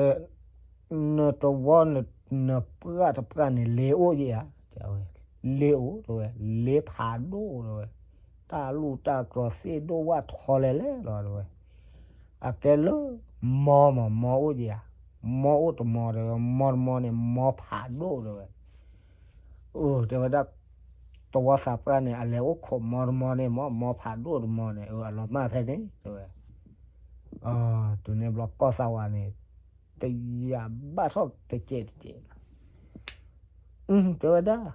နတဝီ နပှၢ်တပှၢ်န့ၣ် လ့အိၣ်ယဲဧါ, လ့အိၣ်တဲဝဲ, လ့ဖးဒိၣ်တဲဝဲ, တၢ်လူၢ်တၢ်ကြီသ့ၣ်ဒိၣ်ဝၣ်ထီလဲၤလဲၤလီၤတဲဝဲ, အကဲလၢ မီမး မီအိၣ်ယဲဧါ, မီအိၣ်တမီတဲဝဲ, မီတမီန့ၣ် မီဖးဒိၣ်တဲဝဲ အိၣ်တဲဝဲဒၣ် တဝီသးပှၢ်န့ၣ် အလဲၤအိၣ်ခိးမီတမီန့ၣ်မး မီဖးဒိၣ်တမီန့ၣ် အလီၤမၢ်ဖဲန့ၣ်တဲဝဲ, တုၤန့ၣ်ဘျီကီၢ်သးဝးန့ၣ် တယာ်ဘၣ်ထီၣ်တစဲးတစဲးလီၤ, တဲဝဲဒၣ်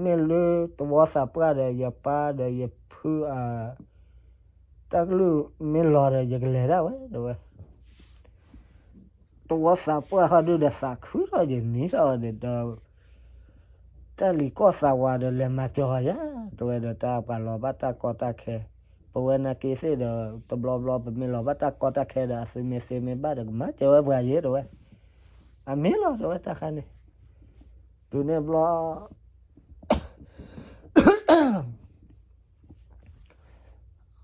မ့ၢ်လၢတဝီသးပှၢ်ဒီးယပၢ်ဒီးယဖုအ တၢ်ကလုၢ်မ့ၢ်လီၤဒီး ယကလဲၤဒၣ်ဝဲတဲဝဲ, တဝီသးပှၢ်ဃီဒုဒီးသးခုထီၣ်ယနံၤထီၣ်ဒီး တၢ်လံၤကီၢ်သးဝးဒီးလဲၤမၤစၢၤဃီၤယၤ တဲဝဲဒီး တၢ်ပှၤလီၤဘၣ်တၢ်ကီတၢ်ခဲ, ပဝဲနာ်က့သ့ၣ်ဒီး တဘျီဘျီပမ့ၢ်လီၤဘၣ်တၢ်ကီတၢ်ခဲဒီး အသုမ့ၢ်သ့မ့ၢ်ဘၣ်ဒီး ကမၤစၢၤဝဲပှၤယဲတဲဝဲ, အမ့ၢ်လီၤတဲဝဲတၢ်ခါန့ၣ်, တုၤန့ၣ်ဘျီ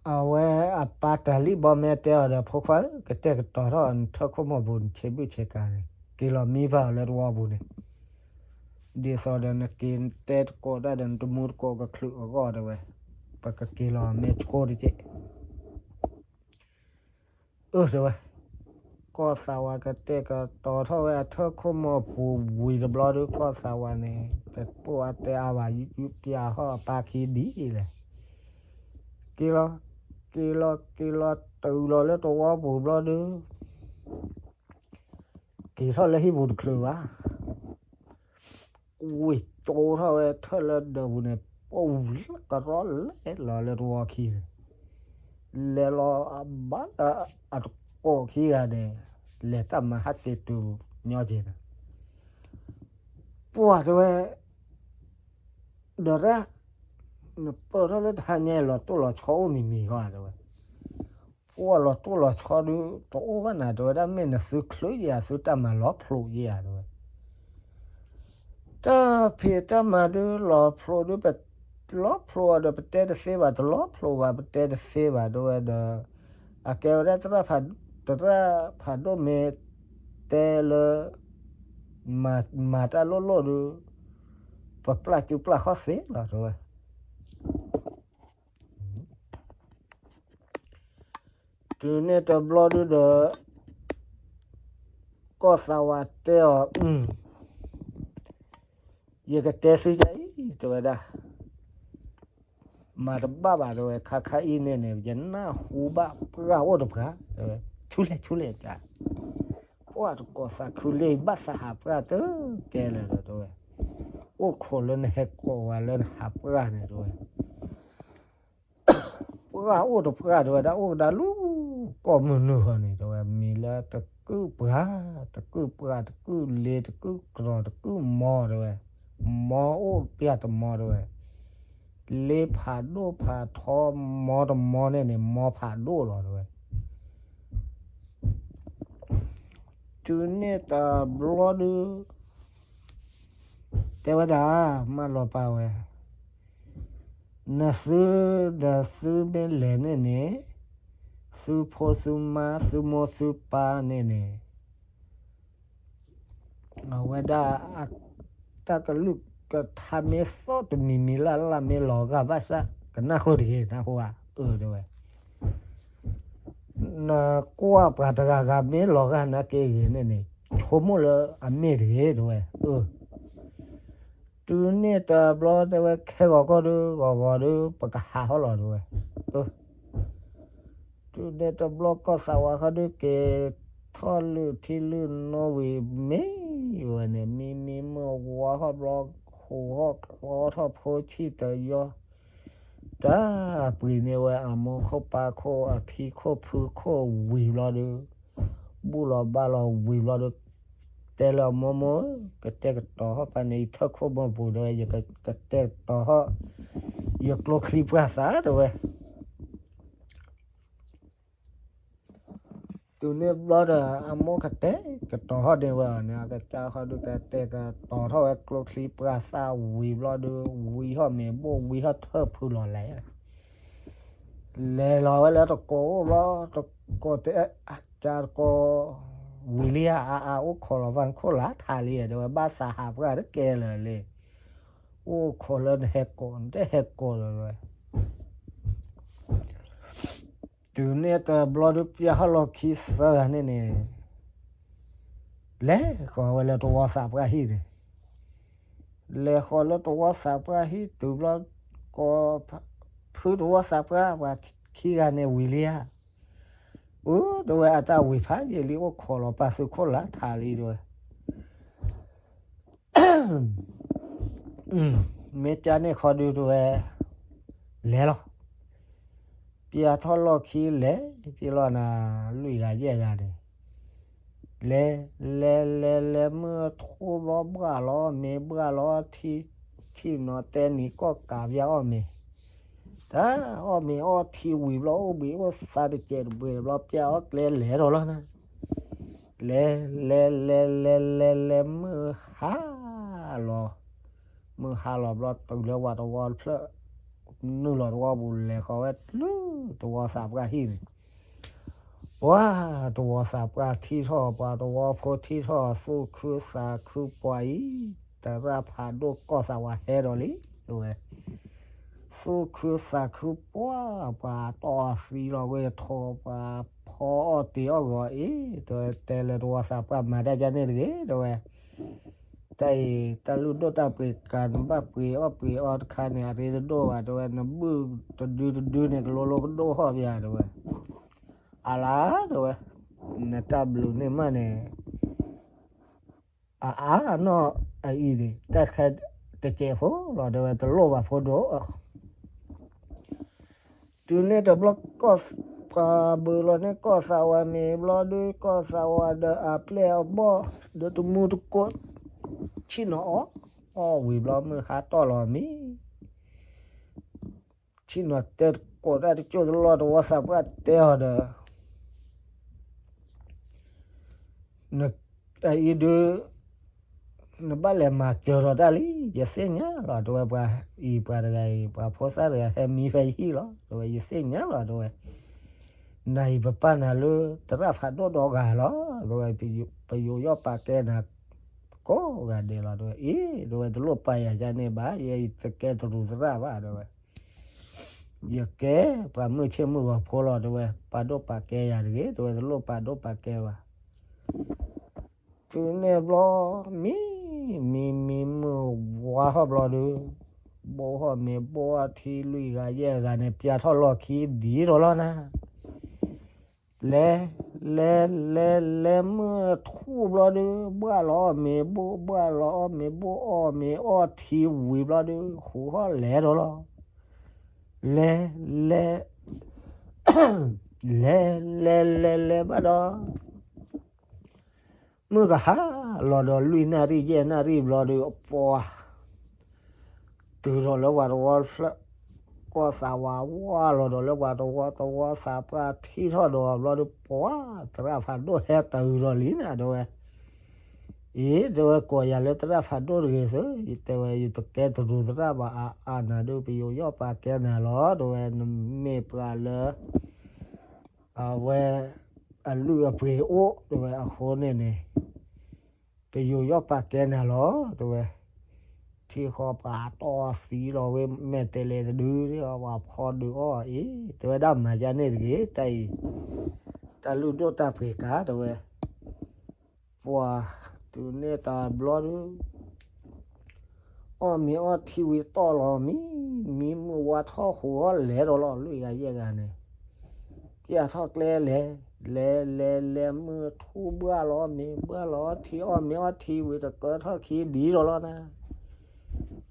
အဝဲအပၢ်တၢ်လံၣ်ဘီမဲတဲအီၤဒီး ဖိခွါဧၢ ကတဲာ်ကတီၤထီၣ်နထၢၣ်ခိၣ်မိၢ်ပူၤ နဆ့ဘုၣ်ဆ့ကၤန့ၣ် က့ၤလီၤမံဘၣ်အီၤလၢတဝီပူၤန့ၣ်, ဒ်သိးဒီးနက့ၤတဲသကိးတၢ်ဒီး နတမူသကိးကချုးအဂီၢ်တဲဝဲ, ပကက့ၤလီၤမ့ၢ်ဆိတက့ၢ် အၢ တဲဝဲ, ကီၢ်သးဝးကတဲာ်ကတီၤထီၣ်ဝဲအထၢၣ်ခိၣ်မီၢ်ပူၤဝံၤတဘျီဒီး ကီၢ်သးဝးန့ၣ် တတိၢ်အတဲအါဘၣ် ယူးယူးပျၢ်ဟီၣ်အပၢ်ခံဒ်လဲၣ်. က့ၤလီၤ, က့ၤလီၤ, က့ၤလီၤတုၤလီၤလၢတဝီပူၤဘျီဒီး က့ၤထီၣ်လၢဟံၣ်ပူၤတချုးဘၣ်. ဝံၢ်ကၠိထီၣ်ဝဲထၢၣ်လၢဒၢးပူၤန့ၣ် ပဝံၤလၢကရီလဲၤလီၤလၢတဝီခံန့ၣ်, လဲၤလီၤအဘၣ်လၢအတကိးခံဂၤန့ၣ်, လဲၤတၢ်မၤဟးက့ၤတုၤညီက့ၤန့ၣ်, ပှၢ်တဲဝဲ ဒီးတၢ်, နပၢၢ်ထီၣ်လၢတဟါညါလီၤတိၢ်လီၤဆီအိၣ်မံၤမံၤဃီတဲဝဲ. ပှၢ်လီၤတိၢ်လီၤဆီဒုး တအိၣ်ဘၣ်နၤတဲဝဲဒၣ် မ့ၢ်နသုချုးယၤ သုတၢ်မၤလီၤဖျိးယၤတဲဝဲ. တၢ်ဖံးတၢ်မၤဒုးလီၤဖျိးဒုး ပလီၤဖျိးအီၤဒီး ပတဲတသ့ဘၣ်, တလီၤဖျိးဘၣ် ပတဲတသ့ဘၣ်တဲဝဲဒီး, အကဲဝဲဒၣ် သရၣ်ဖးဒိၣ်မ့ၢ်တဲလၢ မၤတၢ်လိၣ်လိၣ်ဒုး ပပျၢ်စုပျၢ်ခီၣ်သ့လီၤတဲဝဲ. တုၤန့ၣ်တဘျီဒုးဒီး ကီၢ်သးဝးတဲအီၤ, ယကတဲသုကအံၤ တဲဝဲဒၣ်, မၤတဘၣ်ဘၣ်တဲဝဲ, ခါခါအံၤန့ၣ်န့ၣ် ယနၢ်ဟူဘၣ်ပှၢ်အိၣ်တပှၢ်တဲဝဲ, ဆူလဲၣ်ဆူလဲၣ်, ပှၢ်တကိးသးခုလ့ ဘၣ်သးဟးပှၢ်တကဲလၢာ်ဒီးတဲဝဲ, အိၣ်ခိးလၢနဟဲကိးဝဲလၢနဟးပှၢ်န့ၣ်တဲဝဲ ပှၢ်အိၣ်တပှၢ်တဲဝဲဒၣ် အိၣ်ကဒါလူၤ ကီၢ်မုၢ်နုာ်ဃီန့ၣ်တဲဝဲ, မံၤလၢတကုၢ်ပှၢ်, တကုၢ်ပှၢ်, တကုၢ်လ့, တကုၢ်ကြီ, တကုၢ်မီတဲဝဲ, မီအိၣ်ပျၢ်တမီတဲဝဲ, လ့ဖးဒိၣ်ဖးထီ မီတမီန့ၣ်န့ၣ် မီဖးဒိၣ်လီၤတဲဝဲ. တုၤန့ၣ်တဘျီဒုး တဲဝဲဒၣ်, မၢလီၤပာ်ဝဲ, နသုဒီးသုမ့ၢ်လဲၤန့ၣ်န့ၣ်, သုဖိသုမါသုမိၢ်သုပၢ်န့ၣ်န့ၣ်, အဝဲဒၣ် တၢ်ကလုၢ်ကထါမ့ၢ်သီၣ်တမံၤမံၤလၢ်လၢ်မ့ၢ်လီၤဂာ်ဘၣ်ဆၣ် ကနၢ်ဃိတဂ့ၤ နၢ်ဟူဧါ, အၢတဲဝဲ နကွၢ်ပှၤတဂၤဂၤမ့ၢ်လီၤဂာ်နာ်က့ဂ့ၤန့ၣ်န့ၣ်, ဆိကမိၣ်လၢအမ့ၢ်တဂ့ၤတဲဝဲ, အၢ တုၤန့ၣ်တဘျီတဲဝဲ ခဲဂီၤကီၢ်ဒုး ဂီၤဂီၤဒုး ပကဟးဟီၣ်လီၤတဲဝဲ, အၢ တုၤန့ၣ်တဘျီကီၢ်သးဝးဃီဒုး က့ၤထီၣ်လုၢ်ထံလုၢ်နိဝံၤမ့ၢ်ဝဲန့ၣ် မံမံမုၢ်ဝါဟီၣ်ဘျီ ဟူးဟီၣ်ချီထီၣ်ဖိဆံၣ်တယီ တၢ်ပှ့ၤန့ၢ်ဝဲအမိၢ်ခိၣ်ပၢ်ခိၣ်အဖံခိၣ်ဖုခိၣ်ဝံၤဘျီဒုး ဘူၣ်လီၤဘါလီၤဝံၤဘျီဒုး တဲလၢအမိၢ်မိၢ်ဧၢ, ကတဲာ်ကတီၤဟီၣ်ပှၤန့ၣ် ယထၢၣ်ခိၣ်ဘီပူၤတဲဝဲ, ယကတဲာ်ကတီၤဟီၣ် ယကျိချံပှၢ်သၣ်တဲဝဲ. တုၤန့ၣ်ဘျီဒီး အမိၢ်ကတဲာ်ကတီၤဟီၣ်န့ၢ်ဝဲအီၤန့ၣ် အကစၢ်ဃီဒုး ကတဲာ်ကတီၤထီၣ်ဝဲကျိချံပှၢ်သၣ်ဝံၤဘျီဒုး ဝံဟီၣ်မ့ၤဘိၣ်ဝံဟီၣ်ထၢၣ်ဖုလီၤလဲၣ် လဲၤလီၤဝဲလၢတကိးအိၣ်ဘျီ တကိးတဲ ကၢ်တကိး ဝံၤလံဧါ အါအါ အိၣ်ခိးလီၤပှၢ်ခိၣ်လၢထးလံဧါ တဲဝဲ ဘၣ်သးဟးပှၢ်တကဲလၢာ်လံ အိၣ်ခိးလၢနဟဲကိး နတဟဲကိးလၢၤဝဲ တုၤန့ၣ်တဘျီဒုး ပျၢ်ဟီၣ်လီၢ်ခံသၢဂၤန့ၣ်န့ၣ် လဲၤဃီၤဝဲလၢတဝီသးပှၢ်ဟံၣ်န့ၣ် လဲၤဃီၤလၢတဝီသးပှၢ်ဟံၣ်တုၤဘျီ ကိး ဖုတဝီသးပှၢ် ပှၤခံဂၤန့ၣ်ဝံၤလံဧါ အၢ တဲဝဲအတၢ်ဝံၤဖးယံာ်လံ အိၣ်ခိးလီၤပှၢ်သုးခိၣ်လၢထးလံတဲဝဲ မ့ၢ်ကၢ်န့ၣ်ခီဒုးတဲဝဲ လဲၤလီၤ ပျၢ်ထီၣ်လီၢ်ခံလဲၤ က့ၤလီၤနၤ လွံၢ်ဂၤယဲၢ်ဂၤန့ၣ် လဲၤ လဲၤ လဲၤ လဲၤ မုၢ်ထီၣ်ဘျီဘှၣ်လီၤ မ့ၢ်ဘှၣ်လီၤ ထံ ထံၣ်နီၤတဲနံၤကီၢ်ကးပျၢ်အီၣ်မ့ၤ တၢ်အီၣ်မ့ၤအီထံဝံၤဘျီ အိၣ်ဘှံးအိၣ်သါတစဲးတဘှဲးဘျီ ပျၢ်အီၣ်ကျဲလဲၤဒီးလီၤနၤ လဲၤ လဲၤ လဲၤ လဲၤ လဲၤ လဲၤ မုၢ်ဟါလီၤ မုၢ်ဟါလီၤဘျီ တုၤလၢဝၤတဝီတဖျၢၣ် နုာ်လီၤတဝီပူၤ လဲၤဃီၤဝဲတဘျုး တဝီသးပှၢ်ဟံၣ်န့ၣ် ပှၤတဝီသးပှၢ်ထံၣ်ထီၣ် ပှၤတဝီဖိထံၣ်ထီၣ် သူၣ်ခုသးခုပှၤအံၤ သရၣ်ဖးဒိၣ်ကီၢ်သးဝးဟဲဒီးလံ တဲဝဲ သူၣ်ခုသးခုပှၤ ပှၤတီၢ်သံလီၤဝဲထီၣ် ပှၤဖီ အီၣ်အီၣ်တ့ၤအီၣ်ဂီၤအံၤ တဲဝဲ တဲလၢတဝီသးပှၢ်မၤတၢ်ဒ်န့ၣ်တဂ့ၤ တဲဝဲ တၢ်အံၤ တၢ်လုၢ်ဒိၣ်တၢ်ပှ့ၤကၤ နဘၣ်ပှ့ၤအီၣ်ပှ့ၤအီတခါန့ၣ် အရ့တဒိၣ်ဘၣ် တဲဝဲ နဘုၣ်တဒုတဒုန့ၣ် ကလိလိကဒိၣ်ဟီၣ်ပယၤ တဲဝဲ အလါ တဲဝဲ နတၢ်ဘျုးန့ၢ်မးန့ၣ် အအါနီၢ်အအံၤန့ၣ် တၢ်တခါတစဲးဖိလီၤ တဲဝဲ တလိၣ်ဘၣ်ဖိဒိၣ် တုၤန့ၣ်တဘျီ ပှၤဘုးလီၤန့ၢ်ကီၢ်သးဝးမ့ၤဘျီဒုး ကီၢ်သးဝးဒီးအပျဲၢ်အဘီၣ် ဒီးတမူတကိး ဆ့ၣ်နီၤအီၣ် အီၣ်ဝံၤဘျီ မုၢ်ဟါတီၢ်လီၤမံ ဆ့ၣ်နီၤတဲတကိးတၢ်တကၠိၢ်တလီၢ် တဝီသးပှၢ်တဲအီၤဒီး အအံၤဒုး နဘၣ်လဲၤမၤစၢၤဒီးတၢ်လံ ယသ့ၣ်ညါလီၤ တဲဝဲ ပှၤအံၤပှၤတဂၤအံၤ ပှၤဖိသၣ်တဂၤဟဲမံဖဲယဟံၣ်လီၤ တဲဝဲ ယသ့ၣ်ညါလီၤ တဲဝဲ နၤအံၤပပာ်နၤလၢသရၣ်ဖးဒိၣ်ဒီဂၤလီၤ တဲဝဲ ပယိၤယီၣ်ပာ်ကဲနၤ ကိးဂၤဒဲးလီၤ တဲဝဲ အ့ တဲဝဲ တလိၣ်ပာ်ယၤဒ်န့ၣ်ဘၣ် ယတကဲတရူးသရၣ်ဘၣ် တဲဝဲ ယကဲပှၤမုၢ်ဆ့ၣ်မုၢ်ဂီၤဖိလီၤ တဲဝဲ ပာ်ဒိၣ်ပာ်ကဲယၤတဂ့ၤ တဲဝဲ တလိၣ်ပာ်ဒိၣ်ပာ်ကဲဘၣ် တုၤန့ၣ်ဘျီ မံ မံ မံမုၢ်ဝါထီၣ်ဘျီဒုး ဘိးထီၣ်မ့ၤဘိးထီၣ်ထံ လွံၢ်ဂၤယဲၢ်ဂၤန့ၣ် ပျၢ်ထီၣ်လီၢ်ခံဒ်သိးလီၤနၤ လဲၤ လဲၤ လဲၤ လဲၤမုၢ်ထူၣ်ဘျီဒုး ဘှၣ်လီၤအီၣ်မ့ၤဘိး ဘှၣ်လီၤအီၣ်မ့ၤဘိး အီၣ်မ့ၤအီထံဝံၤဘျီဒုး ဃုာ်ထီၣ်လဲၤဒီးလီၤ လဲၤ လဲၤ လဲၤ လဲၤ လဲၤ လဲၤဘၣ်ဒီး မုၢ်ကဟါလီၤဒီး လွံၢ်နၣ်ရံၣ်ယဲၢ်နၣ်ရံၣ်ဘျီဒုး အပှၤ တုၤထီၣ်လၢပှၤတဝီဖျၢၣ် ကီၢ်သးဝးဝါလီၤဒီးလၢပှၤတဝီ တဝီသးပှၢ်ထံၣ်ထီၣ်ဒီးဘျီဒုး ပှၤသရၣ်ဖးဒိၣ်ဟဲတုၤဒီးလံနၤ တဲဝဲ အ့ တဲဝဲ ကိးယၤလၢသရၣ်ဖးဒိၣ်တဂ့ၤသု ယတဲဝဲ ယတကဲတရူးသရၣ်ဘၣ်အါအါနၤဒုး ပယိၤယီၣ်ပာ်ကဲနၤလီၤ တဲဝဲ နမ့ၢ်ပှၤလၢ အဝဲ အလုၢ်အပှ့ၤအိၣ် တဲဝဲ အဃိန့ၣ်န့ၣ် ပယိၤယီၣ်ပာ်ကဲနၤလီၤ တဲဝဲ ထံဃီပှၤတီၢ်သံလီၤဝဲ မဲာ်တဲးလဲးတဒု ပှၤဖီဒုးအီၣ်အံၤ တဲဝဲဒၣ်မၤယါန့ၣ်တဂ့ၤ တၢ်အံၤ တၢ်လုၢ်ဒိၣ်တၢ်ပှ့ၤကၤ တဲဝဲ ပှၤ တုၤန့ၣ်တဘျီဒုး အီၣ်မ့ၤအီထံဝံၤတီၢ်လီၤမံ မံမုၢ်ဝါထီၣ်ဃုာ်ထီၣ်လဲၤဒီးလီၤ လွံၢ်ဂၤယဲၢ်ဂၤန့ၣ် ပျၢ်ထီၣ်ကျဲလဲၤ လဲၤ လဲၤ လဲၤမုၢ်ထူၣ်ဘှၣ်လီၤမ့ၤ ဘှၣ်လီၤအီထံ အီၣ်မ့ၤအီထံဝံၤတကၢထီၣ်ခံဒ်ဒီးလီၤနၤ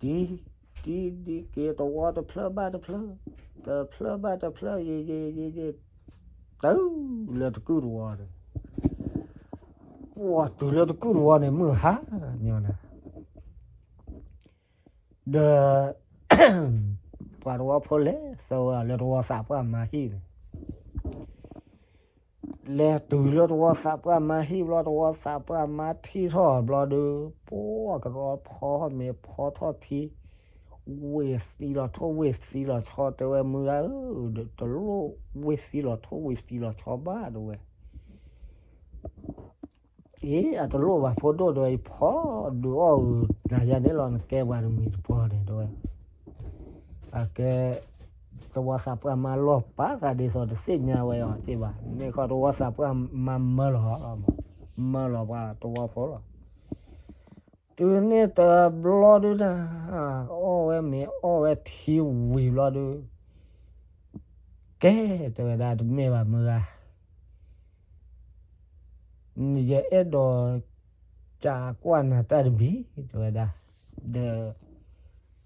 ဒ် ဒ် ဒ်က့ၤတဝီတဖျၢၣ်ဘၣ်တဖျၢၣ် တဖျၢၣ်ဘၣ်တဖျၢၣ် ယံာ်ယံာ်ယံာ်ယံာ် တုၤလၢတကုၢ်တဝီန့ၣ် ပှၤတုၤလၢတကုၢ်တဝီန့ၣ် မုၢ်ဟါညီနၤ ဒီး ပှၤတဝီဖိလဲၤသၢဝဲလၢတဝီသးပှၢ်မါဟံၣ်န့ၣ် လဲၤတုၤလၢတဝီသးပှၢ်မါဟံၣ်ဘျီ တဝီသးပှၢ်မါထံၣ်ထီၣ်ဘျီဒီး ပှၤကရီဖီမ့ၤဖီထီၣ်ထံ ဝ့ၢ်သံလီၤထိၣ်ဝ့ၢ်သံလီၤဆီ တဲဝဲမုၢ်ဂၤဧၢ တလိၣ်ဝ့ၢ်သံလီၤထိၣ်ဝ့ၢ်သံလီၤဆီဘၣ် တဲဝဲ အ့ အတလိၣ်ဘၣ်ဖိဒိၣ် တဲဝဲ ယဖီဒုးအီၣ်ဧၢ နၤယါန့ၣ်လီၤ နကဲပှၤတမံၤတပှီၤန့ၣ် တဲဝဲ အကဲ တဝီသးပှၢ်မါလီၢ်ပာ်သးဒ်သိးတသ့ၣ်ညါဝဲအီၤသ့ဘၣ် မ့ၢ်ဃီတဝီသးပှၢ်မါမၢလီၤ မၢလီၤပှၤတဝီဖိလီၤ တုၤန့ၣ်တဘျီဒုးနၤ အီၣ်ဝဲမ့ၤအီၣ်ဝဲထံဝံၤဘျီဒုး ကဲ တဲဝဲဒၣ်တမ့ၢ်ဘၣ်မုၢ်ဂၤ ယအဲၣ်ဒိး ကးကွၢ်နၤတၢ်တမံၤ တဲဝဲဒၣ် ဒီး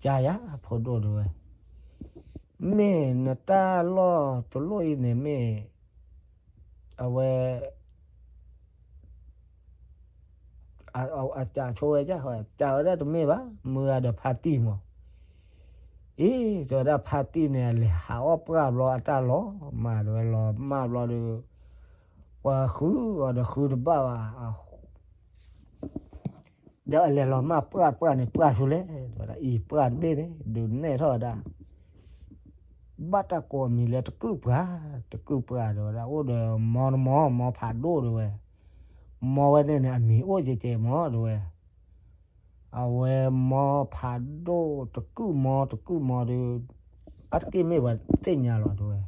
ကးယၤဖိဒိၣ်တဲဝဲ မ့ၢ်နတၢ်လီၢ်တလိၣ်အံၤန့ၣ်မ့ၢ် အဝဲ အကးဆိဝဲ ကးဝဲဒၣ်တမ့ၢ်ဘၣ် မုၢ်ဂၤဒီးဖါတံၢ်မး အ့ တဲဝဲဒၣ်ဖါတံၢ်န့ၣ် အလဲၤဟးအီၣ်ပှၢ်ဘျီအတၢ်လီၤမၢ် တဲဝဲလီၤမၢ်ဘျီဒီး ပှၤဃုအီၤဒီးဃုတဘၣ်ဘၣ် ဒီးအလဲၤလီၤမၢ်ပှၢ်ပှၢ်န့ၣ် ပှၢ်ဆူလဲၣ် တဲဝဲဒၣ်အံၤပှၢ်တဘ့ၣ်န့ၣ် ဒုးနဲၣ်ထီၣ်ဝဲဒၣ် ဘၣ်တၢ်ကိးအမံၤလၢတကုၢ်ပှၢ် တကုၢ်ပှၢ်တဲဝဲဒၣ် အိၣ်ဒီးမီတမီ မီဖးဒိၣ်တဲဝဲ မီဝဲန့ၣ်န့ၣ် အမံၤအိၣ်ကဲကဲမီတဲဝဲ အဝဲမီဖးဒိၣ်တကုၢ်မီတကုၢ်မီဒီး အါတက့ၢ်မ့ၢ်ပှၤသ့ၣ်ညါလီၤတဲဝဲ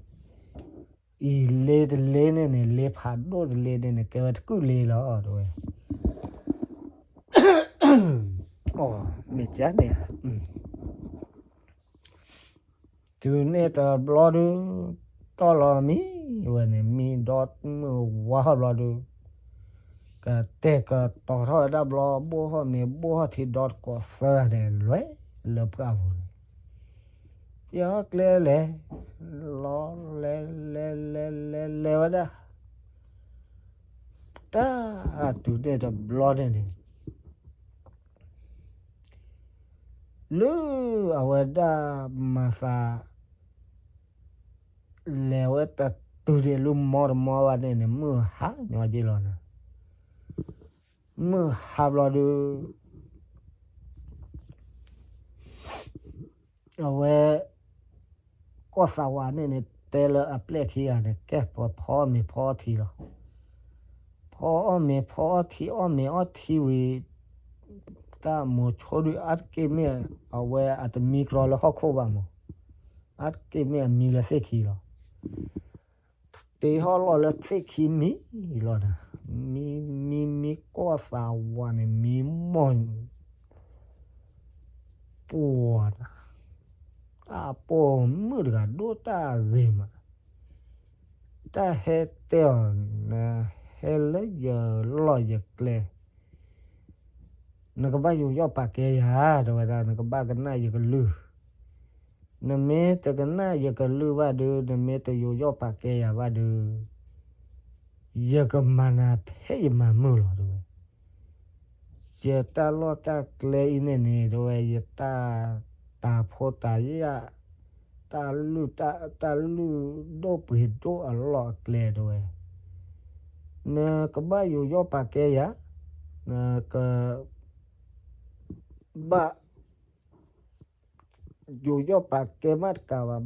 အံၤလ့တလ့န့ၣ်န့ၣ် လ့ဖးဒိၣ်တလ့န့ၣ်န့ၣ် ကဲဝဲတကုၣ်လ့လီၤ တဲဝဲ. မ့ၢ်ကန့ၣ် တုၤန့ၣ်တဘျီဒုး တီၢ်လီၤမံဝဲန့ၣ် မံဒီမုၢ်ဝါထီၣ်ဘျီဒုး ကတဲာ်ကတီၤထီၣ်ဝဲဒၣ်ဘျီ ဘိၣ်ထီၣ်မ့ၤဘိၣ်ထီၣ်ထံဒီတကိးသၢဂၤန့ၣ် လဲၤလၢပှၢ်ပူၤန့ၣ် ယဟီၣ်ကျဲလဲၤ လီၤလဲၤလဲၤလဲၤလဲၤဝဲဒၣ် တၢ်တုၤန့ၣ်တဘျီန့ၣ်န့ၣ် လၢအဝဲဒၣ်မၤသး လဲၤဝဲတတုၤန့ၣ် လၢမီတမီဘၣ်န့ၣ်န့ၣ် မုၢ်ဟါညီက့လီၤနၤ. မုၢ်ဟါဘျီဒုး အဝဲ ကီၢ်သးဝးန့ၣ်န့ၣ် တဲလၢအပျဲၢ်ခံဂၤန့ၣ် ကဲပဖီအီၣ်မ့ၤဖီအီထံလီၤ. ဖီအီၣ်မ့ၤဖီအီထံ အီၣ်မ့ၤအီထံဝံၤ တၢ်မိၤဆိဒုးအါတက့ၢ်မ့ၢ် အဝဲအတမံကြီလၢဟီၣ်ခိၣ်ဘၣ်မး, အါတက့ၢ်မ့ၢ်အမံလၢသ့ၣ်ခံလီၤ. တ့ဟီၣ်လီၢ်လၢသ့ၣ်ခံမံလီၤဒီး မံ မံ မံကီၢ်သးဝးန့ၣ် မံမီၢ် ပှၤ တၢ်ပိာ်မုၣ်တဂၤဒိၣ်တၢ်ဂ့ၤမး, တၢ်ဟဲတဲအီၤ နဟဲလၢယလီၢ်ယကျဲ နကဘၣ်ယူးယီၣ်ပာ်ကဲယၤ တဲဝဲဒၣ် နကဘၣ်ကနၣ်ယကလုၢ်, နမ့ၢ်တကနၣ်ယကလုၢ်ဘၣ်ဒုး နမ့ၢ်တယူးယီၣ်ပာ်ကဲယၤဘၣ်ဒုး ယကမၤနၤဖဲယမၤမုၢ်လီၤ တဲဝဲ. ယတၢ်လီၢ်တၢ်ကျဲအံၤန့ၣ်န့ၣ် တဲဝဲ ယတၢ်တၤဖိတၤယာ် တၢ်လုၢ် တၢ်လုၢ်ဒိၣ်ပှ့ၤဒိၣ်အလီၢ်အကျဲ တဲဝဲ, နကဘၣ်ယူးယီၣ်ပာ်ကဲယၤ, နကဘၣ် ယူးယီၣ်ပာ်ကဲမးတကးဘၣ်,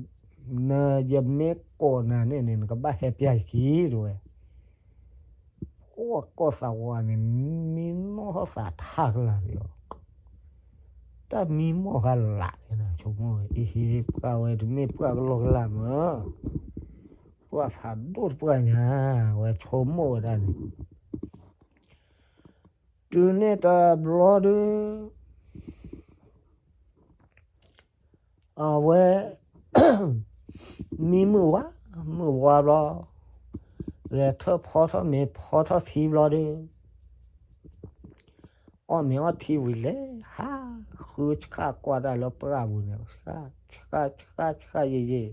နယမ့ၢ်ကိးနၤန့ၣ်န့ၣ် နကဘၣ်ဟဲပျၢ်ယခံ တဲဝဲ. ဃိကီၢ်သးဝးန့ၣ် မံနီၢ်ထီၣ်သးထးကလာ်လီၤ. တၢ်မံမီၢ်ဃါလးန့ၣ် ဆိကမိၣ်ဝဲ အ့ဟ့ ပှၢ်ဝဲတမ့ၢ်ပှၢ်ကလီကလးမး, ပှၢ်ဖးဒိၣ်တပှၢ်ညါ ဝဲဆိကမိၣ်ဝဲဒၣ်န့ၣ် တုၤန့ၣ်တဘျီဒုး အဝဲ မံမုၢ်ဝါ မုၢ်ဝါဘျီ, ဂဲၤထၢၣ်ဖီထီၣ်မ့ၤဖီထီၣ်ထံဘျီဒုး အီၣ်မ့ၤအီၣ်ထံဝံၤလဲၤ ဟးဃုဆှၣ်ကွၢ်တၢ်လၢပှၢ်ပူၤန့ၣ် ဆှၣ် ဆှၣ် ဆှၣ် ဆှၣ်ယံာ်ယံာ်,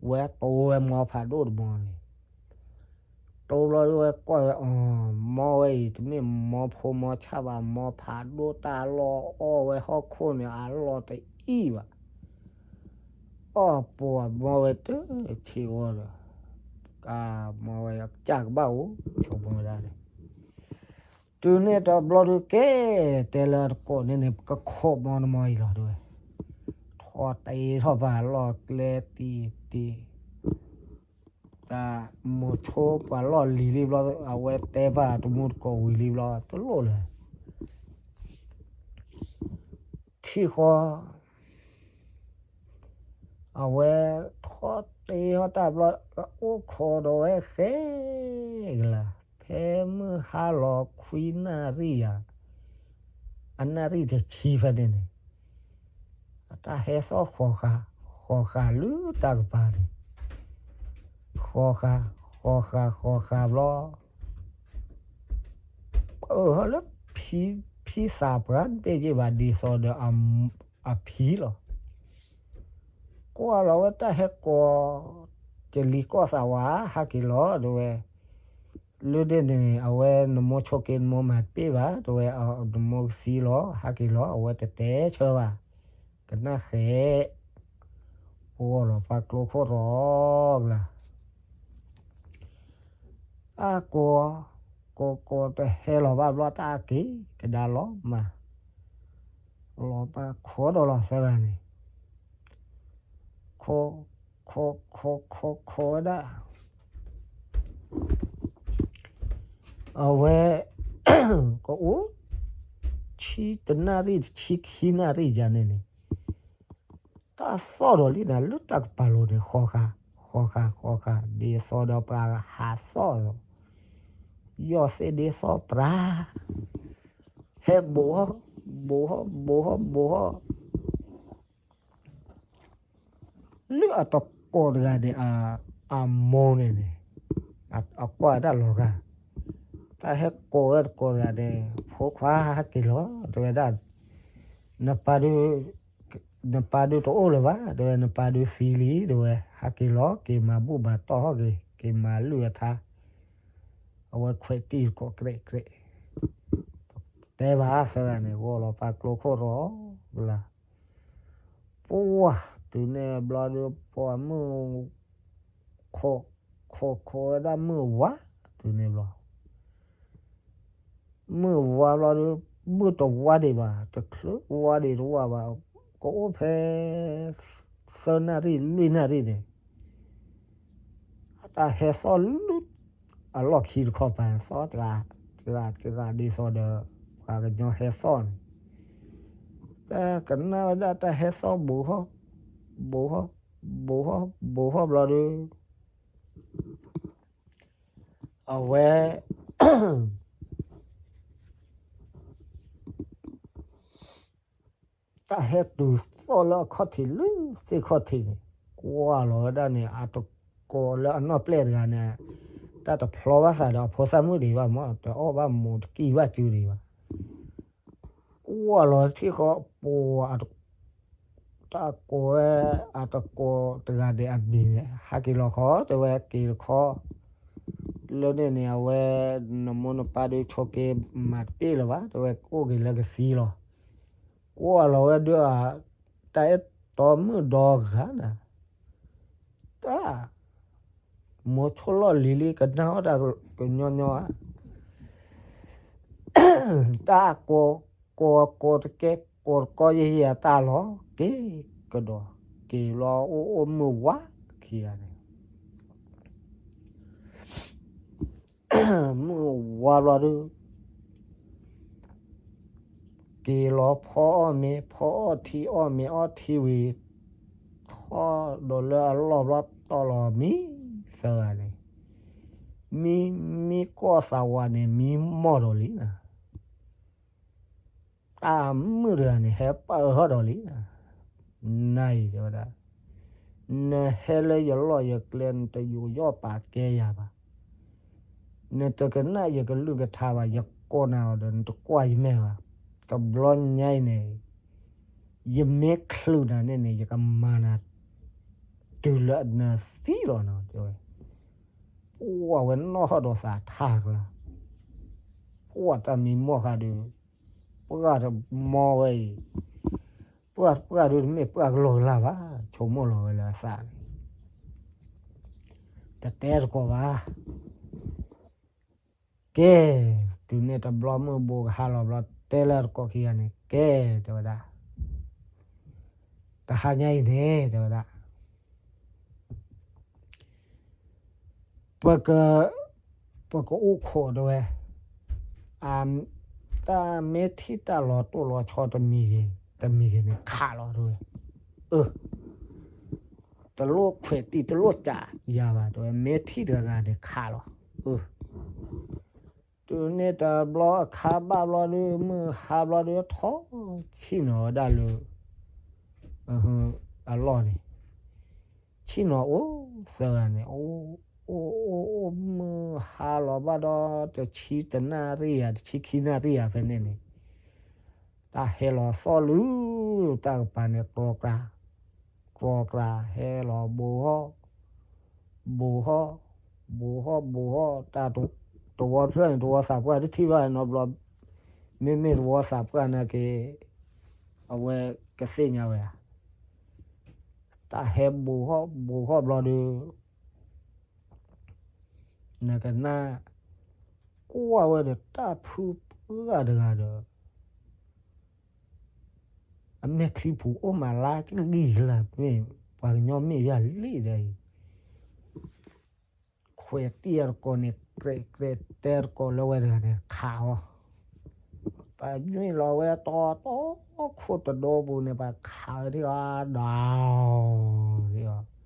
ဝဲတိဝဲမီဖးဒိၣ်တမီန့ၣ် တိဘျီဒုးဝဲကွၢ်ဝဲအီၤ မီဝဲအံၤ တမ့ၢ်မီဖိမီဆၣ်ဘၣ် မီဖးဒိၣ်တၢ်လီၢ်အီၣ်ဝဲဟီၣ်ခိၣ်န့ၣ် အလီၢ်တအံၣ်ဘၣ်, အီၣ်ပှၤမီဝဲတဆံးဝီဒီး ကမီဝဲကစၢ်ကဘၣ်အိၣ် ဆိကမိၣ်ဝဲဒၣ်န့ၣ် တုၤန့ၣ်တဘျီဒုးကဲ တဲလၢတကိးန့ၣ်န့ၣ် ကခိးမီတမီအံၤလီၤ တဲဝဲ, ထီၣ်တ့ထီၣ်ပှၤလီၢ်ကျဲတံၢ်တံၢ် တၢ်မိၤဆိပှၤလီၢ်လံၤလံဘျီ အဝဲတဲပှၤတမူတကိးဝံၤလံဘျီ တလိၣ်လၢၤ ထံၣ်ဃီ အဝဲထီၣ်တ့ထီၣ်တၢ်ဘျီ အိၣ်ခိးဒီးဝဲဃဲကလၤ ဖဲမုၢ်ဟါလီၤခွံနၣ်ရံၣ်ယၤ အနၣ်ရံၣ်တဆံဖဲန့ၣ်န့ၣ် အတၢ်ဟဲသီၣ်ဃီၤဃာ် ဃီၤဃာ်လၢတၢ်ကပၤန့ၣ် ဃီၤဃာ် ဃီၤဃာ် ဃီၤဃာ်ဘျီ ပၢၢ်ဟီၣ်လၢ ဖံသးပှၢ်တဘ့ၣ်ယ့ၢ်ဘၣ် ဒ်သိးဒီးအဖံလီၤ. ကွၢ်လီၤဝဲတၢ်ဟဲကိး ကလံၤကီၢ်သးဝး ဟးက့ၤလီၤ တဲဝဲ. လၢဒ်န့ၣ် အဝဲနမိၢ်ဆိးက့နမိၢ်မၤတပ့ၢ်ဘၣ် တဲဝဲ, နမိၢ်ကသံလီၤ ဟးက့ၤလီၤ အဝဲတတဲဆၢဘၣ်. ကနၣ်ဃဲ ဂီၤလီၤပှၤကျိခိၣ်ရီကလၤ အကိး ကိးကိးတဟဲလီၤဘၣ်ဘျီ တၢ်အက့ၤကဒါလီၤမး လီၤပှၤခိးဒီးလီၤသၢဂၤန့ၣ် ခိး ခိး ခိး ခိးဝဲဒၣ် အဝဲ ကအိၣ် ဆံတနၣ်ရံၣ် ဆံခံနၣ်ရံၣ်ယၤန့ၣ်န့ၣ် တၢ်သီၣ်ဒီးလံနၤ လၢတၢ်ကပၤလိၤန့ၣ် ဃီၤဃာ် ဃီဃာ်ဃီဃာ် ဒ်သိးဒီးပှၤဟးသီၣ်လီၤ, ယီၢ်သ့ၣ်ဒ်သိးပြၢ, ဟဲဘိးဟီၣ်, ဘိးဟီၣ် ဘိးဟီၣ်ဘိးဟီၣ် လၢအတကိးတဂၤန့ၣ် အမိၢ်န့ၣ်န့ၣ် အကွၢ်တၢ်လီၤဂာ်, တၢ်ဟဲကိးဝဲတကိးတဂၤန့ၣ် ဖိခွါဟဲက့ၤလီၤ တဲဝဲဒၣ်, နပၢ်ဒုး, နပၢ်ဒုးတအိၣ်လၢၤဘၣ် တဲဝဲ, နပၢ်ဒုးသံလံ တဲဝဲ, ဟဲက့ၤလီၤ က့ၤမၤဘူၣ်မၤတီၢ်ဟီၣ်က့ၤ က့ၤမၤလုၢ်အထါ, အဝဲခွဲးတံၢ်တကိးကြဲးကြဲး တဲဘၣ်သၢဂၤန့ၣ် ဂီၢ်လီၤပာ်ကျိခိၣ်ရီ ဘျီ, ပှၢ်, တုၤန့ၣ်ဘျီဒီး ပှၢ်မုၢ်, ခိး, ခိးခိးဝဲဒၣ်မုၢ်ဝါ, တုၤန့ၣ်ဘျီ, မုၢ်ဝါဘျီဒီး မုၢ်တဝါဒံးဘၣ် တချုးဝါဒံးတဝါဘၣ်, ကအိၣ်ဖဲ သၢနၣ်ရံၣ်လွံၢ်နၣ်ရံၣ်န့ၣ် အတၢ်ဟဲသီၣ်လၢ အလီၢ်ခံတခီပၤ သီၣ်တဂၤ, တဂၤတဂၤဒ်သိးဒီး ပှၤကညီဟဲသီၣ်န့ၣ်, တၢ်ကနၣ်ဝဲဒၣ်တၢ်ဟဲသီၣ်ဘိးဟီၣ်, ဘိးဟီၣ်, ဘိးဟီၣ်, ဘိးဟီၣ်ဘျီဒီး အဝဲ တၢ်ဟဲတုၤသီၣ်လၢအခီၣ်ထံးလၢသ့ၣ်ခီၣ်ထံးန့ၣ်, ကွၢ်လီၤဝဲဒၣ်န့ၣ် အတကိးလၢအနီၢ်ပျဲၢ်တဂၤန့ၣ်, တၢ်တဖျီဘၣ်သးဒီးအဖိသၣ်မုၣ်ဒံးဘၣ်မး တအီၣ်ဘၣ်မူးတကံၢ်ဘၣ်စုဒံးဘၣ်, ကွၢ်လီၤထံၣ်ဃီပှၤ တၢ်ကိးဝဲ အတကိးတဂၤဒဲးအမံၤန့ၣ် ဟဲက့ၤလီၤခီ တဲဝဲက့ၤတခီ, လၢန့ၣ်န့ၣ် အဝဲ နမိၢ်နပၢ်ဒုးဆိးက့မၤတပ့ၢ်လၢၤဘၣ် တဲဝဲ ကအိၣ်က့ၤလၢကသံလီၤ, ကွၢ်လီၤဝဲဒၣ် တၢ်အဲၣ်တီမုၣ်ဒီဂၤန့ၣ် တၢ် မိၢ်ဆိလီၢ်လံၤလံ ကနၣ်အီၣ်တၢ်ကညီညီဧါ, တၢ်ကိး ကိးကိးတကဲ ကိးတကီယဲၢ်ယဲၢ်အတၢ်လီၤ က့ၤကဒီး က့ၤလီၤအိၣ်အိၣ်မုၢ်ဝါခံဂၤန့ၣ် မုၢ်ဝါဘျီဒုး က့ၤလီၤဖီအီၣ်မ့ၤ ဖီအီၣ်ထံ အီၣ်မ့ၤအီထံဝံၤ ထီၣ်ဒီးလၢအလီၢ်ဘျီတီၢ်လီၤမံ သၢဂၤန့ၣ် မံ မံကီၢ်သးဝးန့ၣ် မံမီၢ်ဒီးလံနၤ တၢ်မုၣ်တဂၤန့ၣ် ဟဲပာ်အၢထီၣ်ဒီးလံနၤ နၤအံၤတဲဝဲဒၣ် နဟဲလၢယလီၢ်ယကျဲ နတယူးယီၣ်ပာ်ကဲယၤဘၣ် နတကနၣ်ယကလုၢ်ကထါဘၣ် ယကိးနၤအီၤဒီး နတကွၢ်ယမဲာ်ဘၣ် တဘျီညါအံၤန့ၣ် ယမ့ၢ်ချုးနၤန့ၣ်န့ၣ် ယကမၤနၤ တုၤလၢအနၢသံလီၤနၤ တဲဝဲ ပှၢ်ဝဲနီၣ်ထီၣ်ဒီးသးထါကျါ ပှၢ်တၢ်မံမီၢ်ဃးဒီး ပှၢ်တမီဝဲအံၤ ပှၢ်ပှၢ်ဒုးတမ့ၢ်ပှၢ်ကလီကလီဘၣ် ဆိကမိၣ်လီၤဝဲလၢအသးန့ၣ် တတဲတကိးဘၣ် ကဲ တုၤန့ၣ်တဘျီမုၢ်ဘိကဟါလီၤဘျီ တဲလၢတကိးခံဂၤန့ၣ် ကဲ တဲဝဲဒၣ် တဟါညါအံၤန့ၣ် တဲဝဲဒၣ် ပက ပကအိၣ်ခိးတဲဝဲ အ တၢ်မ့ၢ်ထံၣ်တၢ်လီၤတိၢ်လီၤဆီတမံၤဂ့ၤ တမံၤဂ့ၤန့ၣ် ခးလီၤတဲဝဲ အၢ တလိၣ်ခွဲးတံၢ်တလိၣ်ကးယၤဘၣ်တဲဝဲ မ့ၢ်ထံၣ်တဂၤဂၤန့ၣ်ခးလီၤ အၢ တုၤန့ၣ်တဘျီအခါဘၣ်ဘျီဒုး မုၢ်ဟါဘျီဒုး ထီၣ်ဆ့ၣ်နီၤဝဲဒၣ်လၢ အလီၢ်န့ၣ် ဆ့ၣ်နီၤအိၣ်သၢဂၤန့ၣ် အိၣ်အိၣ်အိၣ်မုၢ်ဟါလီၤဘၣ်ဒီး တဆံတနၣ်ရံၣ်ဧါ တဆံခံနၣ်ရံၣ်ဧါ ဖဲန့ၣ်န့ၣ် တၢ်ဟဲလီၤသီၣ်လၢ တၢ်ကပၤန့ၣ် ကြီကြၤ ကြီကြၤ ဟဲလီၤဘိးဟီၣ် ဘိးဟီၣ် ဘိးဟီၣ် ဘိးဟီၣ် တၢ်တဝီတဖျၢၣ်န့ၣ် တဝီသးပှၢ်တထံၣ်ဘၣ်နီတဘျီ မ့မ့ၢ်တဝီသးပှၢ်နာ်က့ အဝဲကသ့ၣ်ညါဝဲဧါ တၢ်ဟဲဘိးဟီၣ် ဘိးဟီၣ်ဘျီဒီး နကနၣ် ကွၢ်ဝဲဒီးတၢ်ဖုပှၢ်တဂၤဒီး အမဲာ်ချံပူၤအိၣ်မးလါကဂံၢ်လၢ် မ့ၢ်ပှၤကညီမ့ၢ်ယၤလံဒီးအံၤ ခွဲးတံၢ်အတကိးန့ၣ် ကြဲးကြဲးတဲတကိးလၢဝဲတဂၤန့ၣ် ခးအီၤ ပှၤညွံးလီၤဝဲတီတီခိၣ်တဒိပူၤန့ၣ် ပှၤခးဝဲဒၣ်အီၤ ဒီး ဒ်အီၤ ပ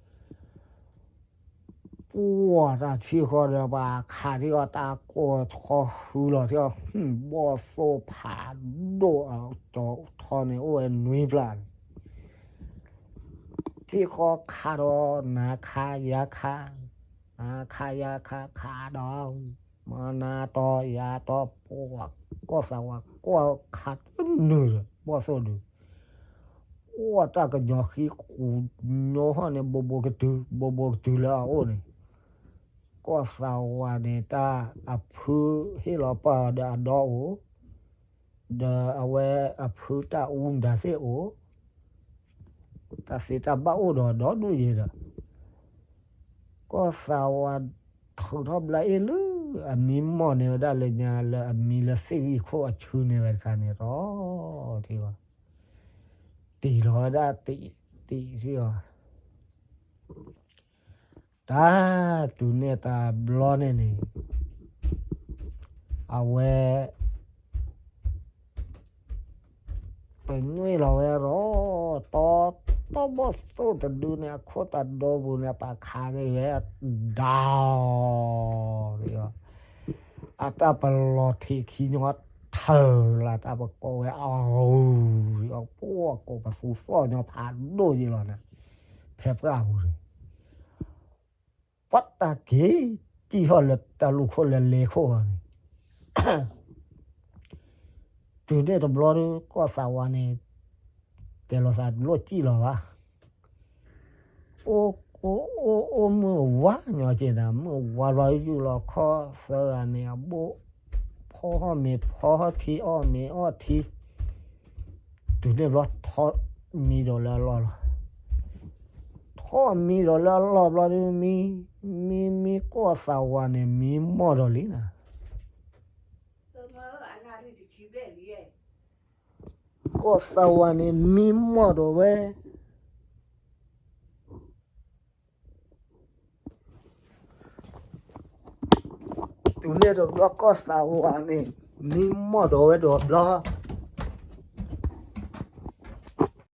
ပှၢ်တၢ်ထံၣ်ဃီဒီး ပှၤခးထံၣ်ဃီတၢ်ကိၢ်ဆီဃုလီၤထံၣ်ဃီ, ဘီၣ်သိၣ်ဖးဒိၣ်အကၠီထီန့ၣ်အိၣ်ဝဲနွံပျၢ်န့ၣ်, ထံၣ်ဃီခးဒီးနၤခးယၤခး, နၤခးယၤခးခးဒီး, မနၤတီယၤတီ ပှၢ်ကီၢ်သးဝးကွၢ်ခးတနုာ်ဒီး ဘီၣ်သိၣ်ဒုး အိၣ်တၢ်ကညီၤဃံကူၤညီဟီၣ်န့ၣ် ဘိးဘိးကတုၤ ဘိးဘိးကတုၤလၢအအိၣ်န့ၣ်, ကီၢ်သးဝးန့ၣ် တၢ်အဖုဟ့ၣ်လီၤပာ်အီၤဒီးအဒီအိၣ်, ဒီးအဝဲအဖုတၢ်အူမတၤသ့ၣ်အိၣ်, တၢ်သ့တၢ်ဘၣ်အိၣ်ဒီးဒီဒူၣ်ယဲဒီး ကီၢ်သးဝးထုးထီၣ်ဘျါအ့ၣ်လၢ အမံမီၢ်န့ၢ်ဝဲဒၣ်လၢညါလၢအမံလၢသ့ၣ်ဂံၢ်ခိၣ်အဆၢန့ၢ်ဝဲတခါန့ၣ်ဒီး ထံၣ်ဘၣ်, တံၢ်လီၤဝဲဒၣ်တံၢ်တံၢ်ထံၣ်ဘၣ်, တၢ်တုၤန့ၣ်တဘျီန့ၣ်န့ၣ် အဝဲ ပညွဲၣ်လီၤဝဲဒီး တီတီဘီၣ်သိၣ်တဒုန့ၣ် အခိၣ်သးဒီပူၤန့ၣ် ပာ်ခးက့ၤဝဲ ဒီး အတၢ်ပလီၤထံးခံညီထၢၣ်လၢတၢ်ပကိးဝဲအဂုၤ, ပှၢ်ကိးပသူသီၣ်ညီဖးဒိၣ်ယဲလီၤန့ၣ်, ဖဲပှၢ်ပူၤန့ၣ် ပှၤတၢ်က့ၤစံၣ်ထီၣ်လၢတၢ်လူၢ်ခိၣ်လၢလဲၤခိၣ်အီၤန့ၣ်, တုၤန့ၣ်တဘျီဒီး ကီၢ်သးဝးန့ၣ် တဲလိာ်သးတလိၣ်စံၣ်လီၤဘၣ်, အိၣ်အိၣ်အိၣ်အိၣ်မုၢ်ဝါညီက့ၤနၤ မုၢ်ဝါလီၤယူၢ်လီၤခီၣ်သၢဂၤန့ၣ် အဘိၣ် ဖီမ့ၤဖီထံ အီၣ်မ့ၤအီထံ, တုၤန့ၣ်ဘျီထီၣ်မံဒီးလၢအလီၢ်လီၤ. ထီၣ်မံဒီးလၢအလီၢ်ဘျီဒီး မံ မံ မံ ကီၢ်သးဝးန့ၣ် မံမီၢ်ဒီးလံနၤ. ကီၢ်သးဝးန့ၣ် မံမီၢ်ဒီးဝဲ တုၤန့ၣ်တဘျီ ကီၢ်သးဝးန့ၣ် မံမီၢ်ဒီးဝဲဒီးဘျီ